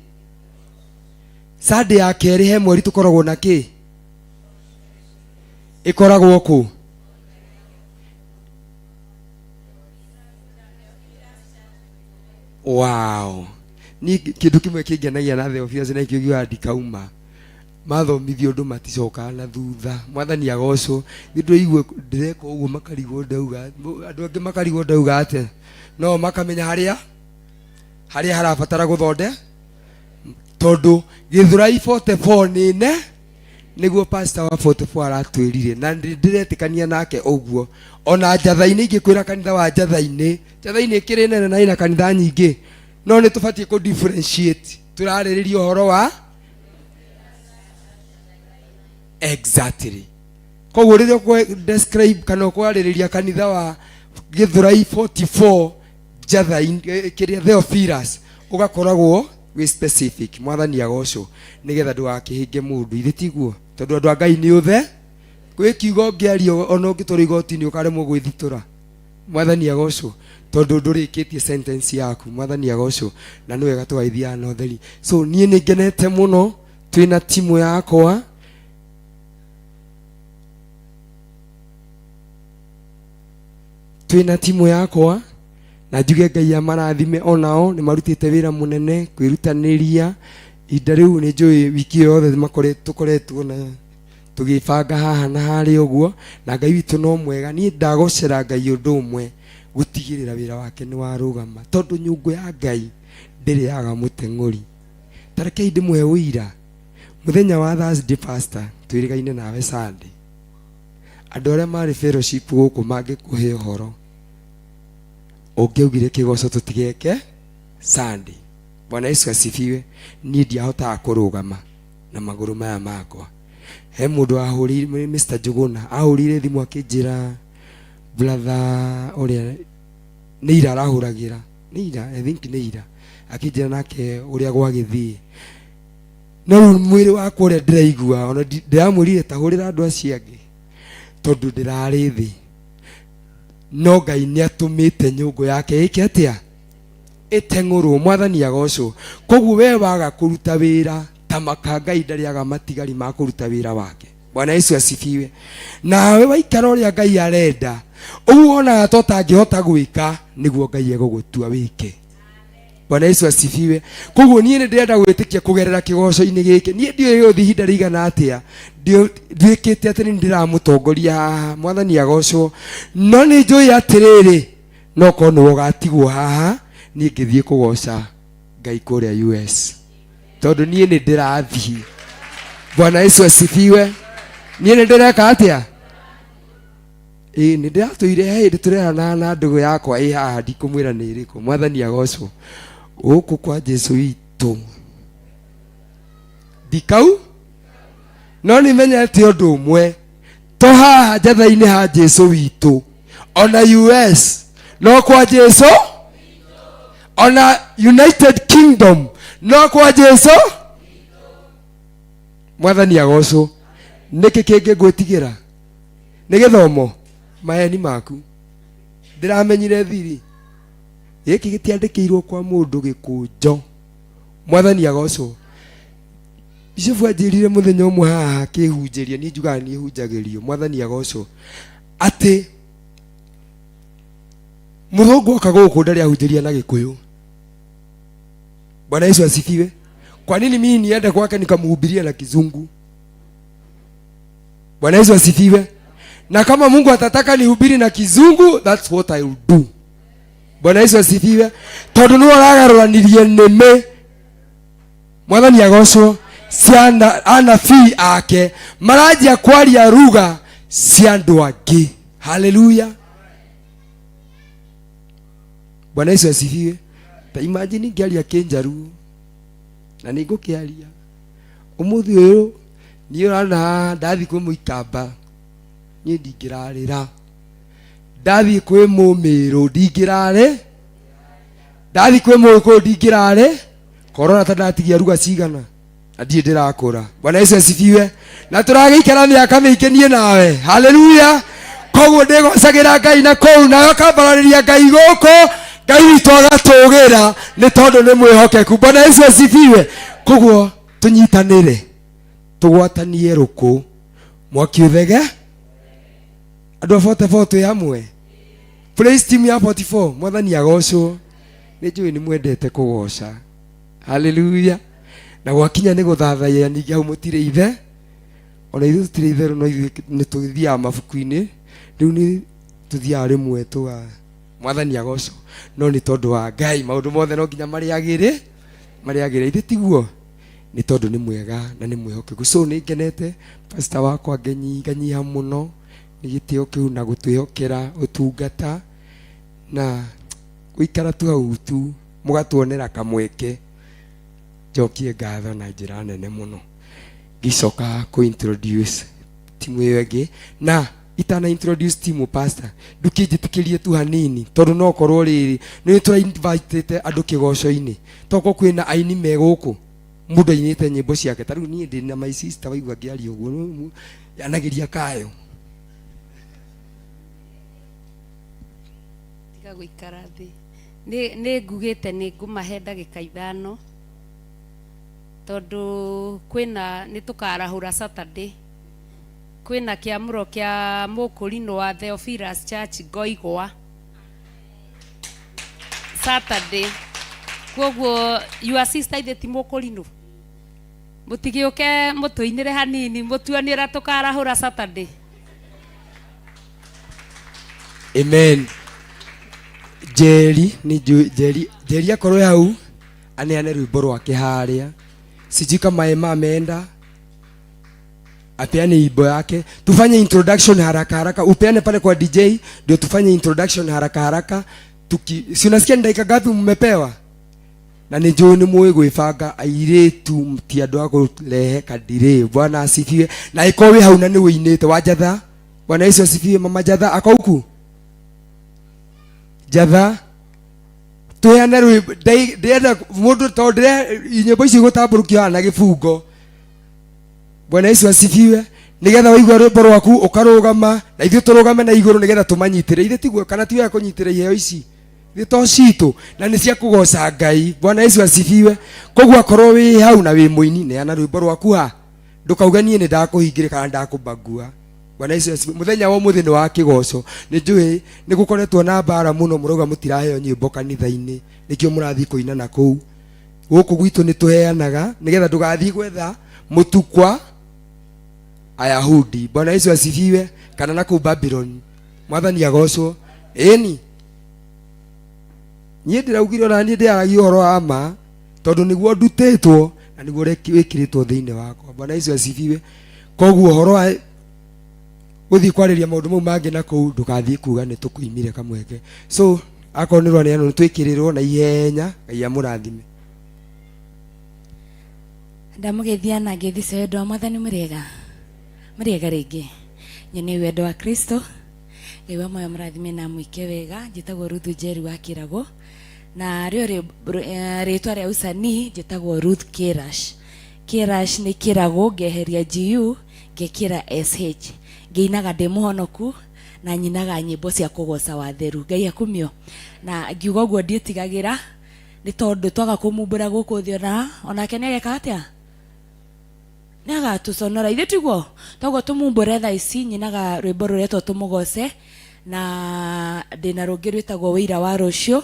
Sunday ya kerĩ he mweri tũkoragwo na kĩ? Ĩkoragwo kũ? Wow. Niĩ kĩndũ kĩmwe kĩngenagia na Theophilus na ikĩo ngiugaga ndikauma. Mathomithio ũndũ maticokaga na thutha. Mwathani agocwo. Nĩ ndĩraigua ndĩreka ũguo makarigwo ndauga, andũ angĩ makarigwo ndauga atĩa. No makamenya harĩa harĩa harabatara gũthonde. Tondũ Gĩthũrai 44 nĩ ne nĩguo pastor wa 44 aratwĩrire na ndĩretĩkania nake ũguo. Ona Njatha-inĩ ingĩkwĩra kanitha wa Njatha-inĩ, Njatha-inĩ ĩkĩrĩ nene na ĩna kanitha nyingĩ, no nĩ tũbatiĩ kũ differentiate. Tũrarĩrĩria ũhoro wa exactly. Koguo rĩrĩa ũkũ describe kana ũkwarĩrĩria kanitha wa Gĩthũrai 44 Njatha-inĩ, kĩrĩa Theophilus, ũgakoragwo wĩ specific. Mwathani agocwo nĩgetha ndũgakĩhĩnge mũndũ, ithe tiguo? Tondũ andũ a Ngai nĩ ũthe gwĩ kiugo ũngĩaria ona ũngĩtwarwo igoti-inĩ ũkaremwo gwĩthitũra. Mwathani agocwo tondũ ndũrĩkĩtie sentence yaku. Mwathani agocwo na nĩ wega tũgagĩthiaga na ũtheri. So niĩ nĩ ngenete mũno twĩna timu yakwa. Twĩna timu yakwa na njuge Ngai amarathime onao nĩ marutĩte wĩra mũnene kwĩrutanĩria. Ihinda rĩu nĩ njũĩ wiki ĩyo yothe tũkoretwo na tũgĩbanga haha na harĩa ũguo, na Ngai witũ no mwega. Niĩ ndagocera Ngai ũndũ ũmwe, gũtigĩrĩra wĩra wake nĩ warũgama, tondũ nyũngũ ya Ngai ndĩrĩ yaga mũteng'ũri. Ta rekei ndĩmũhe ũira. Mũthenya wa Thursday pastor, twĩrĩgaine nawe Sunday, andũ arĩa marĩ fellowship gũkũ mangĩkũhe ũhoro, ũngĩaugire kĩgoco tũtigeke Sunday. Bwana Yesu asifiwe. Niĩ ndiahotaga kũrũgama na magũrũ maya makwa. He mũndũ ahũrĩire, Mr. Njuguna ahũrĩire thimũ akĩnjĩra brother ũrĩa nĩ ira arahũragĩra, nĩ ira, I think nĩ ira, akĩnjĩra nake ũrĩa gwagĩthiĩ. No rĩu mwĩrĩ wakwa ũrĩa ndĩraigua, ona ndĩramwĩrire ta hũrĩra andũ acio angĩ tondũ ndĩrarĩ thĩ. No Ngai nĩ atũmĩte nyũngũ yake ĩke atĩa? Ĩteng'ũrwo. Mwathani agocwo. Koguo we waga kũruta wĩra ta maka, Ngai ndarĩaga matigari ma kũruta wĩra wake. Bwana Yesu asifiwe. Nawe waikara ũrĩa Ngai arenda, ũguo wonaga ta ũtangĩhota gwĩka, nĩguo Ngai egũgũtua wĩke. Bwana Yesu asifiwe. Koguo niĩ nĩ ndĩrenda gwĩtĩkia kũgerera kĩgoco-inĩ gĩkĩ. Niĩ ndiũĩ gĩgũthiĩ ihinda rĩigana atĩa, nduĩkĩte atĩ nĩ ndĩramũtongoria haha. Mwathani agocwo. No nĩ njũĩ atĩrĩrĩ, no korwo nĩwe ũgatigwo haha, niĩ ngĩthiĩ kũgoca Ngai kũrĩa US, tondũ niĩ nĩ ndĩrathiĩ. Bwana Yesu asifiwe. Niĩ nĩ ndĩreka atĩa? Ĩĩ, nĩ ndĩratũire he hĩndĩ tũreranaga na ndũgũ yakwa ĩ haha, ndikũmwĩra nĩ ĩrĩkũ. Mwathani agocwo. Gũkũ kwa Jesu witũ ndikau, no nĩ menyete ũndũ ũmwe, to haha njatha-inĩ ha Jesu witũ, ona US no kwa Jesu, ona United Kingdom no kwa Jesu. Mwathani agocwo. Nĩkĩ kĩngĩ ngwĩtigĩra? Nĩ gĩthomo maheni maku ndĩramenyire thiri gĩkĩ gĩtiandĩkĩirwo kwa mũndũ gĩkũnjo. Mwathani agocwo. Bishop anjĩrire mũthenya ũmwe haha akĩhunjĩria, niĩ njugaga niĩ hunjagĩrio. Mwathani agocwo. Atĩ mũthũngũ oka gũkũ ndarĩ ahunjĩria na Gĩkũyũ. Bwana Yesu asifiwe. Kwa nini mimi niende kwake nikamhubiria na Kizungu? Bwana Yesu asifiwe. Na kama Mungu atataka nihubiri na Kizungu, that's what I will do. Bwana Yesu asifiwe. Tondũ nĩwe ũragarũranirie nĩmĩ. Mwathani agocwo. Ciana anabii ake maranjia kwaria lugha cia andũ angĩ. Haleluya. Bwana Yesu asifiwe. Ta imagine ngĩaria Kĩnjaruo na nĩ ngũkĩaria ũmũthĩ ũyũ, niĩ ũrona ndathiĩ kwĩ mũikamba niĩ ndingĩrarĩra, ndathiĩ kwĩ mũmĩrũ ndingĩrarĩ, ndathiĩ kwĩ mũgĩkũyũ ndingĩrarĩ. Korona ta ndatigia ruga cigana na ndirĩ ndĩrakũra. Bwana Yesu asifiwe. Na tũragĩikara mĩaka mĩingĩ niĩ nawe. Haleluya. Koguo ndĩgocagĩra Ngai na kũu, nawe ũkambararĩria Ngai gũkũ, Ngai witũ agatũgĩra nĩ tondũ nĩ mwĩhokeku. Bwana Yesu asifiwe. Koguo tũnyitanĩre, tũgwatanie rũkũ, mwaki ũthege. Andũ a 44 twĩ hamwe. Praise team ya 44, Mwathani agocwo. Nĩ njũĩ nĩ mwendete kũgoca. Haleluya. Na gwakinya nĩ gũthathaiya, ningĩ hau mũtirĩ ithe, ona ithuĩ tũtirĩ itherũ, no ithuĩ nĩ tũthiaga mabuku-inĩ. Rĩu nĩ tũthiaga rĩmwe tũga Mwathani agocwo. No nĩ tondũ wa Ngai maũndũ mothe no nginya marĩagĩre, marĩagĩre. Ithe tiguo? Nĩ tondũ nĩ mwega na nĩ mwĩhokeku. So nĩ ngenete pastor wakwa nganyiha mũno nĩ gĩtĩo kĩu na gũtwĩhokera ũtungata na gũikara tu hau tu mũgatuonera kamweke. Njokie ngatho na njĩra nene mũno. Ngĩcoka kũ introduce timu ĩyo ĩngĩ na itana introduce timu, pastor, ndũkĩnjĩtĩkĩrie tu hanini tondũ no korwo rĩrĩ nĩ tũra invitĩte andũ kĩgoco-inĩ, tokorwo kwĩna aini me gũkũ mũndũ ainĩte nyĩmbo ciake. Ta rĩu niĩ ndĩ na my sister, waigua ngĩaria ũguo yanagĩria kayo. Tiga gũikara thĩ. Nĩ ngugĩte nĩ ngũmahe ndagĩka 5 tondũ kwĩna nĩ tũkarahũra Saturday, kwĩna kĩamũro kĩa mũkũrinũ wa Theophilus Church Ngoigwa Saturday. Koguo your sister ithe ti mũkũrinũ, mũtigĩũke mũtũinĩre hanini mũtuonie ũrĩa tũkarahũra Saturday. Amen. Njeri nĩ njũĩ Njeri, Njeri akorwo e hau aneane rwĩmbo rwake harĩa. Sijui kama Emma ameenda apeane wimbo yake. Tufanye introduction haraka haraka, upeane pale kwa DJ ndio tufanye introduction haraka haraka. Tuki si unasikia ni dakika ngapi mmepewa? Na nĩ njũĩ nĩ mũĩ gwĩbanga airĩtu, ti andũ a kũrehe kadire. Bwana asifiwe. Na ĩkorwo wĩ hau na nĩ wĩinĩte wa Njatha. Bwana Yesu asifiwe. Mama Njatha akauku Njatha tuheane rwĩmbo. Ndĩrenda mũndũ tondũ ndĩre nyĩmbo ici gũtambũrũkio haha na gĩbungo. Bwana Yesu asifiwe. Nigetha waigua rwĩmbo rwaku ũkarũgama na ithuĩ tũrũgame na igũrũ nigetha tũmanyitĩre. Ithuĩ tiguo kana ti wega kũnyitĩra iheo ici nĩ to citũ na nĩ cia kũgoca Ngai. Bwana Yesu asifiwe. Koguo akorwo wĩ hau na wĩ mũini, neana rwĩmbo rwaku ha, ndũkauge niĩ nĩ ndakũhingĩrĩ kana ndakũbagua. Bwana Yesu asifiwe. Mũthenya wa ũmũthĩ nĩ wa kĩgoco. Nĩ njũĩ nĩ gũkoretwo na mbara mũno, mũrauga mũtiraheo nyĩmbo kanitha-inĩ, nĩkĩo mũrathiĩ kũina na kũu. Gũkũ gwitũ nĩ tũheanaga nĩgetha ndũgathiĩ gwetha mũtu kwa Ayahudi. Bwana Yesu asifiwe. Kana na kũu Babylon. Mwathani agocwo. Ĩni niĩ ndĩraugire ona niĩ ndĩaragia ũhoro wa ma tondũ nĩguo ndutĩtwo na nĩguo wĩkĩrĩtwo thĩinĩ wakwa. Bwana Yesu asifiwe. Koguo ũhoro wa gũthiĩ kwarĩria maũndũ mau mangĩ na kũu ndũgathiĩ kuga nĩ tũkũimire kamweke. So akorwo nĩ rwaneanwo nĩ twĩkĩrĩrwo na ihenya. Ngai amũrathime. Ndamũgeithia na ngeithi cia wendo wa Mwathani. Mũrĩega, mũrĩega rĩngĩ. Nyone wendo wa Kristo. Ngai wa moyo mũrathime na mwĩke wega. Njĩtagwo Ruth Njeri wa Kĩrago na rĩo rĩtwa rĩa usanii njĩtagwo Ruth Kirash. Kirash nĩ Kĩrago, ngeheria GU ngekĩra SH. Ngĩinaga ndĩ mũhonoku na nyinaga nyĩmbo cia kũgoca watheru. Ngai akumio. Na ngiuga ũguo ndiĩtigagĩra nĩ tondũ twaga kũmumbũra gũkũ thĩ ona onake nĩ ageka atĩa, nĩ agatũconora ithuĩ, tiguo? Toguo tũmumbũre thaa ici. Nyinaga rwĩmbo rũretwo Tũmũgoce na ndĩna rũngĩ rwĩtagwo Wĩira wa Rũciũ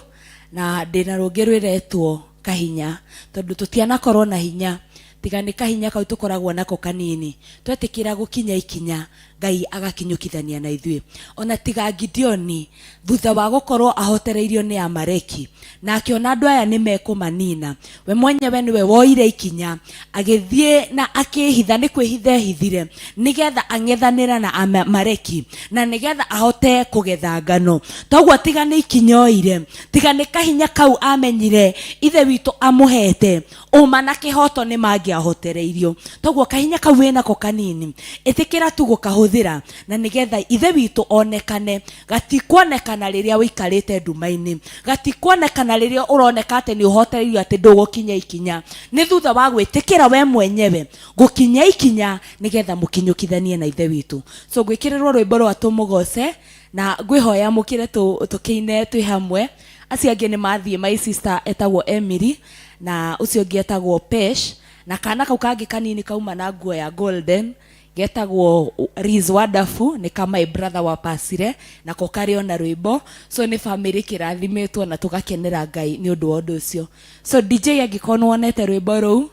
na ndĩna rũngĩ rwĩretwo Kahinya, tondũ tũtianakorwo na hinya tiga nĩ kahinya kau tũkoragwo nako kanini. Twetĩkĩra gũkinya ikinya, Ngai agakinyũkithania na ithuĩ. Ona tiga Gideoni, thutha wa gũkorwo ahotereirio nĩ Amaleki na akĩona andũ aya nĩ mekũmanina, we mwenyewe nĩwe woire ikinya agĩthiĩ na akĩhitha. Nĩ kwĩhitha ehithire nĩgetha ang'ethanĩra na Amaleki na nĩgetha ahote kũgetha ngano. Toguo tiga nĩ ikinya oire, tiga nĩ kahinya kau amenyire Ithe witũ amũhete, ũma na kĩhoto nĩ mangĩahotereirio. Toguo kahinya kau wĩnako kanini, ĩtĩkĩra tu gũkahũthĩra na nĩgetha Ithe witũ onekane. Gatikuonekana rĩrĩa ũikarĩte nduma-inĩ, gatikuonekana rĩrĩa ũroneka atĩ nĩ ũhotereirio atĩ ndũgũkinya ikinya. Nĩ thutha wa gwĩtĩkĩra we mwenyewe gũkinya ikinya nĩgetha mũkinyũkithanie na Ithe witũ. So ngwĩkĩrĩrwo rwĩmbo rwa Tũmũgoce na ngwĩhoya mũkĩre tũkĩine twĩ hamwe. Acio angĩ nĩ mathiĩ. My sister etagwo Emily na ũcio ũngĩ etagwo Pesh na kana kau kangĩ kanini kauma na nguo ya golden getagwo Riz Wonderful, nĩ ka my brother wa Pasire, nako karĩ ona rwĩmbo. So nĩ family kĩrathimĩtwo na tũgakenera Ngai nĩ ũndũ wa ũndũ ũcio. So DJ, angĩkorwo nĩ wonete rwĩmbo rũu.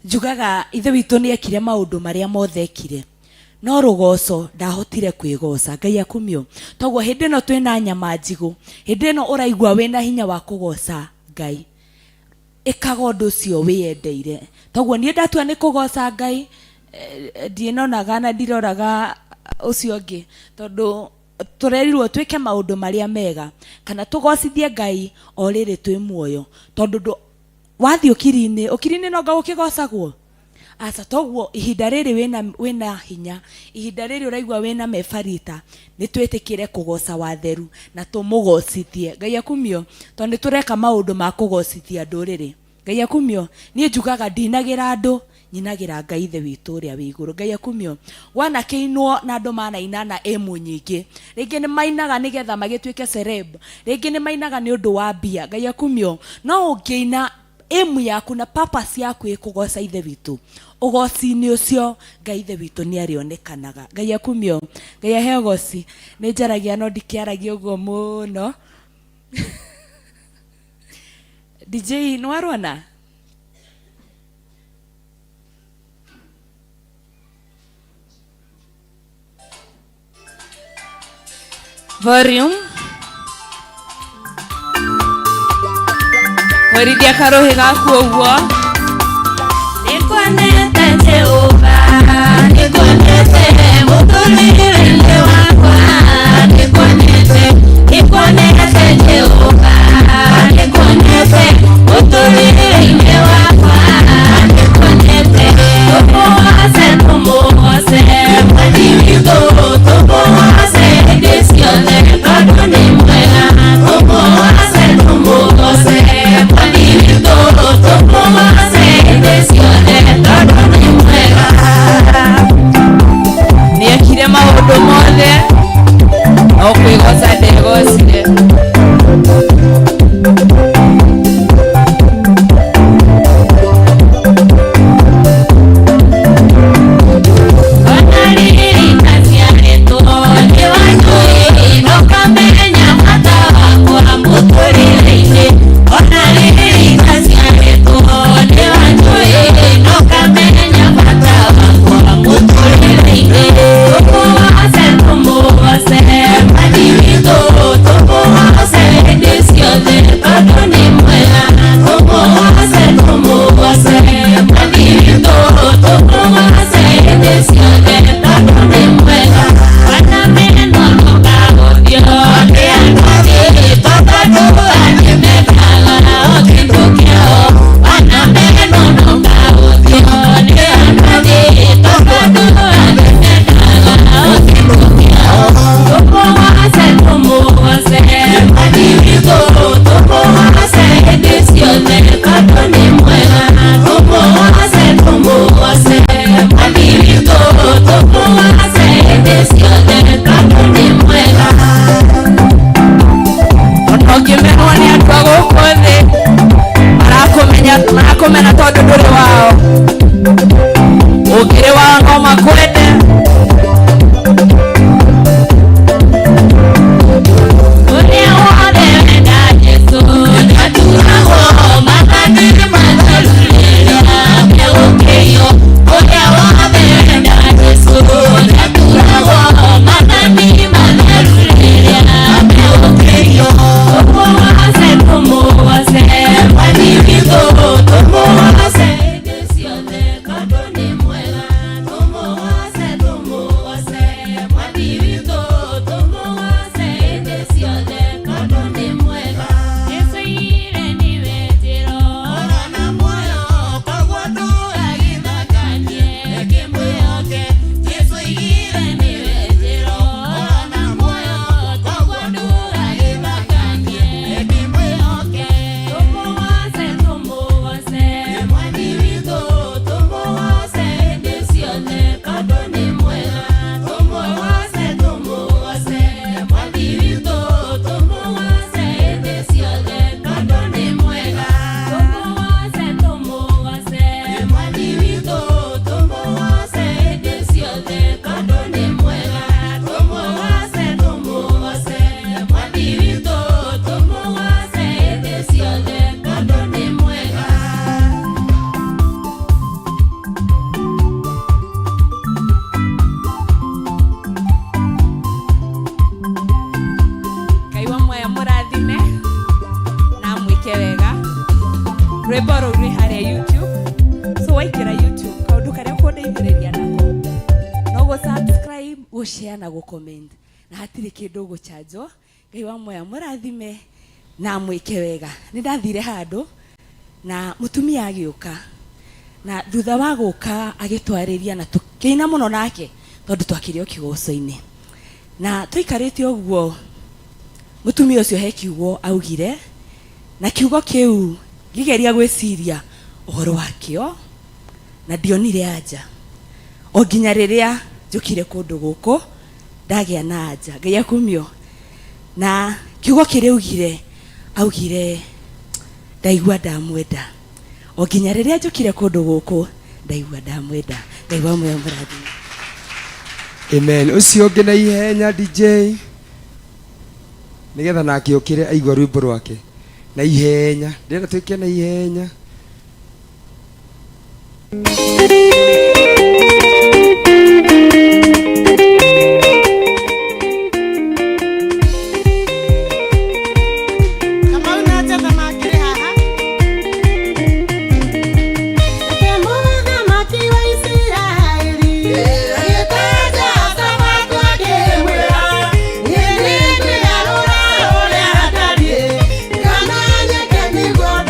Njugaga Ithe witũ nĩ ekire maũndũ marĩa mothe ekire. No rũgoco ndahotire kwĩgoca. Ngai akumio. Toguo hĩndĩ ĩno twĩna nyama njigũ, hĩndĩ ĩno ũraigua wĩna hinya wa kũgoca Ngai, ĩkaga ũndũ ũcio wĩyendeire. Toguo niĩ ndatua nĩ kũgoca Ngai, ndinonaga na ndiroraga ũcio ũngĩ, tondũ tũrerirwo twĩke maũndũ marĩa mega kana tũgocithie Ngai o rĩrĩ twĩ muoyo. Tondũ wathiĩ ũkiri-inĩ, ũkiri-inĩ no anga gũkĩgocagwo? Aca. Toguo ihinda rĩrĩ wĩna hinya, ihinda rĩrĩ ũraigua wĩna mebarita, nĩ twĩtĩkĩre kũgoca watheru na tũmũgocithie. Ngai akumio, tondũ nĩ tũreka maũndũ ma kũgocithia ndũrĩrĩ. Ngai akumio. Niĩ njugaga ndinagĩra andũ, nyinagĩra Ngai ithe witũ ũrĩa wĩ igũrũ. Ngai akumio. Wanakĩinwo na andũ manaina na ĩmu nyingĩ, rĩngĩ nĩ mainaga nĩgetha magĩtuĩke celeb, rĩngĩ nĩ mainaga nĩ ũndũ wa mbia. Ngai akumio. No ũngĩina ĩmu yaku na purpose yaku ĩkũgoca ithe witũ, ũgoci-inĩ ũcio Ngai ithe witũ nĩ arĩonekanaga. Ngai akumio. Ngai aheo ũgoci. Nĩ njaragia no ndikĩaragia ũguo mũno. DJ nĩ warona? Volume. Werithia karuhi gaku ũguo. Nĩnguonete Jehova, nĩnguonete mũtũrĩre-inĩ wakwa, nĩnguonete, nĩnguonete Jehova, nĩnguonete mũtũrĩre-inĩ wakwa, nĩnguonete. Tũmũgoce, tũmũgoce, Mwathi witũ, tũmũgoce hĩndĩ ciothe, tondũ nĩ mwega. Tũmũgoce, tũmũgoce, Mwathi witũ, tũmũgoce hĩndĩ ciothe, tondũ Gũ share na gũ comment na hatirĩ kĩndũ ũgũchanjwo. Ngai wa muoyo mũrathime na mwĩke wega. Nĩ ndathire handũ na mũtumia agĩũka, na thutha wa gũka agĩtwarĩria na tũkĩina mũno nake tondũ twakĩrĩ o kĩgoco-inĩ. Na tũikarĩte ũguo, mũtumia ũcio he kiugo augire, na kiugo kĩu ngĩgeria gwĩciria ũhoro wakĩo na ndionire anja o nginya rĩrĩa njũkire kũndũ gũkũ ndagĩa na anja. Ngai akumio. Na kiugo kĩrĩa augire, augire, "Ndaigua ndamwenda." O nginya rĩrĩa njũkire kũndũ gũkũ ndaigua ndamwenda. Ngai wa muoyo mũrathime. Amen. Ũcio ũngĩ na ihenya, DJ, nĩgetha nake ũkĩre aigua rwĩmbo rwake na ihenya. Ndĩrenda twĩke na ihenya.